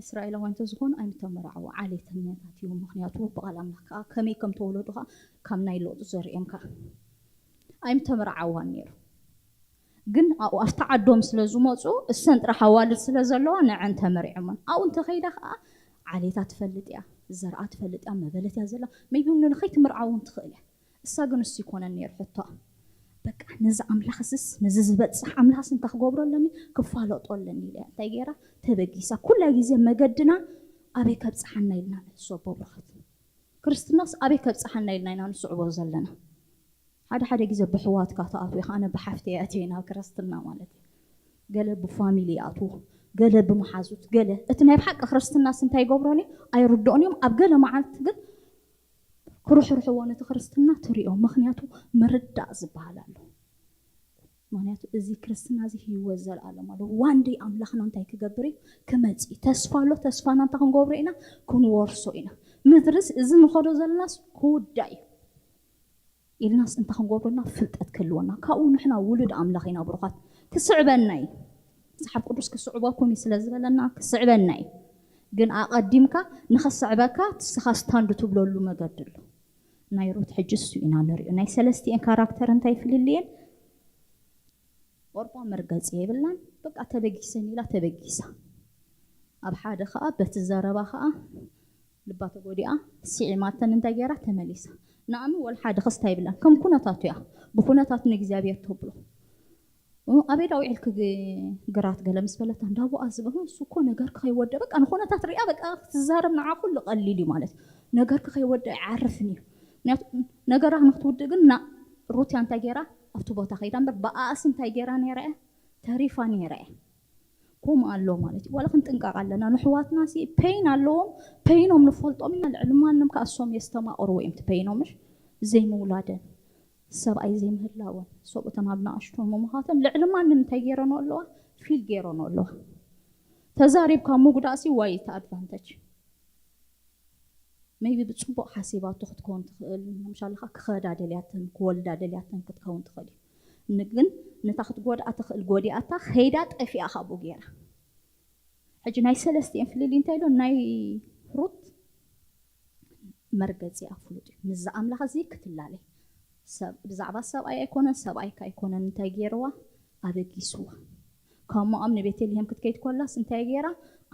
እስራኤላውያን እንተዝኾኑ ኣይምተመርዓዋ ዓሌተኛታት እዮም ምክንያቱ ብቓል ኣምላኽ ከዓ ከመይ ከም ተወለዱ ከዓ ካብ ናይ ሎጥ ዘርእዮም ከዓ ኣይምተመርዓዋን ነይሩ ግን ኣብኡ ኣብቲ ዓዶም ስለ ዝመፁ እሰን ጥራሕ ኣዋልድ ስለ ዘለዋ ንዐን ተመሪዖመን ኣብኡ እንተኸይዳ ከዓ ዓሌታ ትፈልጥ እያ ዘርኣ ትፈልጥ እያ መበለት እያ ዘላ maybe ንኸይትምርዓውን ትኽእል እያ እሳ ግን እሱ ይኮነን ነይሩ ሕቶ በቃ ነዚ ኣምላኽ እዝስ ነዚ ዝበፅሕ ኣምላኽስ እንታይ ክገብሮ ኣለኒ ክፋለጦ ኣለኒ ኢለ እንታይ ገይራ ተበጊሳ ኩላ ግዜ መገድና ኣበይ ከብፅሓና ኢልና ንሕሰቦ ብርኸት ክርስትናስ ኣበይ ከብፅሓና ኢልና ኢና ንስዕቦ ዘለና ሓደ ሓደ ግዜ ብሕዋትካ ተኣትዎ ኢኻ ኣነ ብሓፍተይ ኣትየ ናብ ክርስትና ማለት እዩ ገለ ብፋሚሊ ይኣትዎ ገለ ብመሓዙት ገለ እቲ ናይ ብሓቂ ክርስትናስ እንታይ ይገብሮን እዩ ኣይርድኦን እዮም ኣብ ገለ መዓልቲ ግን ክርሕርሕዎ ነቲ ክርስትና ትሪኦ ምክንያቱ ምርዳእ ዝበሃል ኣሎ ምክንያቱ እዚ ክርስትና እዚ ህይወት ዘለኣለም ኣሎ ዋንደይ ኣምላኽና እንታይ ክገብር እዩ ክመፅ እዩ ተስፋ ኣሎ ተስፋና እንታይ ክንገብሮ ኢና ክንወርሶ ኢና ምድርስ እዚ ንኸዶ ዘለናስ ክውዳእ እዩ ኢልናስ እንታይ ክንገብረና ፍልጠት ክህልወና ካብኡ ንሕና ውሉድ ኣምላኽ ኢና ብሩኻት ክስዕበና እዩ መፅሓፍ ቅዱስ ክስዕበኩም እዩ ስለ ዝበለና ክስዕበና እዩ ግን ኣቐዲምካ ንኸስዕበካ ንስኻ ስታንድ ትብለሉ መገዲ ኣሎ ናይ ሩት ሕጂ እሱ ኢና ንሪኦ ናይ ሰለስቲኤን ካራክተር እንታይ ፍልልየን ኦርባ መርገፂ የብላን በቃ ተበጊሰን ኢላ ተበጊሳ ኣብ ሓደ ከዓ በቲ ዘረባ ከዓ ልባ ተጎዲኣ ስዒማተን እንታይ ገይራ ተመሊሳ ንኣምን ወላ ሓደ ክስታ ይብላን ከም ኩነታቱ እያ ብኩነታት ንእግዚኣብሔር ተብሎ ኣበይ ዳ ውዒልክ ግራት ገለ ምስ በለታ እንዳቦኣ ዝበ እሱ እኮ ነገር ከይወደ በቃ ንኩነታት ሪኣ በቃ ክትዛረብ ንዓ ኩሉ ቀሊል እዩ ማለት ነገርክ ከይወደ ኣይዓርፍን እዩ ምክንያቱ ነገራ ንክትውድእ ግን ና ሩትያ እንታይ ገይራ ኣብቲ ቦታ ከይዳ እምበር ብኣእስ እንታይ ገይራ ነይራ እያ ተሪፋ ነይራ እያ ከምኡ ኣሎ ማለት እዩ ዋላ ክንጥንቀቕ ኣለና ንሕዋትና ሲ ፔን ኣለዎም ፔኖም ንፈልጦም ኢና ልዕሊ ማንም ከኣ እሶም የስተማቕርዎ እዮም ፔኖምሽ ዘይምውላደን ሰብኣይ ዘይምህላወን ሰብኡተን ኣብ ንኣሽቱ ምምዃተን ልዕሊ ማንም እንታይ ገይረንኦ ኣለዋ ፊል ገይረንኦ ኣለዋ ተዛሪብካ ምጉዳእሲ ዋይ እቲ ኣድቫንተጅ maybe ብፅቡቕ ሓሲባቶ ክትከውን ትኽእል ምሻለኻ ክኸዳ ደልያተን ክወልዳ ደልያተን ክትከውን ትኽእል እዩ ግን ነታ ክትጎድኣ ትኽእል ጎዲኣታ ከይዳ ጠፊኣ ካብኡ ገይራ ሕጂ ናይ ሰለስቲኤን ፍልልይ እንታይ ኢሎ ናይ ሩት መርገፂኣ ፍሉጥ እዩ ምስዚ ኣምላኽ እዚ ክትላለይ ብዛዕባ ሰብኣይ ኣይኮነን ሰብኣይካ ኣይኮነን እንታይ ገይርዋ ኣበጊስዋ ካብ ሞኣብ ንቤተልሔም ክትከይድ ኮላስ እንታይ ገይራ?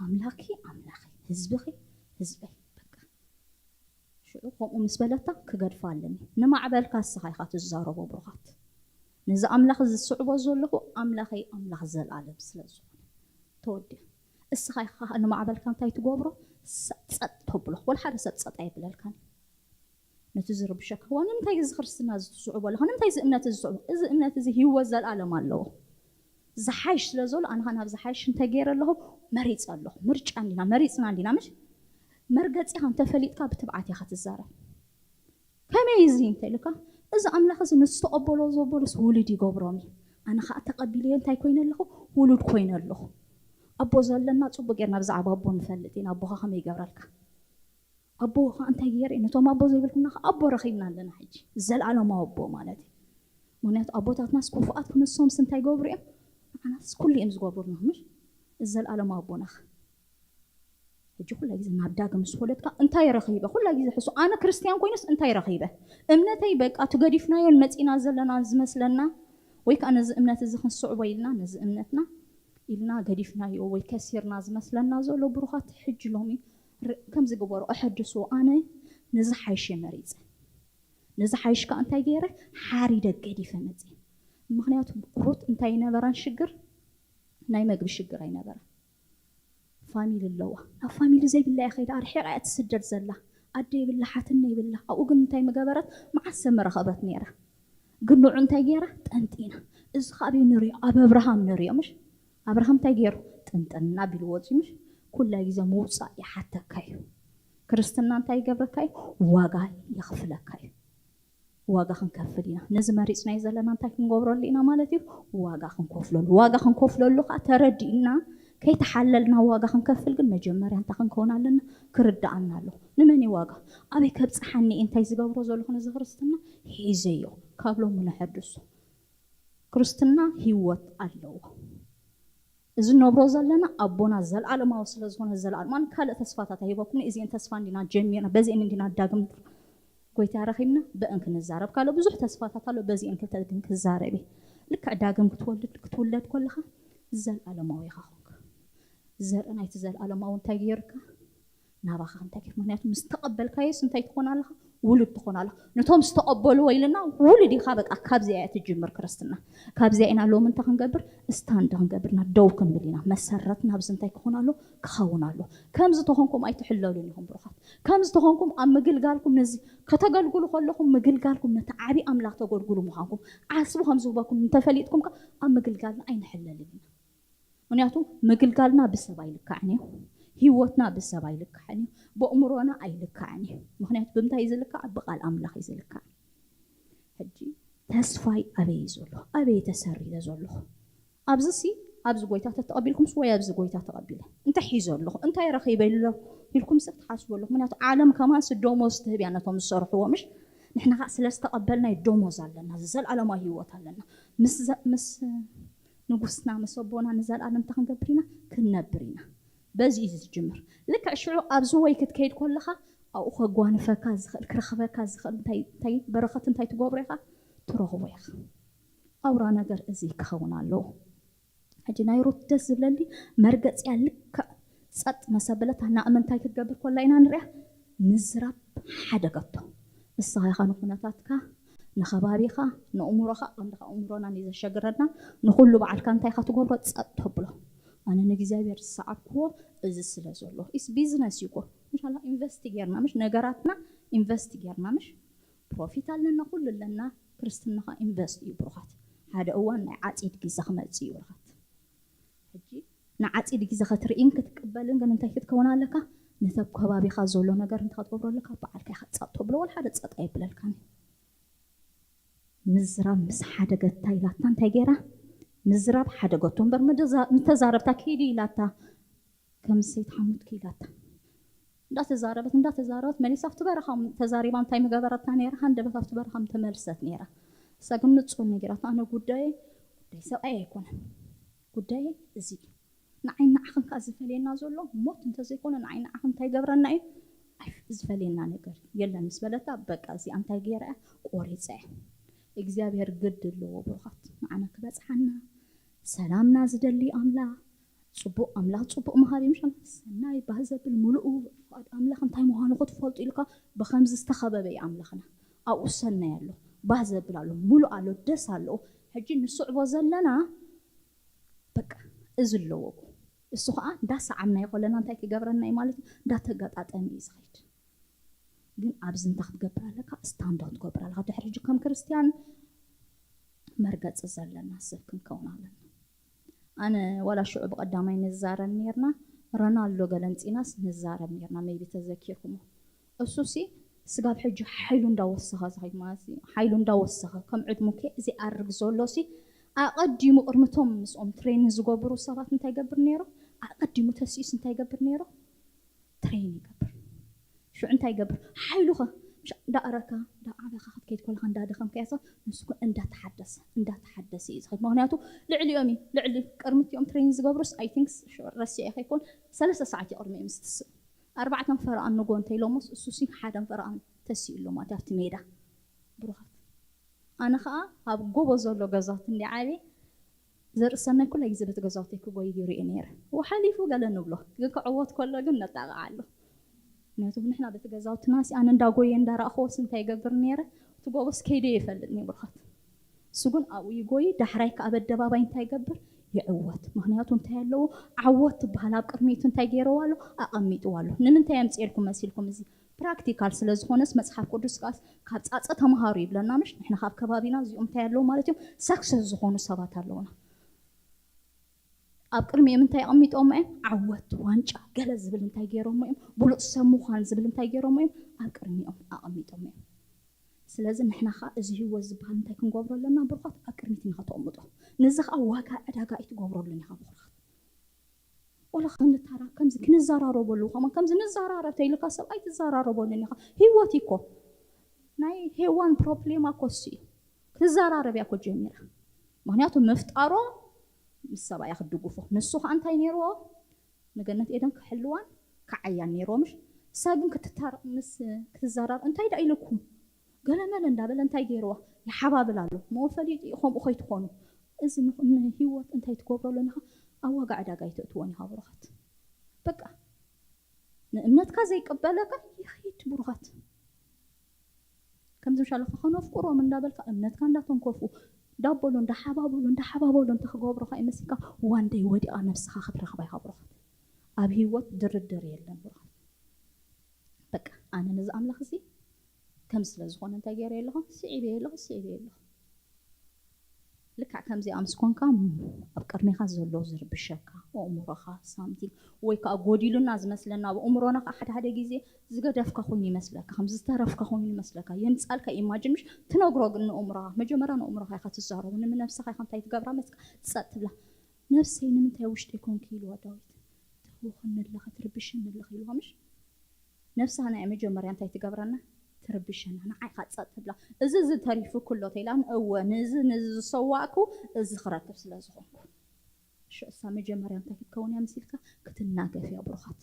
ኣምላኪ ኣምላኺ፣ ህዝብኺ ህዝበይ። በቃ ሽዑ ከምኡ ምስ በለታ ክገድፋ ኣለኒ። ንማዕበልካ እስኻ ኢኻ ትዛረቦ ብሩኻት። ነዚ ኣምላኽ ዝስዕቦ ዘለኹ ኣምላኸይ ኣምላኽ ዘላለም ስለ ዝኾነ ተወዲኣ። እስኻ ኢኻ ንማዕበልካ እንታይ ትገብሮ? ሰ- ጸጥ ተብሎ። ወላ ሓደ ሰብ ጸጥ ኣይብለልካን። ነቲ ዝርብሸካ፣ ዋ ንምንታይ እዚ ክርስትና እዚ ትስዕቦ ኣለኻ? ንምንታይ እዚ እምነት እዚ ትስዕቦ? እዚ እምነት እዚ ህይወት ዘላለም ኣለዎ። ዝሓይሽ ስለ ዘሎ ኣነ ኸ ናብ ዝሓይሽ እንታይ ገይረ ኣለኹ? መሪጸ ኣለኹ። ምርጫ እንዲና መሪጽና እንዲና ምሽ? መርገጺኻ እንተፈሊጥካ ብትብዓት ኢኻ ትዛረብ። ከመይ እዚ እንተ ኢልካ፣ እዚ ኣምላኽ እዚ ንዝተቐበሎ ዘበሉስ ውሉድ ይገብሮም እዩ። ኣነ ኸዓ ተቐቢለዮ እንታይ ኮይነ ኣለኹ? ውሉድ ኮይነ ኣለኹ። ኣቦ ዘለና ጽቡቅ ጌርና ብዛዕባ ኣቦ ንፈልጥ ኢና። ኣቦኻ ከመይ ይገብረልካ? ኣቦ ኸዓ እንታይ ገይረ? ነቶም ኣቦ ዘይብልኩምና ኸዓ ኣቦ ረኺብና ኣለና ሕጂ። ዘለኣለማዊ ኣቦ ማለት እዩ። ምኽንያቱ ኣቦታትናስ ክፉኣት ክንሶምስ እንታይ ገብሩ እዮም? ንዓናስ ኩሉ እዮም ዝገብሩና ምሽ? እዚ ዘለኣለማዊ ኣቦና ኸ? ሕጂ ኩላ ግዜ ናብ ዳግም ምስ ወለድካ እንታይ ረኺበ? ኩላ ግዜ ሕሱ ኣነ ክርስትያን ኮይነስ እንታይ ረኺበ? እምነተይ በቃ ትገዲፍናዮን መጺና ዘለና ዝመስለና ወይ ከዓ ነዚ እምነት እዚ ክንስዕቦ ኢልና ነዚ እምነትና ኢልና ገዲፍናዮ ወይ ከሲርና ዝመስለና ዘሎ ብሩኻት ሕጂ ሎሚ ር- ከምዚ ግበሩ ኣሐድሱ። ኣነ ነዚ ሓይሽ መሪፀ ነዚ ሓይሽ ከዓ እንታይ ገይረ ሓሪደ ገዲፈ መፅእ። ምክንያቱ ሩት እንታይ ነበራን ሽግር ናይ መግቢ ሽግር ኣይነበረ። ፋሚሊ ኣለዋ። ናብ ፋሚሊ ዘይብላ እያ ከይዳ ኣርሒቓ እያ ትስደድ ዘላ። ኣደ ይብላ ሓትና ይብላ። ኣብኡ ግን እንታይ ምገበረት? መዓስ ሰብ ምረኸበት ነይራ? ግን ንዑ እንታይ ገይራ? ጠንጢና። እዚ ካብ ንሪኦ ኣብ ኣብርሃም ንሪኦ ምሽ ኣብርሃም እንታይ ገይሩ? ጥንጥና ቢሉ ወፂኡ ምሽ ኩላ ግዜ ምውፃእ ይሓተካ እዩ። ክርስትና እንታይ ይገብረካ እዩ? ዋጋ የኽፍለካ እዩ። ዋጋ ክንከፍል ኢና። ነዚ መሪፅናዮ ዘለና እንታይ ክንገብረሉ ኢና ማለት እዩ? ዋጋ ክንከፍለሉ። ዋጋ ክንከፍለሉ ከዓ ተረዲእና ከይተሓለልና ዋጋ ክንከፍል ግን መጀመርያ እንታይ ክንከውን ኣለና? ክርዳኣና ኣለዎ። ንመን እዩ ዋጋ? ኣበይ ከብፅሓኒ እዩ? እንታይ ዝገብሮ ዘለኹ ነዚ ክርስትና ሒዘዮ ካብ ሎሚ ንሐድሱ። ክርስትና ህይወት ኣለዎ። እዚ ንነብሮ ዘለና ኣቦና ዘለኣለማዊ ስለ ዝኾነ ዘለኣለማን ካልእ ተስፋታት ኣይሂበኩምን። እዚአን ተስፋ እንዲና ጀሚርና በዚአን እንዲና ዳግም ጎይታ ረኺብና ብእን ክንዛረብ ካልእ ብዙሕ ተስፋታት ኣሎ። በዚአን ክልተ ግን ክዛረብ እየ። ልክዕ ዳግም ክትወልድ ክትውለድ ከለኻ ዘለኣለማዊ ኢኻ ኾንካ ዘርኢ ናይቲ ዘለኣለማዊ እንታይ ገይርካ ናባኻ እንታይ ገይር ምክንያቱ ምስ ተቐበልካዮስ እንታይ ትኾን ኣለኻ ውሉድ ትኾን ኣለኻ። ነቶም ዝተቐበልዎ ኢልና ውሉድ ኢኻ በቃ ካብዚኣ እያ ትጅምር ክርስትና። ካብዚኣ ኢና ሎሚ እንታይ ክንገብር ስታንድ ክንገብር ኢና ደው ክንብል ኢና። መሰረት ናብዚ እንታይ ክኾን ኣሎ ክኸውን ኣሎ። ከምዚ ተኾንኩም ኣይትሕለሉን ኢኹም ብሩኻት። ከምዚ ተኾንኩም ኣብ ምግልጋልኩም ነዚ ከተገልግሉ ከለኹም ምግልጋልኩም ነቲ ዓብዪ ኣምላኽ ተገልግሉ ምዃንኩም ዓስቡ ከም ዝህበኩም እንተፈሊጥኩም ከ ኣብ ምግልጋልና ኣይንሕለልን ኢና። ምክንያቱ ምግልጋልና ብሰብ ኣይልካዕን እዩ። ህይወትና ብሰብ ኣይልካዕን እዩ። ብእምሮና ኣይልካዕን እዩ። ምክንያቱ ብምንታይ እዩ ዝልካዕ? ብቃል ኣምላኽ እዩ ዝልካዕ። ሕጂ ተስፋይ ኣበይ እዩ ዘሎ? ኣበይ ተሰሪተ ዘለኹ? ኣብዚ ሲ ኣብዚ ጎይታ ተተቐቢልኩምስ ወይ ኣብዚ ጎይታ ተቐቢለ እንታይ ሒዘ ኣለኹ እንታይ ረኺበ ኣሎ ኢልኩም ሰብ ትሓስቡ ኣለኹ። ምክንያቱ ዓለም ከማን ሲ ደሞዝ ትህብ እያ ነቶም ዝሰርሕዎ ምሽ ንሕና ከዓ ስለ ዝተቐበልና እዩ ደሞዝ ኣለና። ዘላለማዊ ህይወት ኣለና። ምስ ዘ- ምስ ንጉስና ምስ ኣቦና ንዘለኣለም እንታይ ክንገብር ኢና? ክንነብር ኢና። በዚ እዩ ዝጅምር። ልክዕ ሽዑ ኣብዚ ወይ ክትከይድ ከለኻ ኣብኡ ከጓንፈካ ዝኽእል ክረኽበካ ዝኽእል እንታይ እንታይ በረኸት እንታይ ትገብሮ ኢኻ? ትረኽቦ ኢኻ። ኣውራ ነገር እዚ ክኸውን ኣለዎ። ሕጂ ናይ ሩት ደስ ዝብለኒ መርገፂያ ልክዕ ጸጥ መሰበለት ናእመ እንታይ ክትገብር ኮላ ኢና ንሪኣ ምዝራብ ሓደገቶ። ንስኻ ኢኻ ንኩነታትካ ንኸባቢኻ ንእምሮኻ ቀንድኻ እምሮና ንዘሸግረና ንኩሉ በዓልካ እንታይ ኢኻ ትገብሮ ጸጥ ተብሎ። ኣነ ንእግዚኣብሔር ዝሰዓብክዎ እዚ ስለ ዘሎ ኢስ ቢዝነስ እዩ ኮ ምሻላ ኢንቨስት ጌርና ምሽ ነገራትና ኢንቨስት ጌርና ምሽ ፕሮፊት ኣለና ኩሉ ኣለና። ክርስትናኻ ኢንቨስት እዩ ብሩኻት። ሓደ እዋን ናይ ዓፂድ ግዜ ክመፅእ እዩ ብሩኻት። ሕጂ ንዓፂድ ግዜ ክትርእን ክትቅበልን ግን እንታይ ክትከውን ኣለካ? ነቲ ኣብ ከባቢኻ ዘሎ ነገር እንታይ ክትገብሮ ኣለካ? በዓልካ ኢኻ ጸጥ ተብሎ ወላ ሓደ ጸጥ ኣይብለልካን እዩ። ምዝራብ ምስ ሓደ ገታ ኢላታ እንታይ ገይራ? ምዝራብ ሓደ ገቶ እምበር ምተዛረብታ ኪዲ ኢላታ ከም ሰይት ሓሙት ክኢላታ እንዳተዛረበት እንዳተዛረበት መሊሳ ኣብቲ በረኻ ተዛሪባ እንታይ ምገበረታ ነይራ? ሃንደበት ኣብቲ በረኻ ምተመልሰት ነይራ። እሳ ግን ንጹር ነጊራታ ኣነ ጉዳየ ጉዳይ ሰብኣይ ኣይኮነን ጉዳየ እዚ እዩ። ንዓይ ንዓኽን ከዓ ዝፈልየና ዘሎ ሞት እንተዘይኮነ ንዓይ ንዓኽን እንታይ ይገብረና እዩ? ዝፈልየና ነገር የለን ምስ በለታ በቃ እዚኣ እንታይ ገይረ እያ ቆሪፀ እያ። እግዚኣብሔር ግድ ኣለዎ ብሩኻት ንዓና ክበፅሓና ሰላምና ዝደሊ ኣምላኽ፣ ጽቡቕ ኣምላኽ፣ ጽቡቕ መሃቢ ምሻ ሰናይ ባህ ዘብል ምሉኡ ፍቓድ ኣምላኽ እንታይ ምዃኑ ክትፈልጡ ኢልካ ብኸምዚ ዝተኸበበ እዩ ኣምላኽና። ኣብኡ ሰናይ ኣሎ፣ ባህ ዘብል ኣሎ፣ ምሉእ ኣሎ፣ ደስ ኣሎ። ሕጂ ንስዕቦ ዘለና በቃ እዚ ኣለዎ። እሱ ከዓ እንዳሰዓምና ይኮለና እንታይ ክገብረና እዩ ማለት እዩ፣ እንዳተገጣጠመ እዩ ዝኸይድ። ግን ኣብዚ እንታይ ክትገብር ኣለካ? ስታንድ ኣውት ትገብር ኣለካ። ድሕሪ ሕጂ ከም ክርስትያን መርገፂ ዘለና ሰብ ክንከውን ኣለና። ኣነ ዋላ ሽዑ ብቐዳማይ ንዛረብ ነርና፣ ሮናልዶ ገለምፂናስ ንዛረብ ነርና፣ ሜቢ ተዘኪርኩሞ። እሱ ሲ ስጋብ ሕጂ ሓይሉ እንዳወሰኸ ዝኸይድ ማለት እዩ። ሓይሉ እንዳወሰኸ ከም ዕድሙ ከ እዚ ኣርግ ዘሎ ሲ ኣቐዲሙ ቅድምቶም ምስኦም ትሬን ዝገብሩ ሰባት እንታይ ገብር ነይሩ? ኣቐዲሙ ተሲኡስ እንታይ ገብር ነይሩ? ትሬን ይገብር። ሽዑ እንታይ ይገብር? ሓይሉኸ እንዳኣረካ እንዳዓበኻ ክትከይድ ከለኻ እንዳደኸምካዮ ሰብ ንሱ ግን እንዳተሓደሰ እንዳተሓደሰ እዩ ዝኸይድ። ምክንያቱ ልዕሊኦም እዩ፣ ልዕሊ ቅድምቲኦም ትሬን ዝገብሩስ ኣይ ቲንክስ ረሲዐ ከይኮን ሰለስተ ሰዓት እዩ ቅድሚኦም ዝትስእ። ኣርባዕተን ፈረቓን ንጎ እንተኢሎሞስ እሱ ሲ ሓደን ፈረቓን ተሲኡ ኣሎ ማለት ኣብቲ ሜዳ። ብሩኻት ኣነ ከዓ ኣብ ጎቦ ዘሎ ገዛውቲ እንዲ ዓብየ ዘርእሰናይ ኩላ ግዜ በቲ ገዛውተይ ክጎይ ይርኢ ነይረ። ወሓሊፉ ገለ ንብሎ ግን ክዕወት ከሎ ግን ነጣቕዓሉ። ምክንያቱ ንሕና በቲ ገዛውትና ሲ ኣነ እንዳጎየ እንዳረእኽዎስ እንታይ ይገብር ነይረ? እቲ ጎቦስ ከይደ ይፈልጥ ነይ ብሩኻት። እሱ ግን ኣብኡ ይጎይ ዳሕራይ ከዓ በደባባይ እንታይ ይገብር? ይዕወት። ምክንያቱ እንታይ ኣለዎ? ዓወት ትበሃል ኣብ ቅድሚቱ እንታይ ገይረዋ ኣሎ? ኣቐሚጥዋ ኣሎ። ንምንታይ ኣምፅኤልኩም መሲልኩም? እዚ ፕራክቲካል ስለ ዝኾነስ መፅሓፍ ቅዱስ ከዓስ ካብ ፃፀ ተምሃሩ ይብለና። ምሽ ንሕና ካብ ከባቢና እዚኦም እንታይ ኣለዉ ማለት እዮም? ሰክሰስ ዝኾኑ ሰባት ኣለዉና። ኣብ ቅድሚኦም እንታይ ኣቐሚጦም እዮም? ዓወት ዋንጫ ገለ ዝብል እንታይ ገይሮም እዮም? ብሉፅ ሰብ ምዃን ዝብል እንታይ ገይሮም እዮም? ኣብ ቅድሚኦም ኣቐሚጦም እዮም። ስለዚ ንሕና ከዓ እዚ ህይወት ዝበሃል እንታይ ክንገብሮ ኣለና? ብርኳት ኣብ ቅድሚት ኢና ከተቕምጦ። ነዚ ከዓ ዋጋ ዕዳጋ ኣይትገብረሉን ኢኻ ብኩርኻት። ወላ ክንተራ ከምዚ ክንዘራረበሉ ከማ ከምዚ ንዘራረብ ተይልካ ሰብ ኣይትዘራረበሉን ኢኻ። ህይወት እኮ ናይ ሄዋን ፕሮብሌማ እኮ እሱ እዩ። ክትዘራረብ እያ እኮ ጀሚራ። ምክንያቱ ምፍጣሮ ምስ ሰብኣያ ክትድግፎ ንሱ ከዓ እንታይ ነይርዎ? ንገነት ኤደን ክሕልዋን ክዓያን ነይርዎ ምሽ እሳ ግን ክትታር ምስ ክትዘራር እንታይ ዳ ኢለኩም ገለመለ እንዳበለ እንታይ ገይርዋ ይሓባብል ኣሎ። ሞ ፈሊጡ እዩ ከምኡ ከይትኾኑ። እዚ ንህይወት እንታይ ትገብሮ ኣለኒኻ ኣብ ዋጋ ዕዳጋ ይተእትዎን ኢኻ ብሩኻት። በቃ ንእምነትካ ዘይቀበለካ ይኸይድ ብሩኻት። ከምዚ ምሻለካ ከነፍቅሮም እንዳበልካ እምነትካ እንዳተንኮፉ ዳበሉ እንዳሓባበሉ እንዳሓባበሉ እንተክገብሩካ ይመስልካ ዋንደይ ወዲቓ ነብስኻ ክትረኽባ ኢኻ ብሩኻት። ኣብ ህይወት ድርድር የለን ብሩኻት። በቃ ኣነ ነዚ ኣምላኽ እዚ ከም ስለ ዝኾነ እንታይ ገይረ ኣለኹ? ስዒበ ኣለኹ፣ ስዒበ ኣለኹ። ልክዕ ከምዚኣ ምስ ኮንካ ኣብ ቅድሜኻ ዘሎ ዝርብሸካ ኣእምሮኻ ሳምቲንግ ወይ ከዓ ጎዲሉና ዝመስለና ኣብ ኣእምሮና ከዓ ሓደ ሓደ ግዜ ዝገደፍካ ኮይኑ ይመስለካ ከም ዝተረፍካ ኮይኑ ይመስለካ የምፃልካ ኢማጅን ምሽ ትነግሮ ግን ንእምሮኻ መጀመርያ ንእምሮኻ ኢኻ ትዛረቡ ንምነብስኻ ኢኻ እንታይ ትገብራ መስካ ፀጥ ትብላ ነብሰይ ንምንታይ ውሽጢ ኮንክ ኢልዋ ዳዊት ተውኽኒ ኣለኻ ትርብሽኒ ኣለኻ ኢልዋ ምሽ ነብሳ ናይ መጀመርያ እንታይ ትገብረና? ትርብሸና፣ ንዓይ ኻጻጥ ትብላ። እዚ እዚ ተሪፉ ኩሎ ተይላን እወ ንዚ ንዚ ዝሰዋእኩ እዚ ክረክብ ስለ ዝኾንኩ። ሽዑሳ መጀመርያ እንታይ ክትከውን እያ መሲልካ? ክትናገፍ እያ ብሩኻት።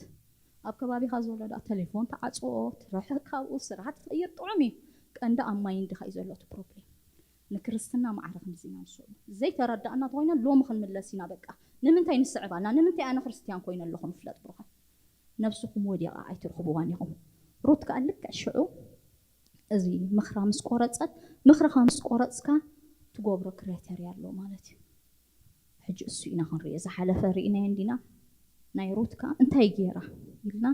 ኣብ ከባቢኻ ዘሎ ደኣ ቴሌፎን ተዓጽዎ፣ ትርሕቕ ካብኡ፣ ስራሕ ትቕይር ጥዑም እዩ። ቀንዲ ኣብ ማይንድኻ እዩ ዘሎ እቲ ፕሮብሌም። ንክርስትና ማዕረ ክንድዚ ኢና ንስዕቦ። ዘይተረዳእና ተኾይና ሎሚ ክንምለስ ኢና በቃ። ንምንታይ ንስዕብ ኣልና? ንምንታይ ኣነ ክርስትያን ኮይነ ኣለኹ ንፍለጥ ብሩኻት? ነብስኹም ወዲቓ ኣይትረኽብዋን ኢኹም። ሩት ከኣ ልክዕ ሽዑ እዚ ምኽራ ምስ ቆረጸት፣ ምኽርኻ ምስ ቆረጽካ ትገብሮ ክራይተርያ ኣሎ ማለት እዩ። ሕጂ እሱ ኢና ክንሪኦ። ዝሓለፈ ርኢናዮ እንዲና ናይ ሩት ከኣ እንታይ ገይራ ኢልና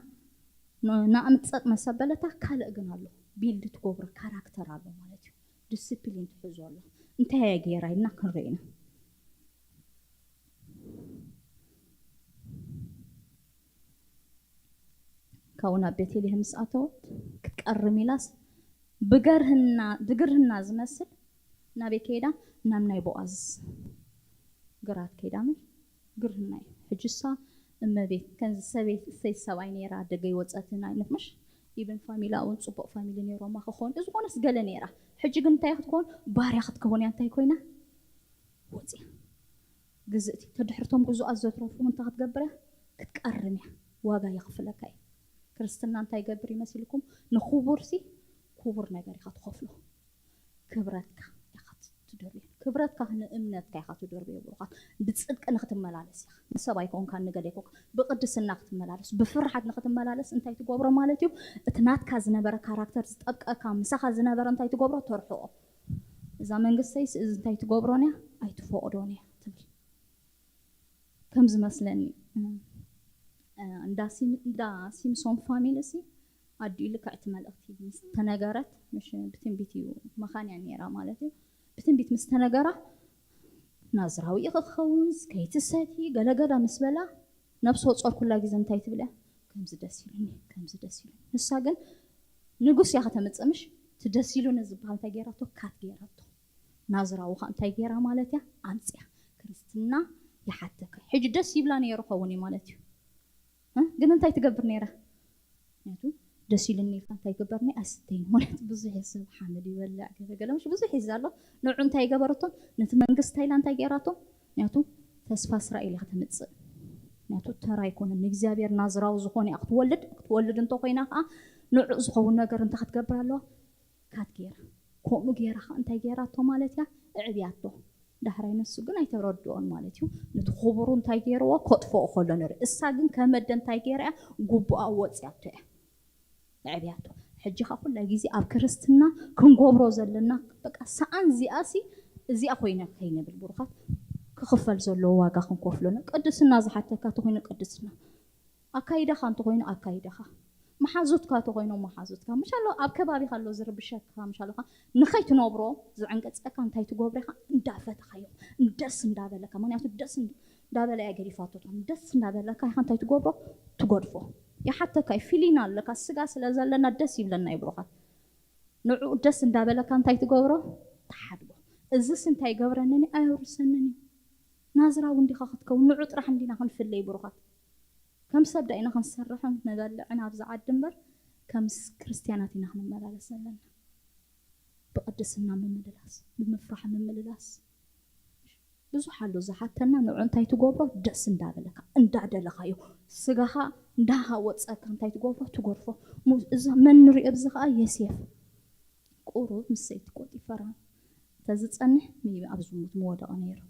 ን- ንኣምጸጥ መሰበለታ ካልእ ግን ኣሎ። ቢልድ ትገብሮ ካራክተር ኣሎ ማለት እዩ። ዲስፕሊን ትሕዞ ኣሎ። እንታይ እያ ገይራ ኢልና ክንርኢ ኢና። ካብኡ ናብ ቤተልሔም ምስ ኣተወት ክትቀርም ኢላስ ብገርህና ብግርህና ዝመስል ናበይ ከይዳ ናብ ናይ ቦኣዝ ግራት ከይዳ ምን ግርህና እዩ ሕጅሳ እመቤት ከዚ ሰበይቲ ሰይ ሰብኣይ ነይራ ደገይ ወፀትን ኣይነት ምሽ ኢብን ፋሚላ እውን ፅቡቅ ፋሚሊ ነይሮማ ክኾን እዚ ኮነስ ገለ ነይራ ሕጂ ግን እንታይ ክትኮን ባርያ ክትከውን እያ እንታይ ኮይና ወፅያ ግዝእቲ ተድሕርቶም ግዙኣት ዘትረፉ እንታይ ክትገብር እያ ክትቀርም እያ ዋጋ የኽፍለካ እዩ ክርስትና እንታይ ይገብር ይመሲልኩም ንክቡርሲ ክቡር ነገር ኢኻ ትኸፍሎ ክብረትካ ኢኻ ትደልዮ ክብረትካ ንእምነትካ ኢኻ ትደርብዮ ብሩኻት። ብጽድቂ ንክትመላለስ ኢኻ። ንሰብ ኣይኮንካ፣ ንገለ ኣይኮንካ፣ ብቅድስና ክትመላለስ፣ ብፍርሓት ንክትመላለስ እንታይ ትገብሮ ማለት እዩ? እቲ ናትካ ዝነበረ ካራክተር ዝጠብቀካ፣ ምሳኻ ዝነበረ እንታይ ትገብሮ? ተርሕቆ። እዛ መንግስተይስ እዚ እንታይ ትገብሮን እያ? ኣይትፈቕዶን እያ ትብል። ከም ዝመስለኒ እ፣ እንዳ ሲም- እንዳ ሲምሶን ፋሚሊ ሲ ኣዲኡ ልክዕ እቲ መልእኽቲ ምስ ተነገረት፣ ምሽ ብትንቢት እዩ መኻንያ ነይራ ማለት እዩ። ብትንቢት ምስ ተነገራ፣ ናዝራዊ ኢኺ ክኸውን፣ ከይትሰቲ ገለገዳ ምስ በላ፣ ነብሲ ወጾር ኩላ ግዜ እንታይ ትብል እያ? ከምዚ ደስ ኢሉኒ፣ ከምዚ ደስ ኢሉኒ። ንሳ ግን ንጉስ እያ ከተምጽእ፣ ምሽ እቲ ደስ ኢሉኒ ዝበሃል እንታይ ገይራቶ? ካት ገይራቶ። ናዝራዊ ኸ እንታይ ገይራ ማለት እያ? ኣምጽያ። ክርስትና ይሓተካ። ሕጂ ደስ ይብላ ነይሩ ኸውን እዩ ማለት እዩ። እ? ግን እንታይ ትገብር ነይራ? ምክንያቱ ደስ ኢሉኒ ኢልካ እንታይ ይግበር? ናይ ኣስተይን ማለት ብዙሕ ሰብ ሓመድ ይበልዕ ገለገለ፣ ምሽ ብዙሕ ይዛ ኣሎ። ንዑ እንታይ ገበረቶ? ነቲ መንግስቲ ኢላ እንታይ ገይራቶ? ምክንያቱ ተስፋ እስራኤል እያ ከተምጽእ። ምክንያቱ ተራ ኣይኮነን፣ ንእግዚኣብሔር ናዝራዊ ዝኾነ እያ ክትወልድ። ክትወልድ እንተኮይና ከዓ ንዑ ዝኸውን ነገር እንታይ ክትገብር ኣለዋ? ካት ገይራ። ከምኡ ገይራ ከዓ እንታይ ገይራቶ ማለት እያ? እዕብያቶ። ዳሕራይ ንሱ ግን ኣይተረድኦን ማለት እዩ። ነቲ ክቡሩ እንታይ ገይርዎ? ከጥፍኦ ከሎ ንርኢ። እሳ ግን ከመደ እንታይ ገይራ እያ? ጉቡኣ ወፅያቶ እያ። ኣዕብያቶ። ሕጂ ኸዓ ኩላ ግዜ ኣብ ክርስትና ክንገብሮ ዘለና በቃ ሰኣን እዚኣ ሲ እዚኣ ኮይነ ከይንብል ብሩኻት፣ ክኽፈል ዘለዎ ዋጋ ክንከፍሎ ነ ቅድስና ዝሓተካ ተኮይኑ ቅድስና ኣካይዳኻ እንተኮይኑ ኣካይዳኻ መሓዙትካ ተኮይኖም መሓዙትካ ምሽ ኣሎ ኣብ ከባቢኻ ኣሎ ዝርብሸካ ምሽ ኣለካ ንኸይትነብሮ ዝዕንቀፀካ እንታይ ትገብሮ ኢኻ እንዳፈተኻዮ ደስ እንዳበለካ ምክንያቱ ደስ እንዳበለ እያ ገዲፋቶ ደስ እንዳበለካ ኢኻ እንታይ ትገብሮ ትገድፎ ይሓተካ እዩ ፊሊና ኣለካ ስጋ ስለ ዘለና ደስ ይብለና እዩ ብሩኻት ንዑ ደስ እንዳበለካ እንታይ ትገብሮ ትሓድጎ እዝስ እንታይ ገብረንን ኣየውርሰንን እዩ ናዝራዊ እንዲኻ ክትከውን ንዑ ጥራሕ እንዲና ክንፍለይ ብሩኻት ከም ሰብ ዳኢና ክንሰርሕን ክንበልዕን ኣብዚ ዓዲ እምበር ከም ክርስትያናት ኢና ክንመላለስ ዘለና ብቅድስና ምምልላስ ብምፍራሕ ምምልላስ ብዙሕ ኣሎ ዝሓተና ንዑ እንታይ ትገብሮ ደስ እንዳበለካ እንዳደለካዮ ስጋኻ እንዳሃወፀካ እንታይ ትገብሮ ትገድፎ እዚ መን ንሪኦ ብዚ ከዓ የሴፍ ቁሩብ ምስ ሰይቲ ቆጢፈራ እንተዝፀንሕ maybe ኣብ ዝሙት ምወደቐ ነይሩ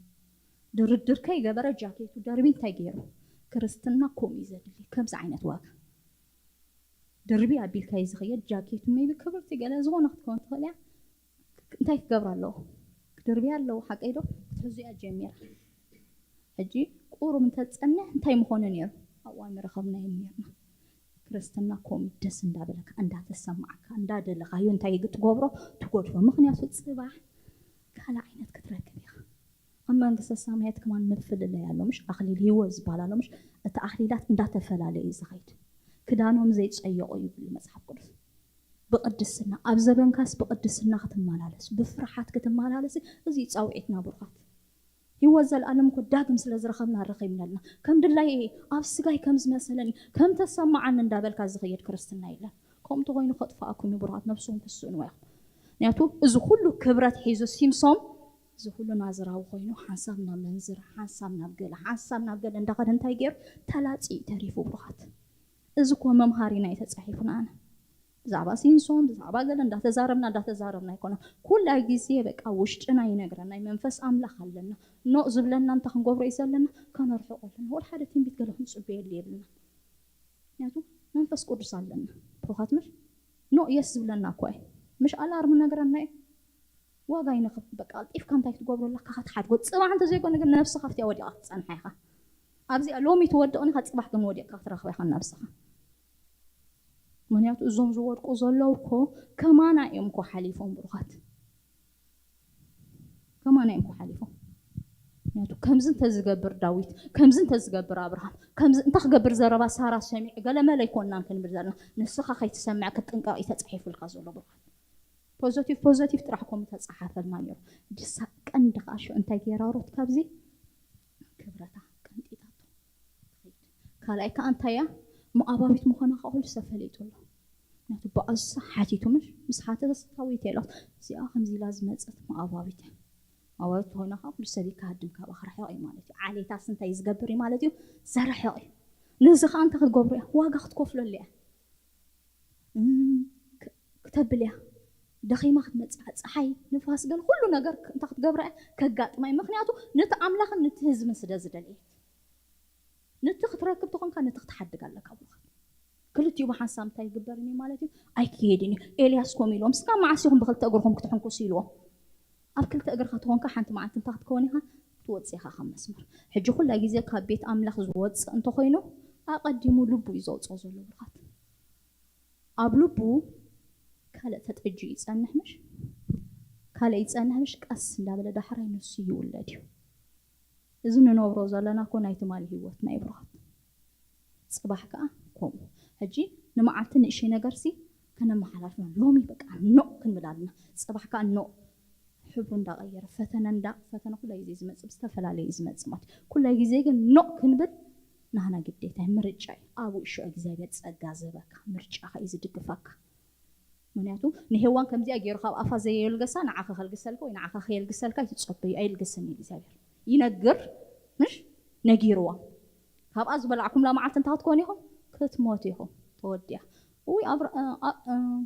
ድርድር ከይገበረ ጃኬቱ ደርቢ እንታይ ገይሩ ክርስትና ከምኡ እዩ ዘድሊ ከምዚ ዓይነት ዋጋ ድርቢ ኣቢልካ እዩ ዝኸየድ ጃኬቱ maybe ክብርቲ ገለ ዝኾነ ክትከውን ትኽእል እያ እንታይ ክገብር ኣለዎ ክድርብያ ኣለዎ ሓቀይ ዶ ክትሕዙ እያ ጀሚራ ሕጂ ቁሩብ እንተዝፀንሕ እንታይ ምኾነ ነይሩ ኣብዋ ምረኸብናዮ ነይርና ክርስትና ኮም ደስ እንዳበለካ እንዳተሰማዓካ እንዳደለኻዮ እንታይ ትገብሮ ትጎድፎ ምክንያቱ ፅባሕ ካልእ ዓይነት ክትረክብ ኢኻ ኣብ መንግስተ ሰማያት ከማን ምፍልለይ ኣሎ ምሽ ኣኽሊል ህይወት ዝበሃል ኣሎ ምሽ እቲ ኣኽሊላት እንዳተፈላለየ እዩ ዝኸይድ ክዳኖም ዘይፀየቑ ይብል መፅሓፍ ቅዱስ ብቅድስና ኣብ ዘበንካስ ብቅድስና ክትመላለስ ብፍርሓት ክትመላለስ እዚ ፃውዒትና ብሩኻት ህይወት ዘለኣለም እኮ ዳግም ስለ ዝረኸብና ረኺብና ኣለና ከም ድላይ ኣብ ስጋይ ከም ዝመሰለኒ ከም ተሰማዓኒ እንዳበልካ ዝኸየድ ክርስትና የለን ከምኡ ተኮይኑ ከጥፋኣኩም እዩ ብሩኻት ነብስኹም ክስእንዋ ኢኹም ምክንያቱ እዚ ኩሉ ክብረት ሒዙ ሲምሶም እዚ ኩሉ ናዝራዊ ኮይኑ ሓንሳብ ናብ መንዝር ሓንሳብ ናብ ገለ ሓንሳብ ናብ ገለ እንዳኸደ እንታይ ገይሩ ተላፂ ተሪፉ ብሩኻት እዚ እኮ መምሃሪና እዩ ተፃሒፉ ንኣና ብዛዕባ ሲንሶም ብዛዕባ ገለ እንዳተዛረብና እንዳተዛረብና ኣይኮነ ኩላ ግዜ በቃ ውሽጥና ይነግረና ናይ መንፈስ ኣምላኽ ኣለና ኖእ ዝብለና እንተ ክንገብሮ እዩ ዘለና ከነርሕቆ ኣለና ወላ ሓደ ትንቢት ገለ ክንፅበየሉ የብልና ምክንያቱ መንፈስ ቅዱስ ኣለና ብሩኻት ምሽ ኖእ የስ ዝብለና እኮ እዩ ምሽ ኣላርም ነግረና እዩ ዋጋ ይንኽብ በቃ ቀልጢፍካ እንታይ ክትገብሮ ኣለካ ክትሓድጎ ፅባሕ እንተዘይኮነ ግን ነብስኻ ኣብቲያ ወዲቓ ክትፀንሓ ኢኻ ኣብዚኣ ሎሚ ትወድቕን ኢኻ ፅባሕ ግን ወዲቕካ ክትረኽባ ኢኻ ነብስኻ ምክንያቱ እዞም ዝወድቁ ዘለዉ እኮ ከማና እዮም እኮ ሓሊፎም ብሩኻት ከማና እዮም እኮ ሓሊፎም ምክንያቱ ከምዚ እንተዝገብር ዳዊት ከምዚ እንተዝገብር ኣብርሃም ከምዚ እንታይ ክገብር ዘረባ ሳራ ሰሚዑ ገለመለ ኣይኮንናን ክንብል ዘለና ንስኻ ከይትሰምዕ ክትጥንቀቕ እዩ ተፃሒፉልካ ዘሎ ብሩኻት ፖዘቲቭ ፖዘቲቭ ጥራሕ ኮም ተፃሓፈልና ነይሩ ድሳ ቀንዲ ከዓ ሽዑ እንታይ ገይራ ሩት ካብዚ ክብረታ ቀንጢጣቶ ትኸይድ ካልኣይ ከዓ እንታይ እያ ሞኣባዊት ምዃና ከዓ ኩሉ ሰብ ፈሊጡ ኣሎ ነቲ በኣሳ ሓቲቱ ምሽ ምስ ሓተተ ስታዊት የለት እዚኣ ከምዚ ኢላ ዝመፀት ሞኣባዊት እያ ሞኣባዊት ዝኾነ ከዓ ኩሉ ሰብ ይካሃድም ካብ ኣኽርሕቕ እዩ ማለት እዩ ዓሌታስ እንታይ ዝገብር እዩ ማለት እዩ ዘርሕቕ እዩ ነዚ ከዓ እንታይ ክትገብሩ እያ ዋጋ ክትከፍለሉ እያ ክተብል እያ ደኺማ ክትመፅእ እያ። ፀሓይ፣ ንፋስ፣ ገለ ኩሉ ነገር ክ- እንታይ ክትገብራ እያ? ከጋጥማ እዩ። ምክንያቱ ነቲ ኣምላኽን ነቲ ህዝብን ስለ ዝደልየት። ነቲ ክትረክብ ተኾንካ ነቲ ክትሓድግ ኣለካ። ብሩኻት፣ ክልቲኡ ብሓንሳብ እንታይ ይግበር እዩ ማለት እዩ? ኣይክየድን እዩ። ኤልያስ ከምኡ ኢልዎም፣ እስካብ መዓስ ኢኹም ብክልተ እግርኹም ክትሕንኩስ ኢልዎም። ኣብ ክልተ እግርካ ተኾንካ ሓንቲ መዓልቲ እንታይ ክትከውን ኢኻ? ትወፅእ ኢኻ ካብ መስመር። ሕጂ ኩላ ግዜ ካብ ቤት ኣምላኽ ዝወፅእ እንተኾይኑ ኣቐዲሙ ልቡ እዩ ዘውፅኦ ዘሎ። ብሩኻት፣ ኣብ ልቡ ካልእ ተጠጅ ይጸንሕ ምሽ ካልእ ይጸንሕ ምሽ ቀስ እንዳበለ ዳሕራይ ንሱ ይውለድ እዩ። እዚ ንነብሮ ዘለና እኮ ናይ ትማሊ ህይወትና እዩ። ብሩኻት፣ ጽባሕ ከኣ ከምኡ። ሕጂ ንመዓልቲ ንእሽተይ ነገርሲ ከነመሓላልፍ ሎሚ በቃ ኖ ክንብል ኣለና። ጽባሕ ከኣ ኖ፣ ሕብሩ እንዳቐየረ፣ ፈተነ እንዳ ፈተነ ኩላ ግዜ ዝመጽእ ብዝተፈላለየ እዩ ዝመጽእ ማለት እዩ። ኩላ ግዜ ግን ኖ ክንብል ናህና ግዴታ እዩ፣ ምርጫ እዩ። ኣብኡ እዩ ሽዑ እግዚኣብሔር ጸጋ ዝህበካ፣ ምርጫኻ እዩ ዝድግፈካ። ምክንያቱ ንሄዋን ከምዚኣ ገይሩ ካብ ኣፋ ዘየልገሳ ንዓኻ ከልግሰልካ ወይ ንዓኻ ከየልግሰልካ ይትጸበዩ፣ ኣይልግስን እዩ እግዚኣብሔር። ይነግር ምሽ ነጊርዋ። ካብኣ ዝበላዕኩምላ መዓልቲ እንታይ ክትኮኑ ኢኹም? ክትሞቱ ኢኹም። ተወዲኣ። እውይ ኣብረ- እ- እ-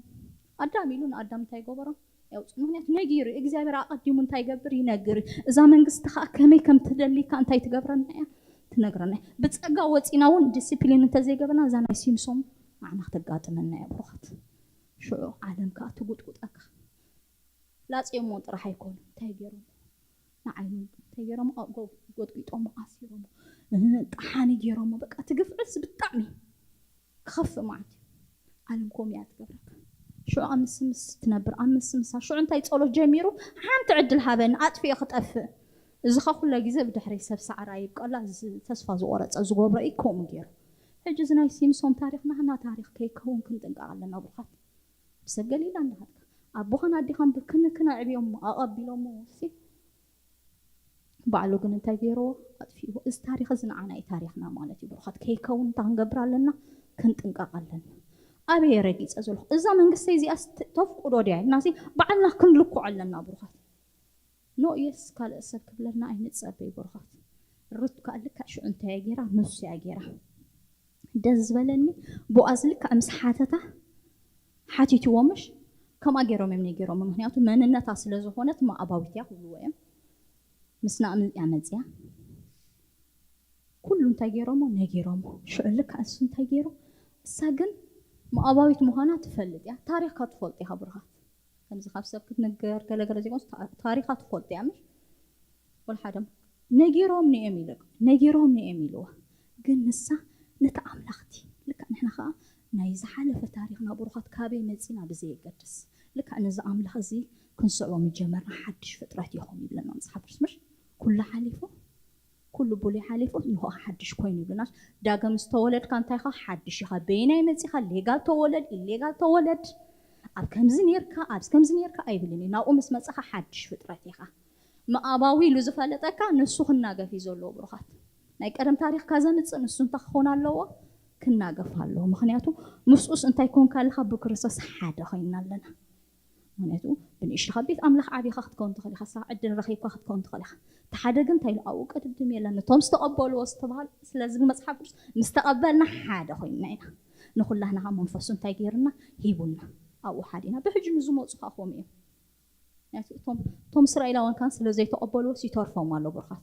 ኣዳም ኢሉ ንኣዳም እንታይ ገበሮ? ያውፅ ምክንያቱ ነጊሩ እግዚኣብሔር ኣቐዲሙ እንታይ ይገብር ይነግር እዩ። እዛ መንግስቲ ከዓ ከመይ ከም ትደሊካ እንታይ ትገብረና እያ? ትነግረና እያ። ብፀጋ ወፂና እውን ዲስፕሊን እንተዘይገበና እዛ ናይ ሲምሶም ንዓና ክተጋጥመና እያ። ብሩኻት፣ ሽዑ ዓለም ከዓ ትጉጥቁጠካ። ላፅዮሞ ጥራሕ ኣይኮኑ እንታይ ገይሮም ንዓይኑ እንታይ ገይሮም ጎጥቂጦሞ ኣሲሮሞ ጠሓኒ ገይሮሞ በቃ ትግፍዕስ ብጣዕሚ ክኸፍእ ማለት እዩ። ዓለም ኮም እያ ትገብረካ። ሽዑ ኣብ ምስምስ ትነብር ኣብ ምስምሳ ሽዑ እንታይ ፀሎት ጀሚሩ ሓንቲ ዕድል ሃበኒ ኣጥፍኤ ክጠፍእ። እዚ ኸ ኩለ ግዜ ብድሕሪ ሰብ ሳዕራ ይብቀላ ተስፋ ዝቆረፀ ዝገብሮ እዩ ከምኡ ገይሩ። ሕጂ እዚ ናይ ሲምሶም ታሪክ ናህና ታሪክ ከይከውን ክንጥንቀቕ ኣለና ብሩኻት። ብሰብ ገሊላ እንዳሃልካ ኣቦኻን ኣዴኻን ብክንክን ኣዕብዮም ኣቐቢሎሞ ሲ ባዕሉ ግን እንታይ ገይርዎ ኣጥፊእዎ። እዚ ታሪክ እዚ ንዓና እዩ ታሪክና ማለት እዩ ብሩኻት። ከይከውን እንታይ ክንገብር ኣለና? ክንጥንቀቕ ኣለና። ኣበየ ረጊፀ ዘለኹ እዛ መንግስተይ እዚኣ ተፍቅዶ ድያ ኢልና ሲ ባዕልና ክንልክዖ ኣለና ብሩኻት። ኖ የስ ካልእ ሰብ ክብለና ኣይንፀበይ ብሩኻት። ሩት ከዓ ልክዕ ሽዑ እንታይ እያ ገይራ ንሱ እያ ገይራ። ደስ ዝበለኒ ቦኣዝ ልክዕ ምስ ሓተታ ሓቲትዎ ምሽ ከምኣ ገይሮም እዮም ነጊሮም ምክንያቱ መንነታ ስለ ዝኾነት ማእባዊት እያ ክብልዎ እዮም። ምስ ናእምን እያ መፅያ ኩሉ እንታይ ገይሮሞ ነጊሮሞ ሽዑ ልክዕ እሱ እንታይ ገይሩ እሳ ግን ማእባዊት ምዃና ትፈልጥ እያ። ታሪኽካ ትፈልጥ ኢኻ ብሩኻት። ከምዚ ካብ ሰብ ክትንገር ገለገለ ዘይኮንስ ታሪኻ ትፈልጥ እያ ምሽ ወላ ሓደ ነጊሮም ንእም ኢለ ነጊሮም ንእም ኢልዋ ግን ንሳ ነቲ ኣምላኽቲ ልክዕ ንሕና ከዓ ናይ ዝሓለፈ ታሪኽና ብሩኻት ካበይ መፂና ብዘየገድስ ልክዕ ነዚ ኣምላኽ እዚ ክንስዕቦ ምጀመርና ሓድሽ ፍጥረት ኢኹም ይብለና መፅሓፍ ቅዱስ ምሽ ኩሉ ሓሊፉ ኩሉ ብሉይ ሓሊፉ እንሆ ሓድሽ ኮይኑ ይብለና። ዳግም ዝተወለድካ እንታይ ኢኻ ሓድሽ ኢኻ። በየናይ መፂኻ ሌጋል ተወለድ ኢሌጋል ተወለድ ኣብ ከምዚ ነርካ ኣብዚ ከምዚ ነርካ ኣይብልን እዩ። ናብኡ ምስ መፀኻ ሓድሽ ፍጥረት ኢኻ። ምኣባዊ ኢሉ ዝፈለጠካ ንሱ ክናገፍ እዩ ዘለዎ ብሩኻት። ናይ ቀደም ታሪኽካ ዘምፅእ ንሱ እንታይ ክኾን ኣለዎ? ክናገፍ ኣለዎ። ምክንያቱ ምስኡስ እንታይ ኮንካ ኣለካ? ብክርስቶስ ሓደ ኮይና ኣለና። ምክንያቱ ብንእሽትኻ ቤት ኣምላኽ ዓቢኻ ክትከውን ትኽእል ኢኻ። ስራሕ ዕድል ረኺብካ ክትከውን ትኽእል ኢኻ። እቲ ሓደ ግን እንታይ ኢሉ ኣብኡ ቅድድም የለን። ነቶም ዝተቐበልዎ ዝተባህሉ ስለ ዝብል መፅሓፍ ቅዱስ ምስ ተቐበልና ሓደ ኮይንና ኢና። ንኹላህና ከዓ መንፈሱ እንታይ ገይርና ሂቡና ኣብኡ ሓዲና። ብሕጂ ንዝመፁ ከዓ ከምኡ እዮም። ምክንያቱ እቶም እቶም እስራኤላውያን ከዓ ስለ ዘይተቐበልዎስ ይተርፎም ኣሎ ብሩኻት።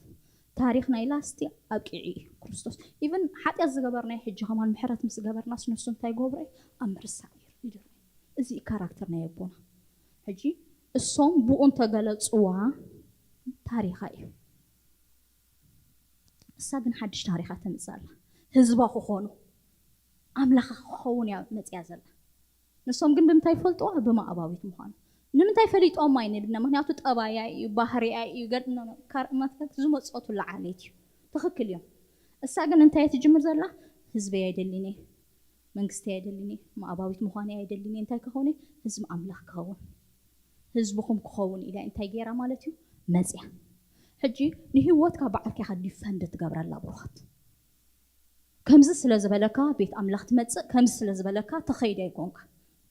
ታሪኽ ናይ ላስቲ ኣብቂዑ እዩ ክርስቶስ። ኢቨን ሓጢኣት ዝገበርናዮ ሕጂ ከማን ምሕረት ምስ ገበርናስ ንሱ እንታይ ገብሮ እዩ? ኣብ ምርሳዕ እዩ ይድር። እዚ እዩ ካራክተር ናይ ኣቦና። ሕጂ እሶም ብኡ እንተገለፅዋ ታሪኻ እዩ። እሳ ግን ሓድሽ ታሪኻ ተምፅእ ኣላ። ህዝባ ክኾኑ ኣምላኻ ክኸውን እያ መፅያ ዘላ። ንሶም ግን ብምንታይ ይፈልጥዋ? ብማዕባዊት ምዃኑ። ንምንታይ ፈሊጦማ እዩ ንብልና? ምክንያቱ ጠባያ እዩ፣ ባህሪያ እዩ፣ ገድኖ ካርናት ዝመፀቱ ለዓሌት እዩ። ትኽክል እዮም። እሳ ግን እንታይ እያ ትጅምር ዘላ? ህዝበይ ኣይደሊን እየ፣ መንግስተይ ኣይደሊን እየ፣ ማዕባዊት ምዃነይ ኣይደሊን እየ። እንታይ ክኸውን እየ? ህዝቢ ኣምላኽ ክኸውን። ህዝብኹም ክኸውን ኢላ እንታይ ገይራ ማለት እዩ? መፅያ። ሕጂ ንህይወትካ ባዕልካ ኢኻ ዲፈንድ ትገብረላ ብሩኻት። ከምዚ ስለ ዝበለካ ቤት ኣምላኽ ትመፅእ፣ ከምዚ ስለ ዝበለካ ትኸይድ ኣይኮንካ።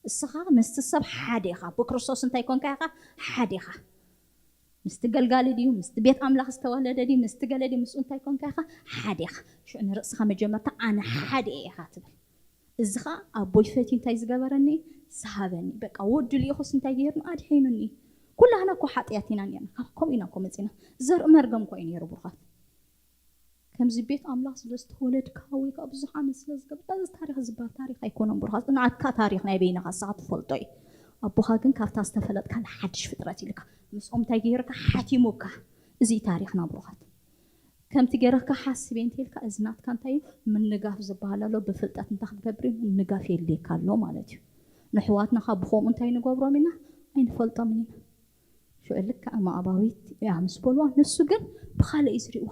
እስኻ ምስቲ ሰብ ሓደ ኢኻ፣ ብክርስቶስ እንታይ ኮንካ ኢኻ? ሓደ ኢኻ። ምስቲ ገልጋሊ ድዩ? ምስቲ ቤት ኣምላኽ ዝተወለደ ድዩ? ምስቲ ገለ ድዩ? ምስኡ እንታይ ኮንካ ኢኻ? ሓደ ኢኻ። ሽዑ ንርእስኻ መጀመርታ ኣነ ሓደ እየ ኢኻ ትብል። እዚ ኸዓ ኣቦይ ፈትዩ እንታይ ዝገበረኒ? ዝሃበኒ። በቃ ወዱ ልኢኹስ እንታይ ገይሩኒ? ኣድሒኑኒ። ኩላህና እኮ ሓጥያት ኢና ነርና። ካብ ከምኡ ኢና እኮ መፂና። ዘርኢ መርገም እኮ እዩ ነይሩ ብሩኻት። ከምዚ ቤት ኣምላኽ ስለ ዝተወለድካ ወይ ከዓ ብዙሕ ዓመት ስለ ዝገበርካ እዚ ታሪኽ ዝበሃል ታሪኽ ኣይኮነን ብሩኻት። ንዓካ ታሪኽ ናይ በይንኻ ንስኻ ትፈልጦ እዩ። ኣቦኻ ግን ካብታ ዝተፈለጥካ ንሓድሽ ፍጥረት ኢልካ ምስኦም እንታይ ገይርካ ሓቲሙካ። እዚ እዩ ታሪኽና ብሩኻት። ከምቲ ገይርካ ሓስብ እንተልካ እዚ ናትካ እንታይ እዩ? ምንጋፍ ዝበሃል ኣሎ። ብፍልጠት እንታይ ክትገብር እዩ? ምንጋፍ የድልየካ ኣሎ ማለት እዩ። ንሕዋትና ካብ ብኸምኡ እንታይ ንገብሮም ኢና? ኣይንፈልጦምን ኢና። ሽዑ ልክዕ እማ ኣባዊት እያ ምስ በልዋ፣ ንሱ ግን ብኻልእ እዩ ዝርእይዋ።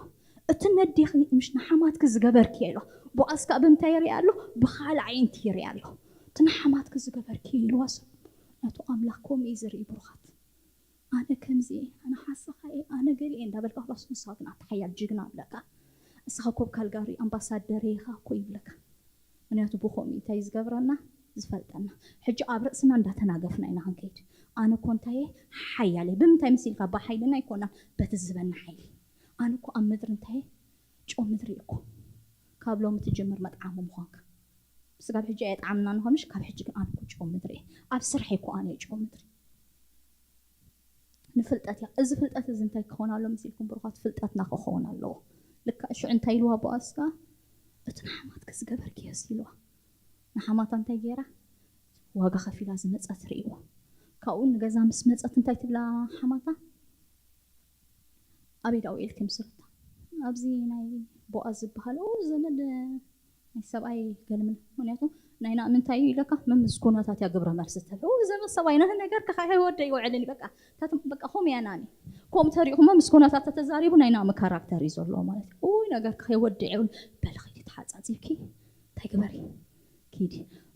እቲ ነዴኺ ምሽ ንሓማትኪ ዝገበርኪ ኢልዋ። ቦኣዝ ከዓ ብምንታይ ይርኢ ኣሎ? ብኻልእ ዓይንቲ ይርኢ ኣሎ። እቲ ንሓማትኪ ዝገበርኪ ኢልዋ ሰብ ነቱ ኣምላኽ ከምኡ እዩ ዝርኢ ብሩኻት። ኣነ ከምዚ እየ፣ ኣነ ሓሳኻ እየ፣ ኣነ ገሊእ እየ እንዳበልካ ክላስ ንስኻ ግን ኣታ ሓያል ጅግና ኣለካ። እስኻ ኮብ ካልጋሪ ኣምባሳደር ኢኻ እኮ ይብለካ። ምክንያቱ ብኸምኡ እንታይ ዝገብረና ዝፈልጠና። ሕጂ ኣብ ርእስና እንዳተናገፍና ኢና ክንከይድ። ኣነ እኮ እንታይ እየ ሓያል እየ። ብምንታይ መሲልካ? ብሓይልና ኣይኮናን፣ በቲ ዝህበና ሓይሊ። ኣነ እኮ ኣብ ምድሪ እንታይ እየ? ጨው ምድሪ እኮ። ካብ ሎሚ ትጅምር መጥዓሚ ምዃንካ። ስጋብ ሕጂ ኣየጥዓምና ንኸምሽ ካብ ሕጂ ግን ኣነ እኮ ጨው ምድሪ እየ። ኣብ ስራሕ እኮ ኣነ እየ ጨው ምድሪ። ንፍልጠት እያ። እዚ ፍልጠት እዚ እንታይ ክኸውን ኣሎ መሲልኩም ብሩኻት? ፍልጠትና ክኸውን ኣለዎ። ልክዕ ሽዑ እንታይ ኢልዋ ቦኣዝ ከኣ? እቲ ንሓማትኪ ዝገበርክዮስ ኢልዋ። ንሓማታ እንታይ ገይራ? ዋጋ ከፊላ ዝመጸት ርእይዎ። ካብኡ ንገዛ ምስ መጸት እንታይ ትብላ ሓማታ? ኣበይ ዳኡ ኢልኪ ምስርታ? ኣብዚ ናይ ቦኣዝ ዝበሃል ኦ ዘመድ ናይ ሰብኣይ ገልምን። ምክንያቱ ናይ ናእሚ እንታይ እዩ ኢለካ? መምስ ኩነታት እያ ግብረ መልሲ ትህብ። ኦ ዘመድ ሰብኣይ ነህ ነገር ከኻ ወደ ይውዕልን በቃ። ታትም በቃ ሆም እያ ናኒ። ኮም ተሪእኹሞ ምስ ኩነታት ተተዛሪቡ ናይ ናእሚ ካራክተር እዩ ዘለዎ ማለት እዩ። ኡይ ነገር ከኸይ ወደ ይውል በል ኸይዲ ተሓጻጺብኪ እንታይ ግበሪ? ኪዲ።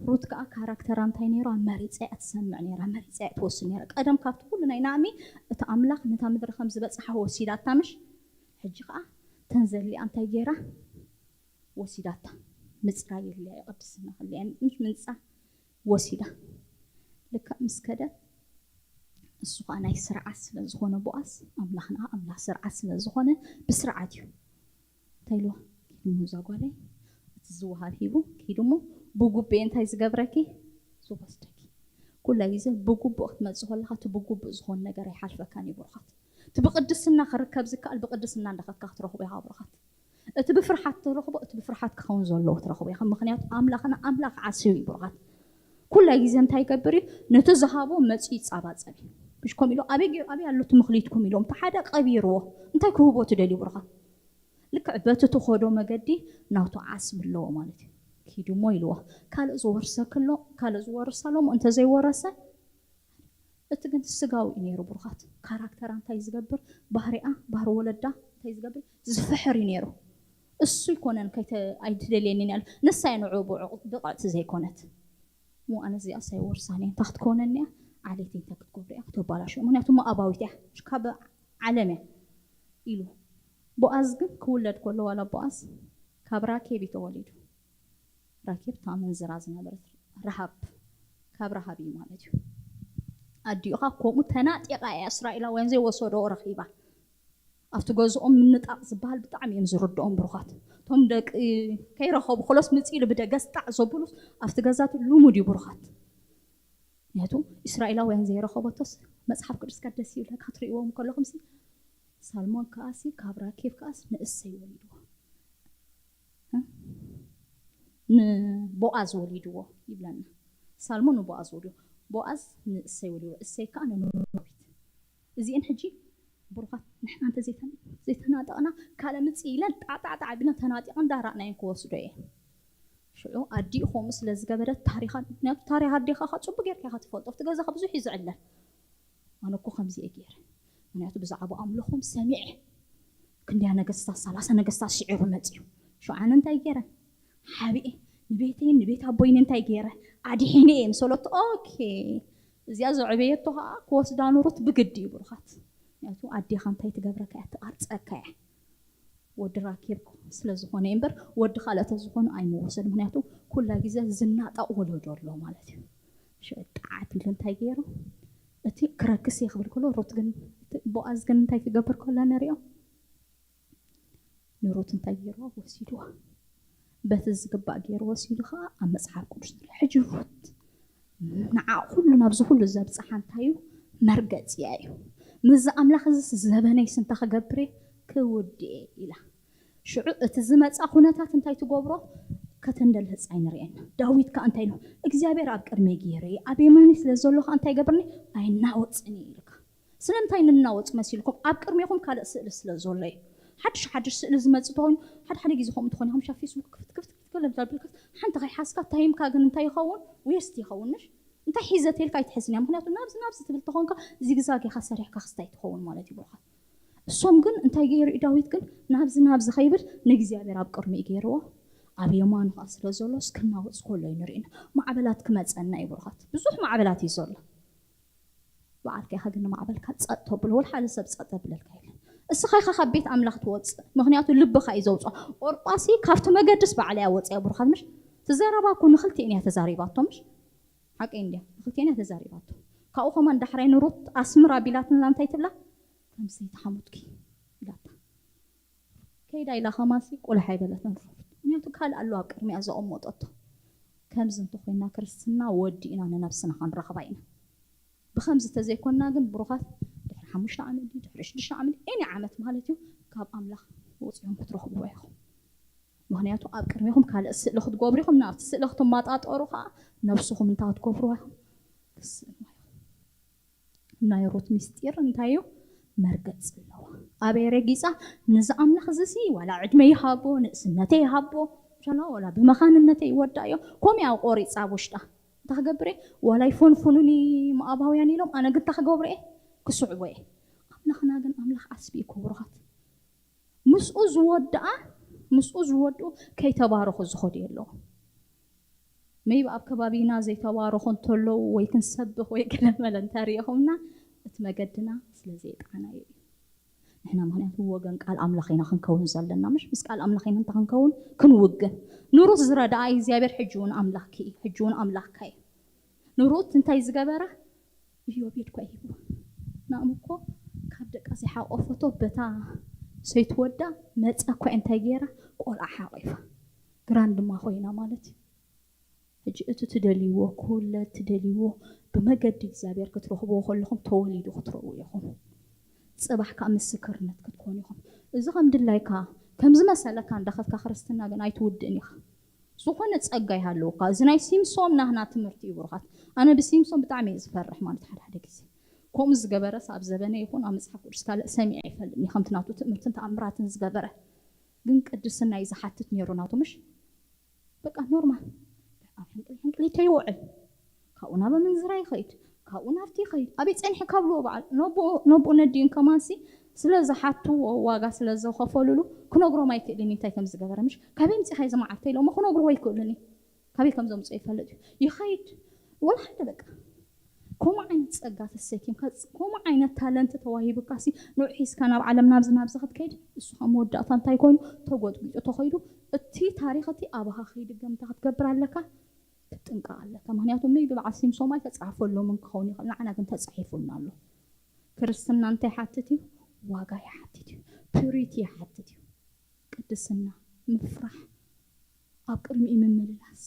ሩት ከኣ ካራክተራ እንታይ ነይራ? መሪጸ እያ ትሰምዕ ነይራ፣ መሪጸ እያ ትወስን ነይራ። ቀደም ካብቲ ኩሉ ናይ ናእሚ እቲ ኣምላኽ ነታ ምድሪ ከም ዝበጽሓ ወሲዳታ ምሽ? ሕጂ ከኣ ተንዘሊኣ እንታይ ገይራ? ወሲዳታ። ምጽራይ የድልያ እዩ፣ ቅድስና ከድልያ እዩ። ምሽ ምንጻ ወሲዳ። ልክዕ ምስ ከደ እሱ ከኣ ናይ ስርዓት ስለ ዝኾነ ቦኣዝ፣ ኣምላኽና ኣምላኽ ስርዓት ስለ ዝኾነ ብስርዓት እዩ። እንታይ ኢልዋ? ኪድ እሞ እዛ ጓለይ እቲ ዝወሃብ ሂቡ ኪድ እሞ ብጉቡእ እንታይ ዝገብረኪ? ዝወስደኪ። ኩላ ግዜ ብጉቡእ ክትመጽእ ከለኻ እቲ ብጉቡእ ዝኾን ነገር ኣይሓልፈካን እዩ ብሩኻት። እቲ ብቅድስና ክርከብ ዝከኣል ብቅድስና እንዳኸድካ ክትረኽቦ ኢኻ ብሩኻት። እቲ ብፍርሓት ትረኽቦ እቲ ብፍርሓት ክኸውን ዘለዎ ትረኽቦ ኢኻ። ምኽንያቱ ኣምላኽና ኣምላኽ ዓስቢ እዩ ብሩኻት። ኩላ ግዜ እንታይ ይገብር እዩ? ነቲ ዝሃቦ መጺኡ ይጻባጸብ እዩ። ምሽ ከምኡ ኢሉ ኣበይ ገይሩ ኣበይ ኣሎ እቲ ምኽሊትኩም ኢሎም እቲ ሓደ ቀቢርዎ እንታይ ክህቦ ትደልዩ ብሩኻት? ልክዕ በቲ ትኸዶ መገዲ ናቱ ዓስቢ ኣለዎ ማለት እዩ። ኪዱ እሞ ኢልዎ። ካልእ ዝወርሰ ከሎ ካልእ ዝወርስ ኣሎ እሞ እንተዘይወረሰ እቲ ግን ስጋዊ እዩ ነይሩ ብሩኻት። ካራክተራ እንታይ ዝገብር ባህሪኣ ባህሪ ወለዳ እንታይ ዝገብር ዝፍሕር እዩ ነይሩ። እሱ ይኮነን ከይተ ኣይትደልየኒን ያለ ንሳ እየ ንዑ ብዑቕ ብቕዕቲ ዘይኮነት። እሞ ኣነ እዚኣ ሳይወርሳን እየ እንታይ ክትኮነኒ እያ? ዓሌት እንታይ ክትገብር እያ? ክተባላሾ። ምክንያቱ እሞ ኣባዊት እያ ካብ ዓለም እያ ኢሉ። ቦኣዝ ግን ክውለድ ከሎ ዋላ ቦኣዝ ካብ ራኬብ እዩ ተወሊዱ። ራኬብ እታ ኣመንዝራ ዝነበረት ረሃብ ካብ ረሃብ እዩ ማለት እዩ። ኣዲኡ ኸኣ ከምኡ ተናጢቓ እያ እስራኤላውያን ዘይወሰድኦ ረኺባ። ኣብቲ ገዝኦም ምንጣቕ ዝበሃል ብጣዕሚ እዮም ዝርድኦም ብሩኻት። እቶም ደቂ ከይረኸቡ ከሎስ ምጽእ ኢሉ ብደገ ስጣዕ ዘብሉስ ኣብቲ ገዛ እቲ ልሙድ እዩ ብሩኻት። ምክንያቱ እስራኤላውያን ዘይረኸበቶስ መጽሓፍ ቅዱስካ ደስ ይብለካ ክትርእይዎም ከለኹም ሲ ሳልሞን ከኣሲ ካብ ራኬብ ከኣስ ንእሰይ ወሊድዎ። ንቦኣዝ ወሊድዎ ይብለና። ሳልሞን ንቦኣዝ ወሊድዎ። ቦኣዝ ንእሰይ ወሊድዎ። እሰይ ከኣ ንኖቢት። እዚኤን ሕጂ ብሩኻት ንሕና እንተ ዘይተን- ዘይተናጠቕና ካልእ ምጽእ ኢለን ጣዕጣዕጣዕ ቢለን ተናጢቐን ዳራእናየን ክወስዶ እየ። ሽዑ ኣዲኡ ከምኡ ስለ ዝገበረት ታሪኻ ምክንያቱ ታሪኻ ኣዴኻ ኻ ጽቡቅ ጌርካ ኢኻ ትፈልጦ ኣብቲ ገዛኻ ብዙሕ እዩ ዝዕለል። ኣነ እኮ ከምዚ እየ ገይረ ምክንያቱ ብዛዕባ ኣምልኾም ሰሚዐ ክንደያ ነገስታት ሰላሳ ነገስታት ስዒሩ መፅዩ ሽዓነ እንታይ ገይረ ሓቢኤ ንቤተይን ንቤት ኣቦይን እንታይ ገይረ ኣድሒነ እየ ምሰለቱ ኦኬ እዚኣ ዘዕበየቶ ከዓ ክወስዳ ንሩት ብግዲ እዩ ብሩኻት ምክንያቱ ኣዴኻ እንታይ ትገብረካ እያ ትቐርፀካ እያ ወዲ ራኬብ ስለ ዝኾነ እምበር ወዲ ካልእ ተዝኾኑ ኣይምወሰድ ምክንያቱ ኩላ ግዜ ዝናጣቕ ወለዶ ኣሎ ማለት እዩ ሽዑ ጣዓት ኢሉ እንታይ ገይሩ እቲ ክረክስ እየ ክብል ከሎ ሩት ግን ቦኣዝ ግን እንታይ ክገብር ከሎ ንሪኦ ንሩት እንታይ ገይርዋ ወሲድዋ በቲ ዝግባእ ገይሩ ወሲዱ ከዓ ኣብ መፅሓፍ ቅዱስ ንርኢ። ሕጂ ሩት ንዓ ኩሉ ናብዚ ኩሉ ዘብፅሓ እንታይ እዩ? መርገፂያ እዩ። ምስዚ ኣምላኽ እዚ ዘበነይ ስንታ ክገብር እየ ክውድእ እየ ኢላ። ሽዑ እቲ ዝመፃ ኩነታት እንታይ ትገብሮ? ከተንደልህፅ ኣይንርእየን። ዳዊት ከዓ እንታይ ኢሉ? እግዚኣብሔር ኣብ ቅድመይ ገይሩ እየ፣ ኣብ የማኒ ስለ ዘሎ ከዓ እንታይ ገብርኒ? ኣይናወፅን እየ ኢልካ። ስለምንታይ ንናወፅ መሲልኩም? ኣብ ቅድሜኹም ካልእ ስእሊ ስለ ዘሎ እዩ። ሓድሽ ሓድሽ ስእሊ ዝመፅእ ተኾይኑ፣ ሓደ ሓደ ግዜ ከምኡ ትኾን ኢኹም፣ ሻ ፌስቡክ ክፍት ክፍት ክፍት ክፍት ለምሳሌ ብልክፍት ሓንቲ ከይሓዝካ ታይምካ ግን እንታይ ይኸውን? ዌስት ይኸውን። ምሽ እንታይ ሒዘ ተልካ ኣይትሕዝን እያ። ምክንያቱ ናብዚ ናብዚ ትብል ተኾንካ ዚግዛግ ኢኻ ሰሪሕካ ክስታይ ትኸውን ማለት እዩ። ብሩኻት እሶም ግን እንታይ ገይሩ እዩ? ዳዊት ግን ናብዚ ናብዚ ከይብል ንእግዚኣብሔር ኣብ ቅድሚኡ ገይርዎ። ኣብ የማኑ ከዓ ስለ ዘሎ እስክናወፅ ከሎ እዩ ንርእና። ማዕበላት ክመፀና እዩ ብሩኻት። ብዙሕ ማዕበላት እዩ ዘሎ። በዓልካ ኢኻ ግን ንማዕበልካ ጸጥ ተብሎ፣ ወላ ሓደ ሰብ ጸጥ ተብለልካ የለን። እስኻ ኢኻ ካብ ቤት ኣምላኽ ትወጽእ፣ ምኽንያቱ ልብኻ እዩ ዘውጽኦ። ኦርጳሲ ካብቲ መገድስ ባዕላ እያ ወጽያ ብሩኻት። ምሽ ትዘረባ እኮ ንኽልቲኤን እያ ተዛሪባቶ። ምሽ ሓቀይ እንድያ ንኽልቲኤን እያ ተዛሪባቶ። ካብኡ ከማን ዳሕራይ ንሩት ኣስምር ኣቢላትና እንታይ ትብላ? ከም ዘይተሓሙትኪ ኢላታ። ከይዳ ኢላ ከማሲ ቁልሕ ኣይበለትን ሩት። ምክንያቱ ካልእ ኣሎ ኣብ ቅድሚያ ዘቐመጠቶ። ከምዚ እንተኮይና ክርስትና ወዲእና ንነብስና ክንረኽባ ኢና። ብኸምዚ ተዘይኮንና ግን ብሩኻት ድሕሪ ሓሙሽተ ዓመት ድዩ ድሕሪ ሽዱሽተ ዓመት ኤኒ ዓመት ማለት እዩ ካብ ኣምላኽ ወፂኦም ክትረኽብዎ ኢኹም። ምክንያቱ ኣብ ቅድሚኹም ካልእ ስእሊ ክትገብሩ ኢኹም፣ ናብቲ ስእሊ ክትመጣጠሩ ከዓ ነብስኹም እንታይ ክትገብርዋ ኢኹም? ትስእንዋ ኢኹም። ናይ ሩት ምስጢር እንታይ እዩ? መርገፂ ኣለዋ። ኣበይ ረጊፃ? ንዚ ኣምላኽ እዚ ሲ ዋላ ዕድመ ይሃቦ ንእስነተይ ይሃቦ ሻላ ዋላ ብመኻንነተይ ይወዳእዮ። ከምኡ ኣብ ቆሪፃ ኣብ ውሽጣ እንታይ ክገብር እየ? ዋላ ይፈንፍኑኒ ሞኣባውያን ኢሎም ኣነ ግን እንታይ ክገብር እየ? ክስዕቦ እየ። ኣምላኽና ግን ኣምላኽ ዓስቢ እዩ ክቡሩኻት። ምስኡ ዝወድኣ ምስኡ ዝወድኡ ከይተባረኹ ዝኸዱ የለዉ። መይብ ኣብ ከባቢና ዘይተባረኹ እንተለዉ ወይ ክንሰብኽ ወይ ገለመለ እንተሪኢኹምና እቲ መገድና ስለ ዘይጠዓናዮ እዩ። ንሕና ምክንያቱ ወገን ቃል ኣምላኽ ኢና ክንከውን ዘለና ምሽ ምስ ቃል ኣምላኽ ኢና እንተ ክንከውን ክንውግን ንሩት ዝረድኣ እግዚኣብሔር ሕጂ እውን ኣምላኽኪ እዩ ሕጂ እውን ኣምላኽካ እዩ። ንሩት እንታይ ዝገበራ? ኢዮቤድ እኳ ይህብዋ። ናእም እኮ ካብ ደቃ ዘይሓቆፈቶ በታ ሰይትወዳ መፀ እኳ እንታይ ገይራ? ቆልዓ ሓቂፋ ግራንድማ ኮይና ማለት እዩ። ሕጂ እቲ ትደልይዎ ክውለድ ትደልይዎ ብመገዲ እግዚኣብሔር ክትረኽብዎ ከለኹም ተወሊዱ ክትረኽቡ ኢኹም። ፅባሕ ከዓ ምስክርነት ክትኮኑ ኢኹም። እዚ ከም ድላይካ ከም ዝመሰለካ እንዳኸድካ ክርስትና ግን ኣይትውድእን ኢኻ። ዝኾነ ጸጋ ይሃልውካ። እዚ ናይ ሲምሶም ናህና ትምህርቲ እዩ ብሩኻት። ኣነ ብሲምሶም ብጣዕሚ እየ ዝፈርሕ ማለት ሓደ ሓደ ግዜ ከምኡ ዝገበረ ኣብ ዘበነ ይኹን ኣብ መጽሓፍ ቅዱስ ካልእ ሰሚዐ ይፈልጥ እየ ከምቲ ናቱ ትምህርትን ተኣምራትን ዝገበረ ግን ቅድስና እዩ ዝሓትት ነይሩ ናቱ ምሽ በቃ ኖርማል ኣብ ሕንቅል ሕንቅሊቶ ይውዕል ካብኡ ናብ ኣመንዝራ ይኸይድ ካብኡ ናብቲ ይኸይድ ኣበይ ጸኒሐ ካብልዎ በዓል ነቦኡ ነዲኡን ከማንሲ ስለ ዝሓትዎ ዋጋ ስለ ዝኸፈልሉ ክነግሮም ኣይክእልን እንታይ ከም ዝገበረ ምሽ ካበይ ምፂኻ እዚ መዓልተ ኢሎሞ ክነግርዎ ኣይክእሉን እዩ ካበይ ከም ዘምፅኦ ይፈልጥ እዩ ይኸይድ ወላ ሓደ በቃ ከምኡ ዓይነት ፀጋ ተሰኪምካ ከምኡ ዓይነት ታለንት ተዋሂቡካ ሲ ንዑ ሒዝካ ናብ ዓለም ናብዚ ናብዚ ክትከይድ እሱ ካብ መወዳእታ እንታይ ኮይኑ ተጎጥጒጡ ተኸይዱ እቲ ታሪኽ እቲ ኣባኻ ከይድገም እንታይ ክትገብር ኣለካ ክትጥንቀቕ ኣለካ ምክንያቱ ሜቢ በዓል ሲምሶም ኣይተፃሕፈሎምን ክኸውን ይኽእል ንዓና ግን ተፃሒፉልና ኣሎ ክርስትና እንታይ ይሓትት እዩ ዋጋ ይሓትት እዩ ፒሪቲ ይሓትት እዩ ቅድስና ምፍራሕ ኣብ ቅድሚኡ ምምልላስ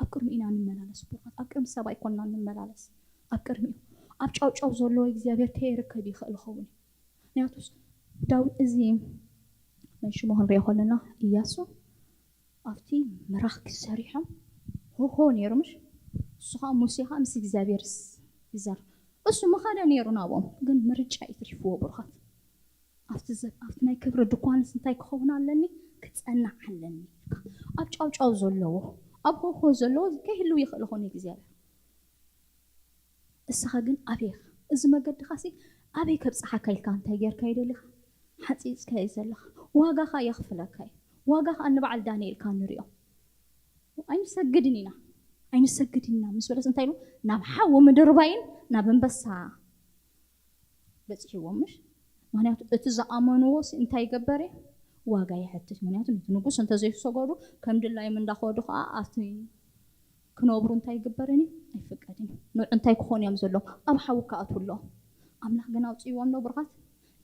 ኣብ ቅድሚ ኢና ንመላለስ ቡሩኻት ኣብ ቅድሚ ሰብ ኣይኮንና ንመላለስ ኣብ ቅድሚኡ ኣብ ጫውጫው ዘለዎ እግዚኣብሔር ከይርከብ ይኽእል ይኸውን እዩ ምክንያቱስ ዳዊት እዚ ናይ ሽሙ ክንሪኦ ከለና እያሱ ኣብቲ ምራኽ ክሰሪሖም ሆሆ ነይሩ ምሽ እሱ ከዓ ሙሴ ከዓ ምስ እግዚኣብሔር ይዛር እሱ ምኻደ ነይሩ ናብኦም ግን ምርጫ ይትሪፍዎ ብሩኻት ኣብቲ ናይ ክብሪ ድኳንስ እንታይ ክኸውን ኣለኒ ክፀናዕ ኣለኒ ኣብ ጫውጫው ዘለዎ ኣብ ሆሆ ዘለዎ ከይህልው ይኽእል ኾነ እግዚኣብሔር እስኻ ግን ኣበይ ኢኻ እዚ መገድኻሲ ኣበይ ከብፅሓካ ኢልካ እንታይ ጌርካ ይደሊኻ ሓፂፅካ እዩ ዘለኻ ዋጋኻ የኽፍለካ እዩ ዋጋ ከዓ ንበዓል ዳንኤል ካ ንሪኦ ኣይንሰግድን ኢና ኣይንሰግድን ኢና ምስ በለስ እንታይ ኢሉ ናብ ሓዊ ምድርባይን ናብ ኣንበሳ በፂሕዎም ምሽ ምክንያቱ እቲ ዝኣመንዎ እንታይ ይገበር ዋጋ ይሐትት ምክንያቱ ነቲ ንጉስ እንተዘይሰገዱ ከም ድላዮም እንዳኸዱ ከዓ ኣብቲ ክነብሩ እንታይ ይግበርን እዩ ኣይፍቀድን እዩ ንዑ እንታይ ክኾኑ እዮም ዘለዎም ኣብ ሓዊ ክኣትዉ ኣለዎም ኣምላኽ ግን ኣውፅእዎም ዶ ብርኻት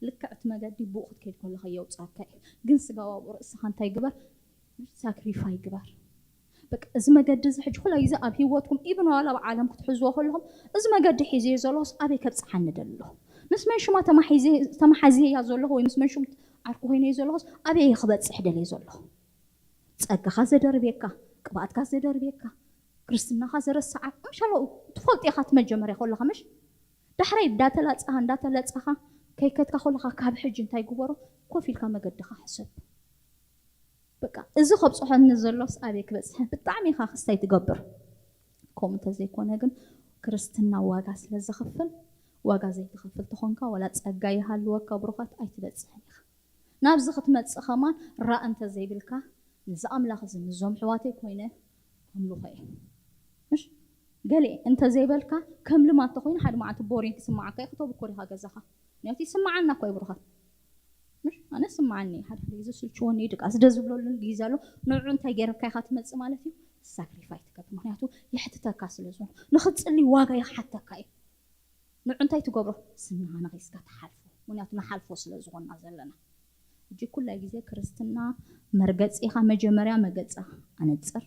ልክዕ እቲ መገዲ ብኡ ክትከይድ ከለኻ የውፅኣካ እዩ ግን ስጋዊ ኣብኡ ርእስኻ እንታይ ግበር ሳክሪፋይ ግበር። በቃ እዚ መገዲ እዚ ሕጂ ኩላ ግዜ ኣብ ህይወትኩም ኢብን ዋላ ኣብ ዓለም ክትሕዝዎ ከለኹም፣ እዚ መገዲ ሒዘዮ ዘለኹስ ኣበይ ከብፅሓኒ ደሎ? ምስ መን ሽማ ተማሒዘ- ተማሓዝየያ ዘለኹ ወይ ምስ መን ሽም ዓርኩ ኮይነዮ ዘለኹስ ኣበይ ክበፅሕ ደልየ ዘለኹ? ፀጋኻ ዘደርብየካ፣ ቅብኣትካ ዘደርብየካ፣ ክርስትናኻ ዘረስዓካ ምሻሎ ትፈልጥ ኢኻ። እቲ መጀመርያ ከለኻ ምሽ ዳሕራይ እንዳተላፀኻ እንዳተለፀኻ ከይከድካ ከለኻ ካብ ሕጂ እንታይ ግበሮ? ኮፍ ኢልካ መገድኻ ሕሰብ። በቃ እዚ ከብፅሖኒ ዘሎስ ኣበይ ክበፅሐ? ብጣዕሚ ኢኻ ክስታይ ትገብር። ከምኡ እንተዘይኮነ ግን ክርስትና ዋጋ ስለ ዘኽፍል፣ ዋጋ ዘይትኸፍል ተኾንካ ዋላ ፀጋ ይሃልወካ ብሩኻት ኣይትበፅሕን ኢኻ። ናብዚ ክትመፅእ ከማን ራእ እንተዘይብልካ፣ ነዚ ኣምላኽ እዚ ምስዞም ኣሕዋተይ ኮይነ ከምልኾ እየ። ምሽ ገለ እንተዘይበልካ፣ ከም ልማድ ተኾይኑ ሓደ መዓልቲ ቦሪንግ ክስምዓካ እዩ፣ ክተብኩር ኢኻ ገዛኻ። ምክንያቱ ይስምዓና እኮ እዩ ብሩኻት። ምሽ ኣነ ስምዓኒ ሓደ ሓደ ግዜ ስልችወኒ እዩ፣ ድቃስ ደስ ዝብለሉ ግዜ ኣሎ። ንዑ እንታይ ገይርካ ኢኻ ትመፅእ ማለት እዩ? ሳክሪፋይ ትገብር። ምክንያቱ የሕትተካ ስለ ዝኾነ፣ ንኽትፅሊ ዋጋ ይሓተካ እዩ። ንዑ እንታይ ትገብሮ? ስምና ነኺስካ ትሓልፎ። ምክንያቱ ንሓልፎ ስለ ዝኾንና ዘለና። ሕጂ ኩላይ ግዜ ክርስትና መርገፂኻ መጀመርያ መገፃ ኣነፅር።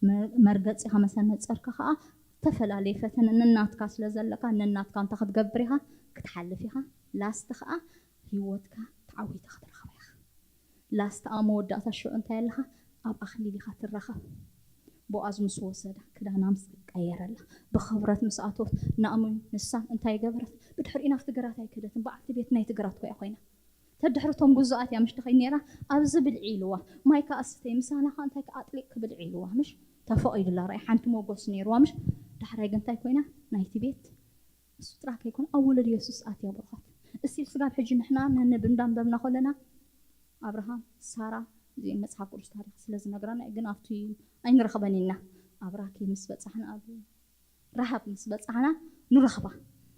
መ- መርገፂኻ መሰ ነፀርካ ከዓ ዝተፈላለየ ፈተነ ነናትካ ስለ ዘለካ ነናትካ እንተ ክትገብር ኢኻ ክትሓልፍ ኢኻ። ላስት ከዓ ህይወትካ ተዓዊታ ክትረኽባ ኢኻ። ላስት ኣብ መወዳእታ ሽዑ እንታይ ኣለኻ? ኣብ ኣኽሊል ኢኻ ትረኸብ። ቦኣዝ ምስ ወሰዳ ክዳና ምስ ቀየረላ ብኽብረት ምስ ኣቶት ናእሙን ንሳን እንታይ ገበረት? ብድሕሪኡ ናብቲ ግራት ኣይከደትን። በዓልቲ ቤት ናይቲ ግራት ኮያ ኮይና ተድሕርቶም ጉዙኣት እያ ምሽ ትኸይድ ነይራ። ኣብዚ ብልዒ ኢልዋ፣ ማይ ከኣ ስተይ፣ ምሳና ከኣ እንታይ ከኣ ኣጥሊቕ ክብልዒ ኢልዋ ምሽ ተፈቒዱላ። ራእይ ሓንቲ ሞጎስ ነይርዋ ምሽ። ዳሕራይ ግን እንታይ ኮይና? ናይቲ ቤት እሱ ጥራሕ ከይኮነ ኣብ ወለድ የሱስ ኣትያ። ብሩኻት፣ እስቲል ስጋብ ሕጂ ንሕና ነንብ እንዳንበብና ከለና ኣብርሃም፣ ሳራ፣ እዚኦም መጽሓፍ ቅዱስ ታሪኽ ስለ ዝነግረና እዩ፣ ግን ኣብቲ ኣይንረኽበን ኢና። ኣብ ራኬብ ምስ በጻሕና፣ ኣብ ረሃብ ምስ በጻሕና ንረኽባ።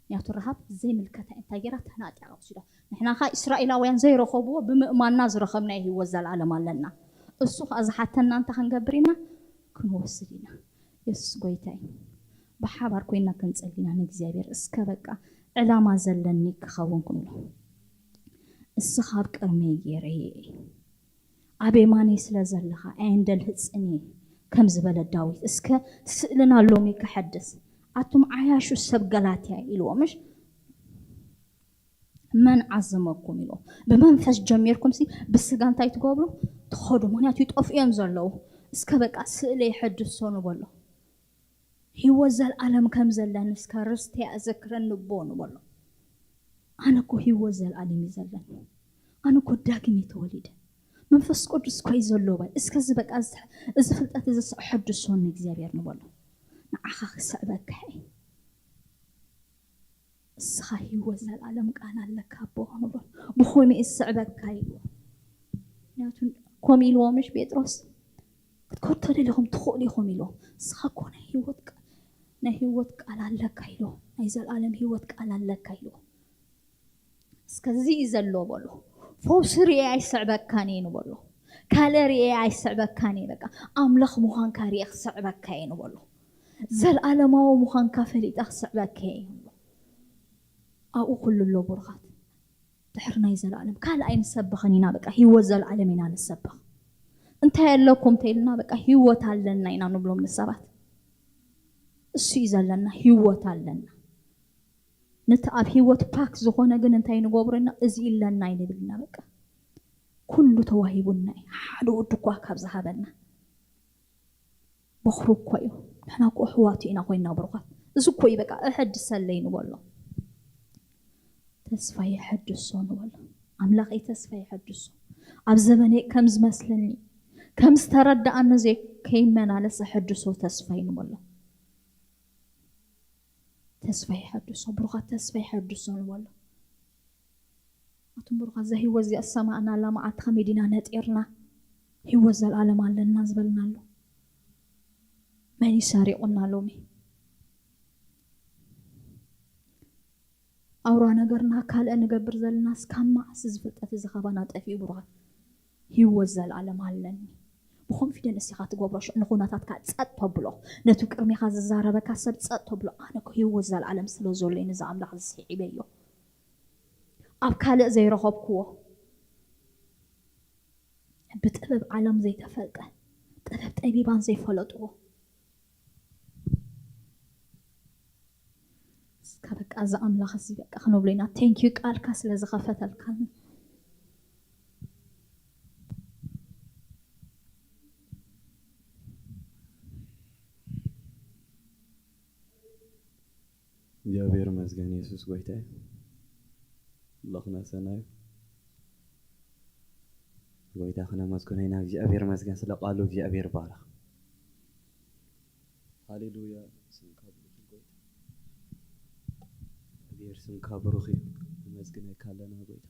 ምክንያቱ ረሃብ ዘይምልከታ እንታይ ገይራ? ተናጢያ ወሲዳ። ንሕና ኸ እስራኤላውያን ዘይረኸብዎ ብምእማንና ዝረኸብናዮ ህይወት ዘለኣለም ኣለና። እሱ ኸኣ ዝሓተና እንታይ ክንገብር ኢና? ክንወስድ ኢና። የሱስ ጎይታ እዩ። ብሓባር ኮይና ክንጸሊ ኢና ንእግዚኣብሔር። እስከ በቃ ዕላማ ዘለኒ ክኸውን ክንብሎ። እስኻ ኣብ ቅድመይ ገይረየ እየ። ኣብ የማነይ ስለ ዘለኻ ኣየንደልህጽን እየ ከም ዝበለ ዳዊት። እስከ ስእልና ሎሚ ከሐድስ። ኣቱም ዓያሹ ሰብ ገላትያ ኢልዎ ምሽ መን ዓዘመኩም ኢልዎ። ብመንፈስ ጀሚርኩም ሲ ብስጋ እንታይ ትገብሩ? ትኸዱ። ምክንያቱ ይጠፍኡ እዮም ዘለዉ። እስከ በቃ ስእለ ይሐድሶ ንበሎ። ህይወት ዘለኣለም ከም ዘለኒ እስከ ርስተይ ኣዘክረኒ ኣቦ ንበሎ። ኣነ እኮ ህይወት ዘለኣለም እዩ ዘለኒ። ኣነ እኮ ዳግም እየ ተወሊደ። መንፈስ ቅዱስ እኮ እዩ ዘለዎ። እስከ እዚ በቃ እዚ- እዚ ፍልጠት እዚ ስዕ ሐድሶኒ እግዚኣብሔር ንበሎ። ንዓኻ ክስዕበካ እየ። እስኻ ህይወት ዘለኣለም ቃል ኣለካ ኣቦ ንበሎ። ብኸመይ እየ ዝስዕበካ ኢልዎ። ምክንያቱ ከምኡ ኢልዎ ምሽ ጴጥሮስ ክትከዱ ተደሊኹም ትኽእሉ ኢኹም ኢልዎ። እስኻ እኮ ናይ ህይወት ቃ- ናይ ህይወት ቃል ኣለካ ኢልዎ። ናይ ዘለኣለም ህይወት ቃል ኣለካ ኢልዎ። እስከ እዚ እዩ ዘሎ በሎ። ፈውሲ ርኤ ኣይስዕበካን እየ ንበሎ። ካልእ ርኤ ኣይስዕበካን እየ፣ በቃ ኣምላኽ ምዃንካ ርኤ ክስዕበካ እየ ንበሎ። ዘለኣለማዊ ምዃንካ ፈሊጠ ክስዕበካ እየ ንበሎ። ኣብኡ ኩሉ ኣሎ ብሩኻት። ድሕሪ ናይ ዘለኣለም ካልእ ኣይንሰብኽን ኢና፣ በቃ ህይወት ዘለኣለም ኢና ንሰብኽ። እንታይ ኣለኩም እንተኢልና በቃ ህይወት ኣለና ኢና ንብሎም ንሰባት። እሱ እዩ ዘለና፣ ህይወት ኣለና። ነቲ ኣብ ህይወት ፓክ ዝኾነ ግን እንታይ ንገብረና? እዚ ኢለና ኣይንብልና። በቃ ኩሉ ተዋሂቡና እዩ። ሓደ ወዲ እኳ ካብ ዝሃበና በኹሩ እኮ እዩ። ንሕና እኮ ኣሕዋቱ ኢና ኮይና ብሩኻት። እዚ እኮ እዩ በቃ እሐድሰለይ ንበሎ። ተስፋ የሐድሶ ንበሎ። ኣምላኸይ ተስፋ የሐድሶ። ኣብ ዘበነይ ከም ዝመስለኒ ከም ዝተረዳኣኒ ዘይከይመላለስ ሕድሶ ተስፋይ ንበሎ። ተስፋ ይሐድሶ ብሩኻት፣ ተስፋ ይሐድሶ ንበሎ። ኣቱም ብሩኻት፣ እዛ ህይወት እዚኣ ዝሰማዕናላ መዓልቲ ከመይ ዲና ነጢርና? ህይወት ዘለኣለም ኣለና ዝበልናሉ መን እዩ ሰሪቑና ሎሚ? ኣውራ ነገርና ካልእ ንገብር ዘለና እስካብ መዓስ እዚ ፍልጠት እዚ ካባና ጠፊኡ ብሩኻት? ህይወት ዘለኣለም ኣለኒ። ብኮንፊደንስ ኢኻ ትገብሮ። ሽዑ ንኹነታትካ ጸጥ ተብሎ። ነቲ ቅድሜኻ ዝዛረበካ ሰብ ጸጥ ተብሎ። ኣነ እኮ ህይወት ዘለኣለም ስለ ዘሎኒ ነዚ ኣምላኽ እዚ ስዒበዮ። ኣብ ካልእ ዘይረኸብክዎ። ብጥበብ ዓለም ዘይተፈልጠ፣ ጥበብ ጠቢባን ዘይፈለጥዎ። እስካ በቃ እዛ ኣምላኽ እዚ በቃ ክንብሎ ኢና። Thank you ቃልካ ስለ ዝኸፈተልካን። እግዚኣብሔር ይመስገን። የሱስ ጎይታ እዩ። ኣምላኽና ሰናይ እዩ። ጎይታ ክነመስግኖ ኢና። እግዚኣብሔር ይመስገን ስለ ቃሉ። እግዚኣብሔር ይባረኽ። ሃሌሉያ። ስምካ ብሩኽ እዩ ጎይታ። እግዚኣብሔር ስምካ ብሩኽ እዩ። ነመስግነካ ኣለና ጎይታ።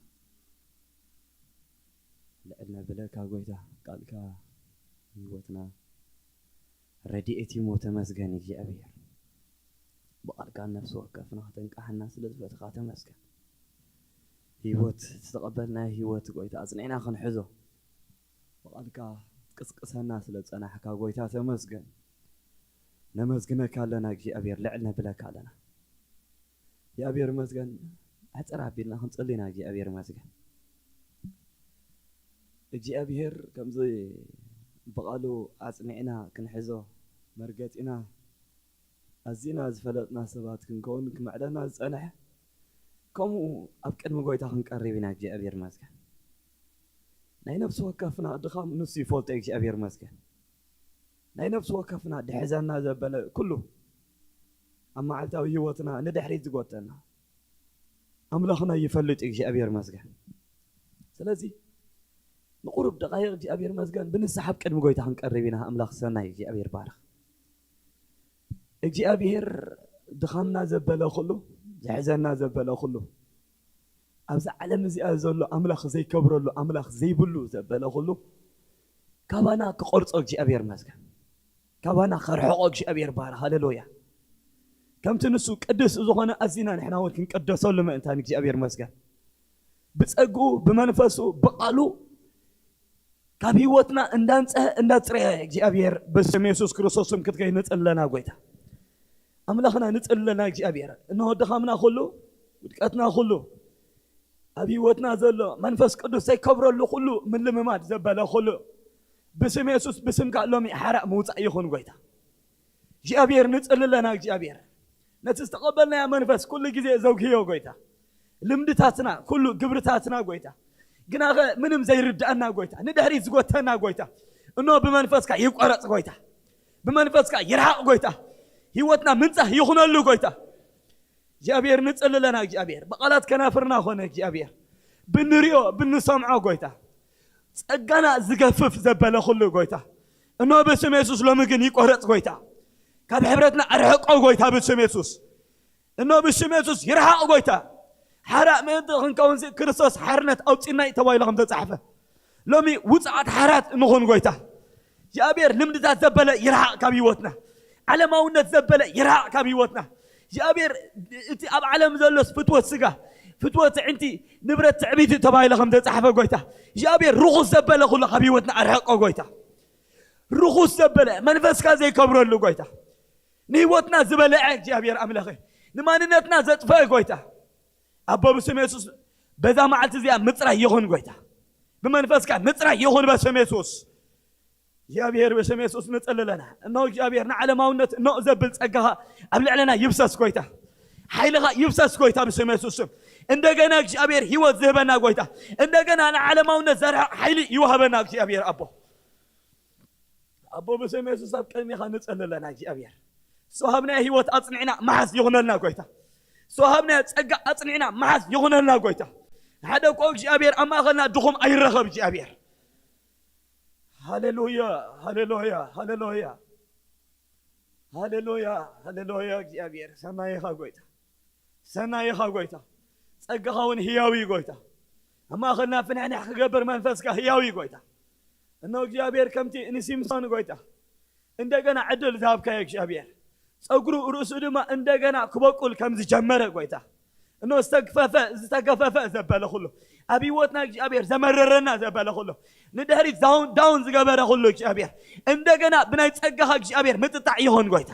ልዕል ነብለካ ጎይታ፣ ቃልካ ህይወትና ረድኤት እዩ። ተመስገን እግዚኣብሔር። ብቓልካ ነፍሲ ወከፍና ከተንቃሓና ስለ ዝፈትኻ ተመስገን። ህይወት ዝተቐበልናዮ ህይወት ጎይታ ኣጽኒዕና ክንሕዞ፣ ብቓልካ ክትቅስቅሰና ስለ ዝጸናሕካ ጎይታ ተመስገን። ነመስግነካ ኣለና እግዚኣብሔር፣ ልዕል ነብለካ ኣለና። እግዚኣብሔር ይመስገን። ኣሕጽር ኣቢልና ክንጽሊ ኢና። እግዚኣብሔር ይመስገን። እግዚኣብሔር ከምዚ ብቓሉ ኣጽኒዕና ክንሕዞ፣ መርገጺና ኣዚና ዝፈለጥና ሰባት ክንከውን ክምዕደና ዝጸንሐ፣ ከምኡ ኣብ ቅድሚ ጎይታ ክንቀርብ ኢና። እግዚኣብሔር ይመስገን። ናይ ነፍሲ ወከፍና ድኻም ንሱ ይፈልጦ። እግዚኣብሔር ይመስገን። ናይ ነፍሲ ወከፍና ድሕዘና ዘበለ ኩሉ፣ ኣብ መዓልታዊ ህይወትና ንድሕሪት ዝጎተና ኣምላኽና ይፈልጥ እዩ። እግዚኣብሔር ይመስገን። ስለዚ ንቁሩብ ደቓይቕ እግዚኣብሔር ይመስገን ብንስሓ ኣብ ቅድሚ ጎይታ ክንቀርብ ኢና። ኣምላኽ ሰናይ እግዚኣብሔር ባርኽ። እግዚኣብሔር ድኻምና ዘበለ ኩሉ፣ ዘሕዘና ዘበለ ኩሉ፣ ኣብዛ ዓለም እዚኣ ዘሎ ኣምላኽ ዘይከብረሉ፣ ኣምላኽ ዘይብሉ ዘበለ ኩሉ ካባና ክቆርጾ እግዚኣብሔር ይመስገን። ካባና ከርሕቆ እግዚኣብሔር ባርኽ። ሃሌሉያ። ከምቲ ንሱ ቅዱስ ዝኾነ ኣዚና ንሕና እውን ክንቅደሰሉ ምእንታን እግዚኣብሔር ይመስገን። ብጸግኡ፣ ብመንፈሱ፣ ብቓሉ ካብ ህይወትና እንዳንጸሀ እንዳጽረየ እግዚኣብሔር በስም የሱስ ክርስቶስ ስም ክትከይ ንጽሊ ኣለና ጎይታ። ኣምላኽና ንጽሊ ኣለና እግዚኣብሔር። እንሆ ድኻምና ኩሉ፣ ውድቀትና ኩሉ፣ ኣብ ህይወትና ዘሎ መንፈስ ቅዱስ ዘይከብረሉ ኩሉ፣ ምልምማድ ዘበለ ኩሉ፣ ብስም የሱስ ብስምካ ሎሚ ሓራእ ምውጻእ ይኹን ጎይታ። እግዚኣብሔር ንጽሊ ኣለና እግዚኣብሔር። ነቲ ዝተቐበልናዮ መንፈስ ኩሉ ግዜ ዘውግዮ ጎይታ። ልምድታትና፣ ኩሉ ግብርታትና ጎይታ። ግናኸ ምንም ዘይርድኣና ጎይታ፣ ንድሕሪት ዝጎተና ጎይታ። እኖ ብመንፈስካ ይቆረጽ ጎይታ። ብመንፈስካ ይርሓቕ ጎይታ። ህይወትና ምንጻህ ይኹነሉ ጎይታ። እግዚኣብሔር ንጽሊ ኣለና እግዚኣብሔር። ብቓላት ከናፍርና ኾነ እግዚኣብሔር። ብንሪኦ፣ ብንሰምዖ ጎይታ። ጸጋና ዝገፍፍ ዘበለ ኩሉ ጎይታ። እኖ ብስም የሱስ ሎሚ ግን ይቆረጽ ጎይታ። ካብ ሕብረትና ኣርሕቆ ጎይታ ብስም የሱስ። እኖ ብስም የሱስ ይርሓቕ ጎይታ። ሓራእ ምእንቲ ክንከውንሲ ክርስቶስ ሓርነት ኣውጺና እዩ ተባሂሉ ከም ተጻሕፈ። ሎሚ ውጽዓት ሓራት ንኹን ጎይታ። እግዚኣብሔር ልምድታት ዘበለ ይርሓቕ ካብ ህይወትና። ዓለማውነት ዘበለ ይርሓቕ ካብ ህይወትና። እግዚኣብሔር እቲ ኣብ ዓለም ዘሎስ ፍትወት ስጋ፣ ፍትወት ኣዕንቲ፣ ንብረት ትዕቢት እዩ ተባሂሉ ከም ተጻሕፈ ጎይታ። እግዚኣብሔር ርኹስ ዘበለ ኩሉ ካብ ህይወትና ኣርሕቆ ጎይታ። ርኹስ ዘበለ መንፈስካ ዘይከብረሉ ጎይታ። ንህይወትና ዝበለዐ እግዚኣብሔር ኣምላኸ፣ ንማንነትና ዘጥፈአ ጎይታ። ኣቦ ብስም የሱስ በዛ መዓልቲ እዚኣ ምጽራይ ይኹን ጎይታ። ብመንፈስካ ምጽራይ ይኹን በስም የሱስ። እግዚኣብሔር በስም የሱስ ንጽሊ ኣለና። እነሆ እግዚኣብሔር ንዓለማውነት እነሆ ዘብል ጸጋኻ ኣብ ልዕለና ይፍሰስ ጎይታ። ሓይልኻ ይፍሰስ ጎይታ ብስም የሱስ ስም። እንደገና እግዚኣብሔር ህይወት ዝህበና ጎይታ። እንደገና ንዓለማውነት ዘርሕቕ ሓይሊ ይወሃበና እግዚኣብሔር ኣቦ። ኣቦ ብስም የሱስ ኣብ ቅድሚኻ ንጽሊ ኣለና እግዚኣብሔር። ሰው ሃብናዮ ህይወት ኣጽኒዕና መሓዝ ይኹነልና ጎይታ። ሰው ሃብናዮ ጸጋ ኣጽኒዕና መሓዝ ይኹነልና ጎይታ። ሓደ እኮ እግዚኣብሔር ኣብ ማእኸልና ድኹም ኣይረኸብ እግዚኣብሔር። ሃሌሉያ፣ ሃሌሉያ፣ ሃሌሉያ። ሃሌሉያ፣ ሃሌሉያ እግዚኣብሔር። ሰናይኻ ጎይታ። ሰናይኻ ጎይታ። ጸጋኻ እውን ህያው እዩ ጎይታ። ኣብ ማእኸልና ፍንሕንሕ ክገብር መንፈስካ ህያው እዩ ጎይታ። እነሆ እግዚኣብሔር ከምቲ ንሲምሶን ጎይታ እንደገና ዕድል ዝሃብካዮ እግዚኣብሔር። ጸጉሩ ርእሱ ድማ እንደገና ክበቁል ከም ዝጀመረ ጎይታ። እነሆ ዝተግፈፈ፣ ዝተገፈፈ ዘበለ ኩሉ። ኣብ ህይወትና እግዚኣብሔር ዘመረረና ዘበለ ኩሉ። ንድሕሪት ዳውን፣ ዳውን ዝገበረ ኩሉ እግዚኣብሔር። እንደገና ብናይ ጸጋኻ እግዚኣብሔር ምጥጣዕ ይኹን ጎይታ።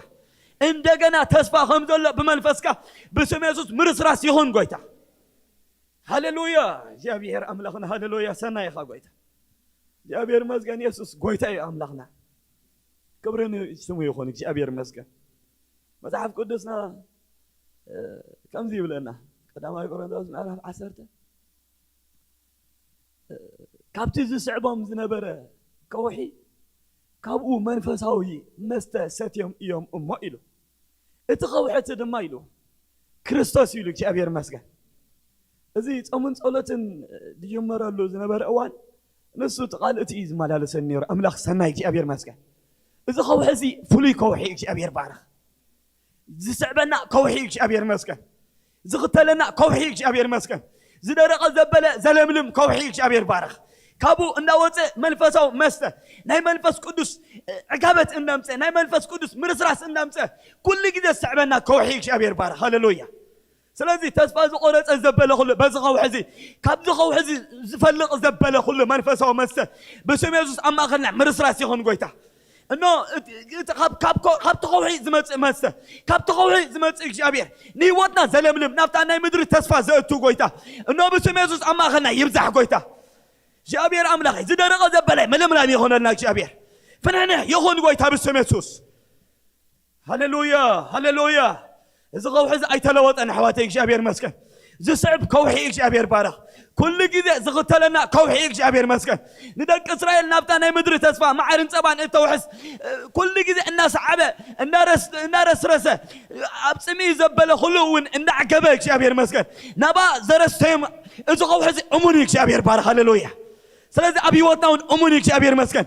እንደገና ተስፋ ከም ዘሎ ብመንፈስካ ብስም የሱስ ምርስራስ ይኹን ጎይታ። ሃሌሉያ። እግዚኣብሔር ኣምላኽና ሃሌሉያ። ሰናይኻ ጎይታ። እግዚኣብሔር ይመስገን፣ የሱስ ጎይታ እዩ ኣምላኽና። ክብሪ ንስሙ ይኹን፣ እግዚኣብሔር ይመስገን። መጽሓፍ ቅዱስና፣ እ፣ ከምዚ ይብለና፣ ቀዳማዊ ቆሮንቶስ ምዕራፍ ዓሰርተ፣ እ፣ ካብቲ ዝስዕቦም ዝነበረ ከውሒ፣ ካብኡ መንፈሳዊ መስተ ሰትዮም እዮም እሞ ኢሉ። እቲ ከውሒ እቲ ድማ ኢሉ፣ ክርስቶስ እዩ ኢሉ፣ እግዚኣብሔር ይመስገን። እዚ ጾምን ጸሎትን ዝጅመረሉ ዝነበረ እዋን፣ ንሱ እቲ ቃል እቲ እዩ ዝመላለሰኒ ነይሩ። ኣምላኽ ሰናይ፣ እግዚኣብሔር ይመስገን። እዚ ከውሒ እዚ ፍሉይ ከውሒ እዩ፣ እግዚኣብሔር ባረኽ። ዝስዕበና ከውሒ እዩ፣ እግዚኣብሔር ይመስገን። ዝኽተለና ከውሒ እዩ፣ እግዚኣብሔር ይመስገን። ዝደረቐ ዘበለ ዘለምልም ከውሒ እዩ፣ እግዚኣብሔር ባረኽ። ካብኡ እንዳወፀ መንፈሳዊ መስተ፣ ናይ መንፈስ ቅዱስ ዕጋበት እንዳምፀ፣ ናይ መንፈስ ቅዱስ ምርስራስ እንዳምፀ፣ ኩሉ ግዜ ዝስዕበና ከውሒ እዩ፣ እግዚኣብሔር ባረኽ። ሃሌሉያ። ስለዚ ተስፋ ዝቆረፀ ዘበለ ኩሉ በዚ ከውሒ እዚ፣ ካብዚ ከውሒ እዚ ዝፈልቕ ዘበለ ኩሉ መንፈሳዊ መስተ ብስም የሱስ ኣብ ማእኸልና ምርስራስ ይኹን ጎይታ። እኖ እቲ፣ እቲ ካብ፣ ካብ ኮ-፣ ካብቲ ከውሒ ዝመጽእ መስተ፣ ካብቲ ከውሒ ዝመጽእ እግዚኣብሔር ንህይወትና ዘለምልም፣ ናብታ ናይ ምድሪ ተስፋ ዘእቱ ጎይታ፣ እኖ ብስም የሱስ ኣብ ማእኸልና ይብዛሕ ጎይታ። እግዚኣብሔር ኣምላኸይ፣ ዝደረቐ ዘበለ ምልምላም ይኾነልና እግዚኣብሔር። ፍንሕንሕ ይኹን ጎይታ ብስም የሱስ። ሃሌሉያ፣ ሃሌሉያ። እዚ ከውሒ እዚ ኣይተለወጠን ኣሕዋተይ፣ እግዚኣብሔር መስገን። ዝስዕብ ከውሒ እግዚኣብሔር ባረኽ። ኩሉ ግዜ ዝኽተለና ከውሒ እግዚኣብሔር መስገን። ንደቂ እስራኤል ናብታ ናይ ምድሪ ተስፋ መዓርን ጸባን እተውሕስ፣ ኩሉ ግዜ እናሰዓበ፣ እናረስ-፣ እናረስረሰ፣ ኣብ ጽምኢ ዘበለ ኩሉ እውን እናዕገበ እግዚኣብሔር መስገን። ናባ ዘረስተዮም እዚ ከውሒ እዚ እሙን እዩ እግዚኣብሔር ባረኽ። ሃሌሉያ። ስለዚ ኣብ ህይወትና እውን እሙን እዩ እግዚኣብሔር መስገን።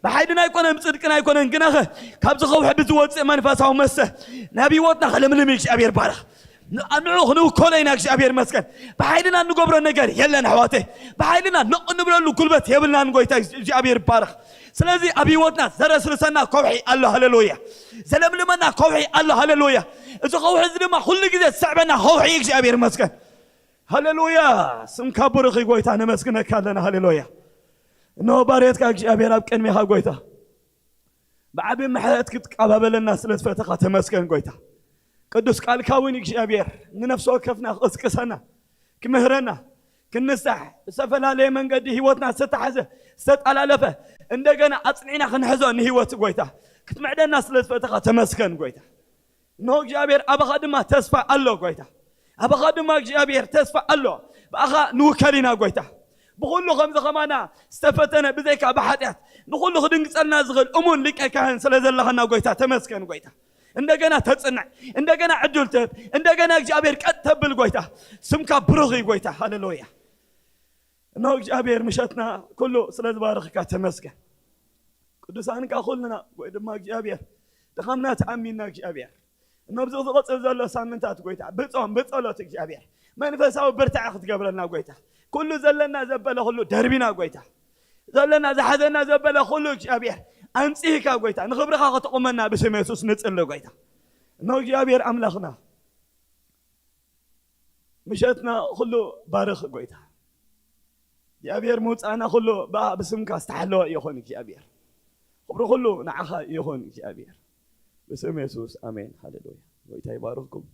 ብሓይልና ኣይኮነን፣ ብጽድቅና ኣይኮነን፣ ግናኸ ካብዚ ከውሒ ብዝወፅእ መንፈሳዊ መስተ ናብ ህይወትና ክልምልም እዩ እግዚኣብሔር ባረኽ። ን-፣ ንዑ ክንውከሎ ኢና እግዚኣብሔር መስገን። ብሓይልና እንገብሮ ነገር የለን ኣሕዋተይ። ብሓይልና ነቕ እንብለሉ ጉልበት የብልናን ጎይታ እግዚኣብሔር ባረኽ። ስለዚ ኣብ ህይወትና ዘረስርሰና ከውሒ ኣሎ፣ ሃሌሉያ። ዘለምልመና ከውሒ ኣሎ፣ ሃሌሉያ። እዚ ከውሒ እዚ ድማ ኩሉ ግዜ ዝስዕበና ከውሒ እዩ እግዚኣብሔር መስገን። ሃሌሉያ። ስምካ ብሩኽ እዩ ጎይታ፣ ነመስግነካ ኣለና። ሃሌሉያ። እነሆ ባርየትካ እግዚኣብሔር ኣብ ቅድሜኻ ጎይታ፣ ብዓቢ ምሕረት ክትቀባበለና ስለ ዝፈተኻ ተመስገን ጎይታ። ቅዱስ ቃልካ እውን እግዚኣብሔር ንነፍሲ ወከፍና ክቕስቅሰና፣ ክምህረና፣ ክንሳሕ፣ ዝተፈላለየ መንገዲ ህይወትና ዝተታሕዘ፣ ዝተጠላለፈ፣ እንደገና ኣጽኒዕና ክንሕዞ ንህይወት ጎይታ ክትምዕደና ስለ ዝፈተኻ ተመስገን ጎይታ። እነሆ እግዚኣብሔር ኣባኻ ድማ ተስፋ ኣሎ ጎይታ። ኣባኻ ድማ እግዚኣብሔር ተስፋ ኣሎ። ብኣኻ ንውከል ኢና ጎይታ። ብኹሉ ከምዚ ከማና ዝተፈተነ ብዘይካ ብሓጢኣት ንኹሉ ክድንግጸልና ዝኽእል እሙን ሊቀ ካህን ስለ ዘለኻና ጎይታ ተመስገን ጎይታ። እንደገና ተጽንዕ፣ እንደገና ዕድል ትህብ፣ እንደገና እግዚኣብሔር ቀጥ ተብል ጎይታ። ስምካ ብሩኽ እዩ ጎይታ። ሃሌሉያ። እነሆ እግዚኣብሔር ምሸትና ኩሉ ስለ ዝባረኽካ ተመስገን። ቅዱሳንካ ኩልና ወይ ድማ እግዚኣብሔር ድኻምና ተኣሚንና እግዚኣብሔር እነሆ ኣብዚ ዝቕጽል ዘሎ ሳምንታት ጎይታ ብጾም ብጸሎት እግዚኣብሔር መንፈሳዊ ብርታዐ ክትገብረልና ጎይታ ኩሉ ዘለና ዘበለ ኩሉ ደርቢና ጎይታ ዘለና ዝሓዘና ዘበለ ኩሉ እግዚኣብሔር ኣምጺእካ ጎይታ ንኽብርኻ ከተቑመና ብስም የሱስ ንጽሊ ጎይታ። እነሆ እግዚኣብሔር ኣምላኽና ምሸትና ኩሉ ባርኽ ጎይታ። እግዚኣብሔር ምውፃእና ኩሉ ብኣ ብስምካ ዝተሓለወ ይኹን እግዚኣብሔር። ክብሪ ኩሉ ንዓኻ ይኹን እግዚኣብሔር። ብስም የሱስ ኣሜን። ሃሌሉያ። ጎይታ ይባርኽኩም።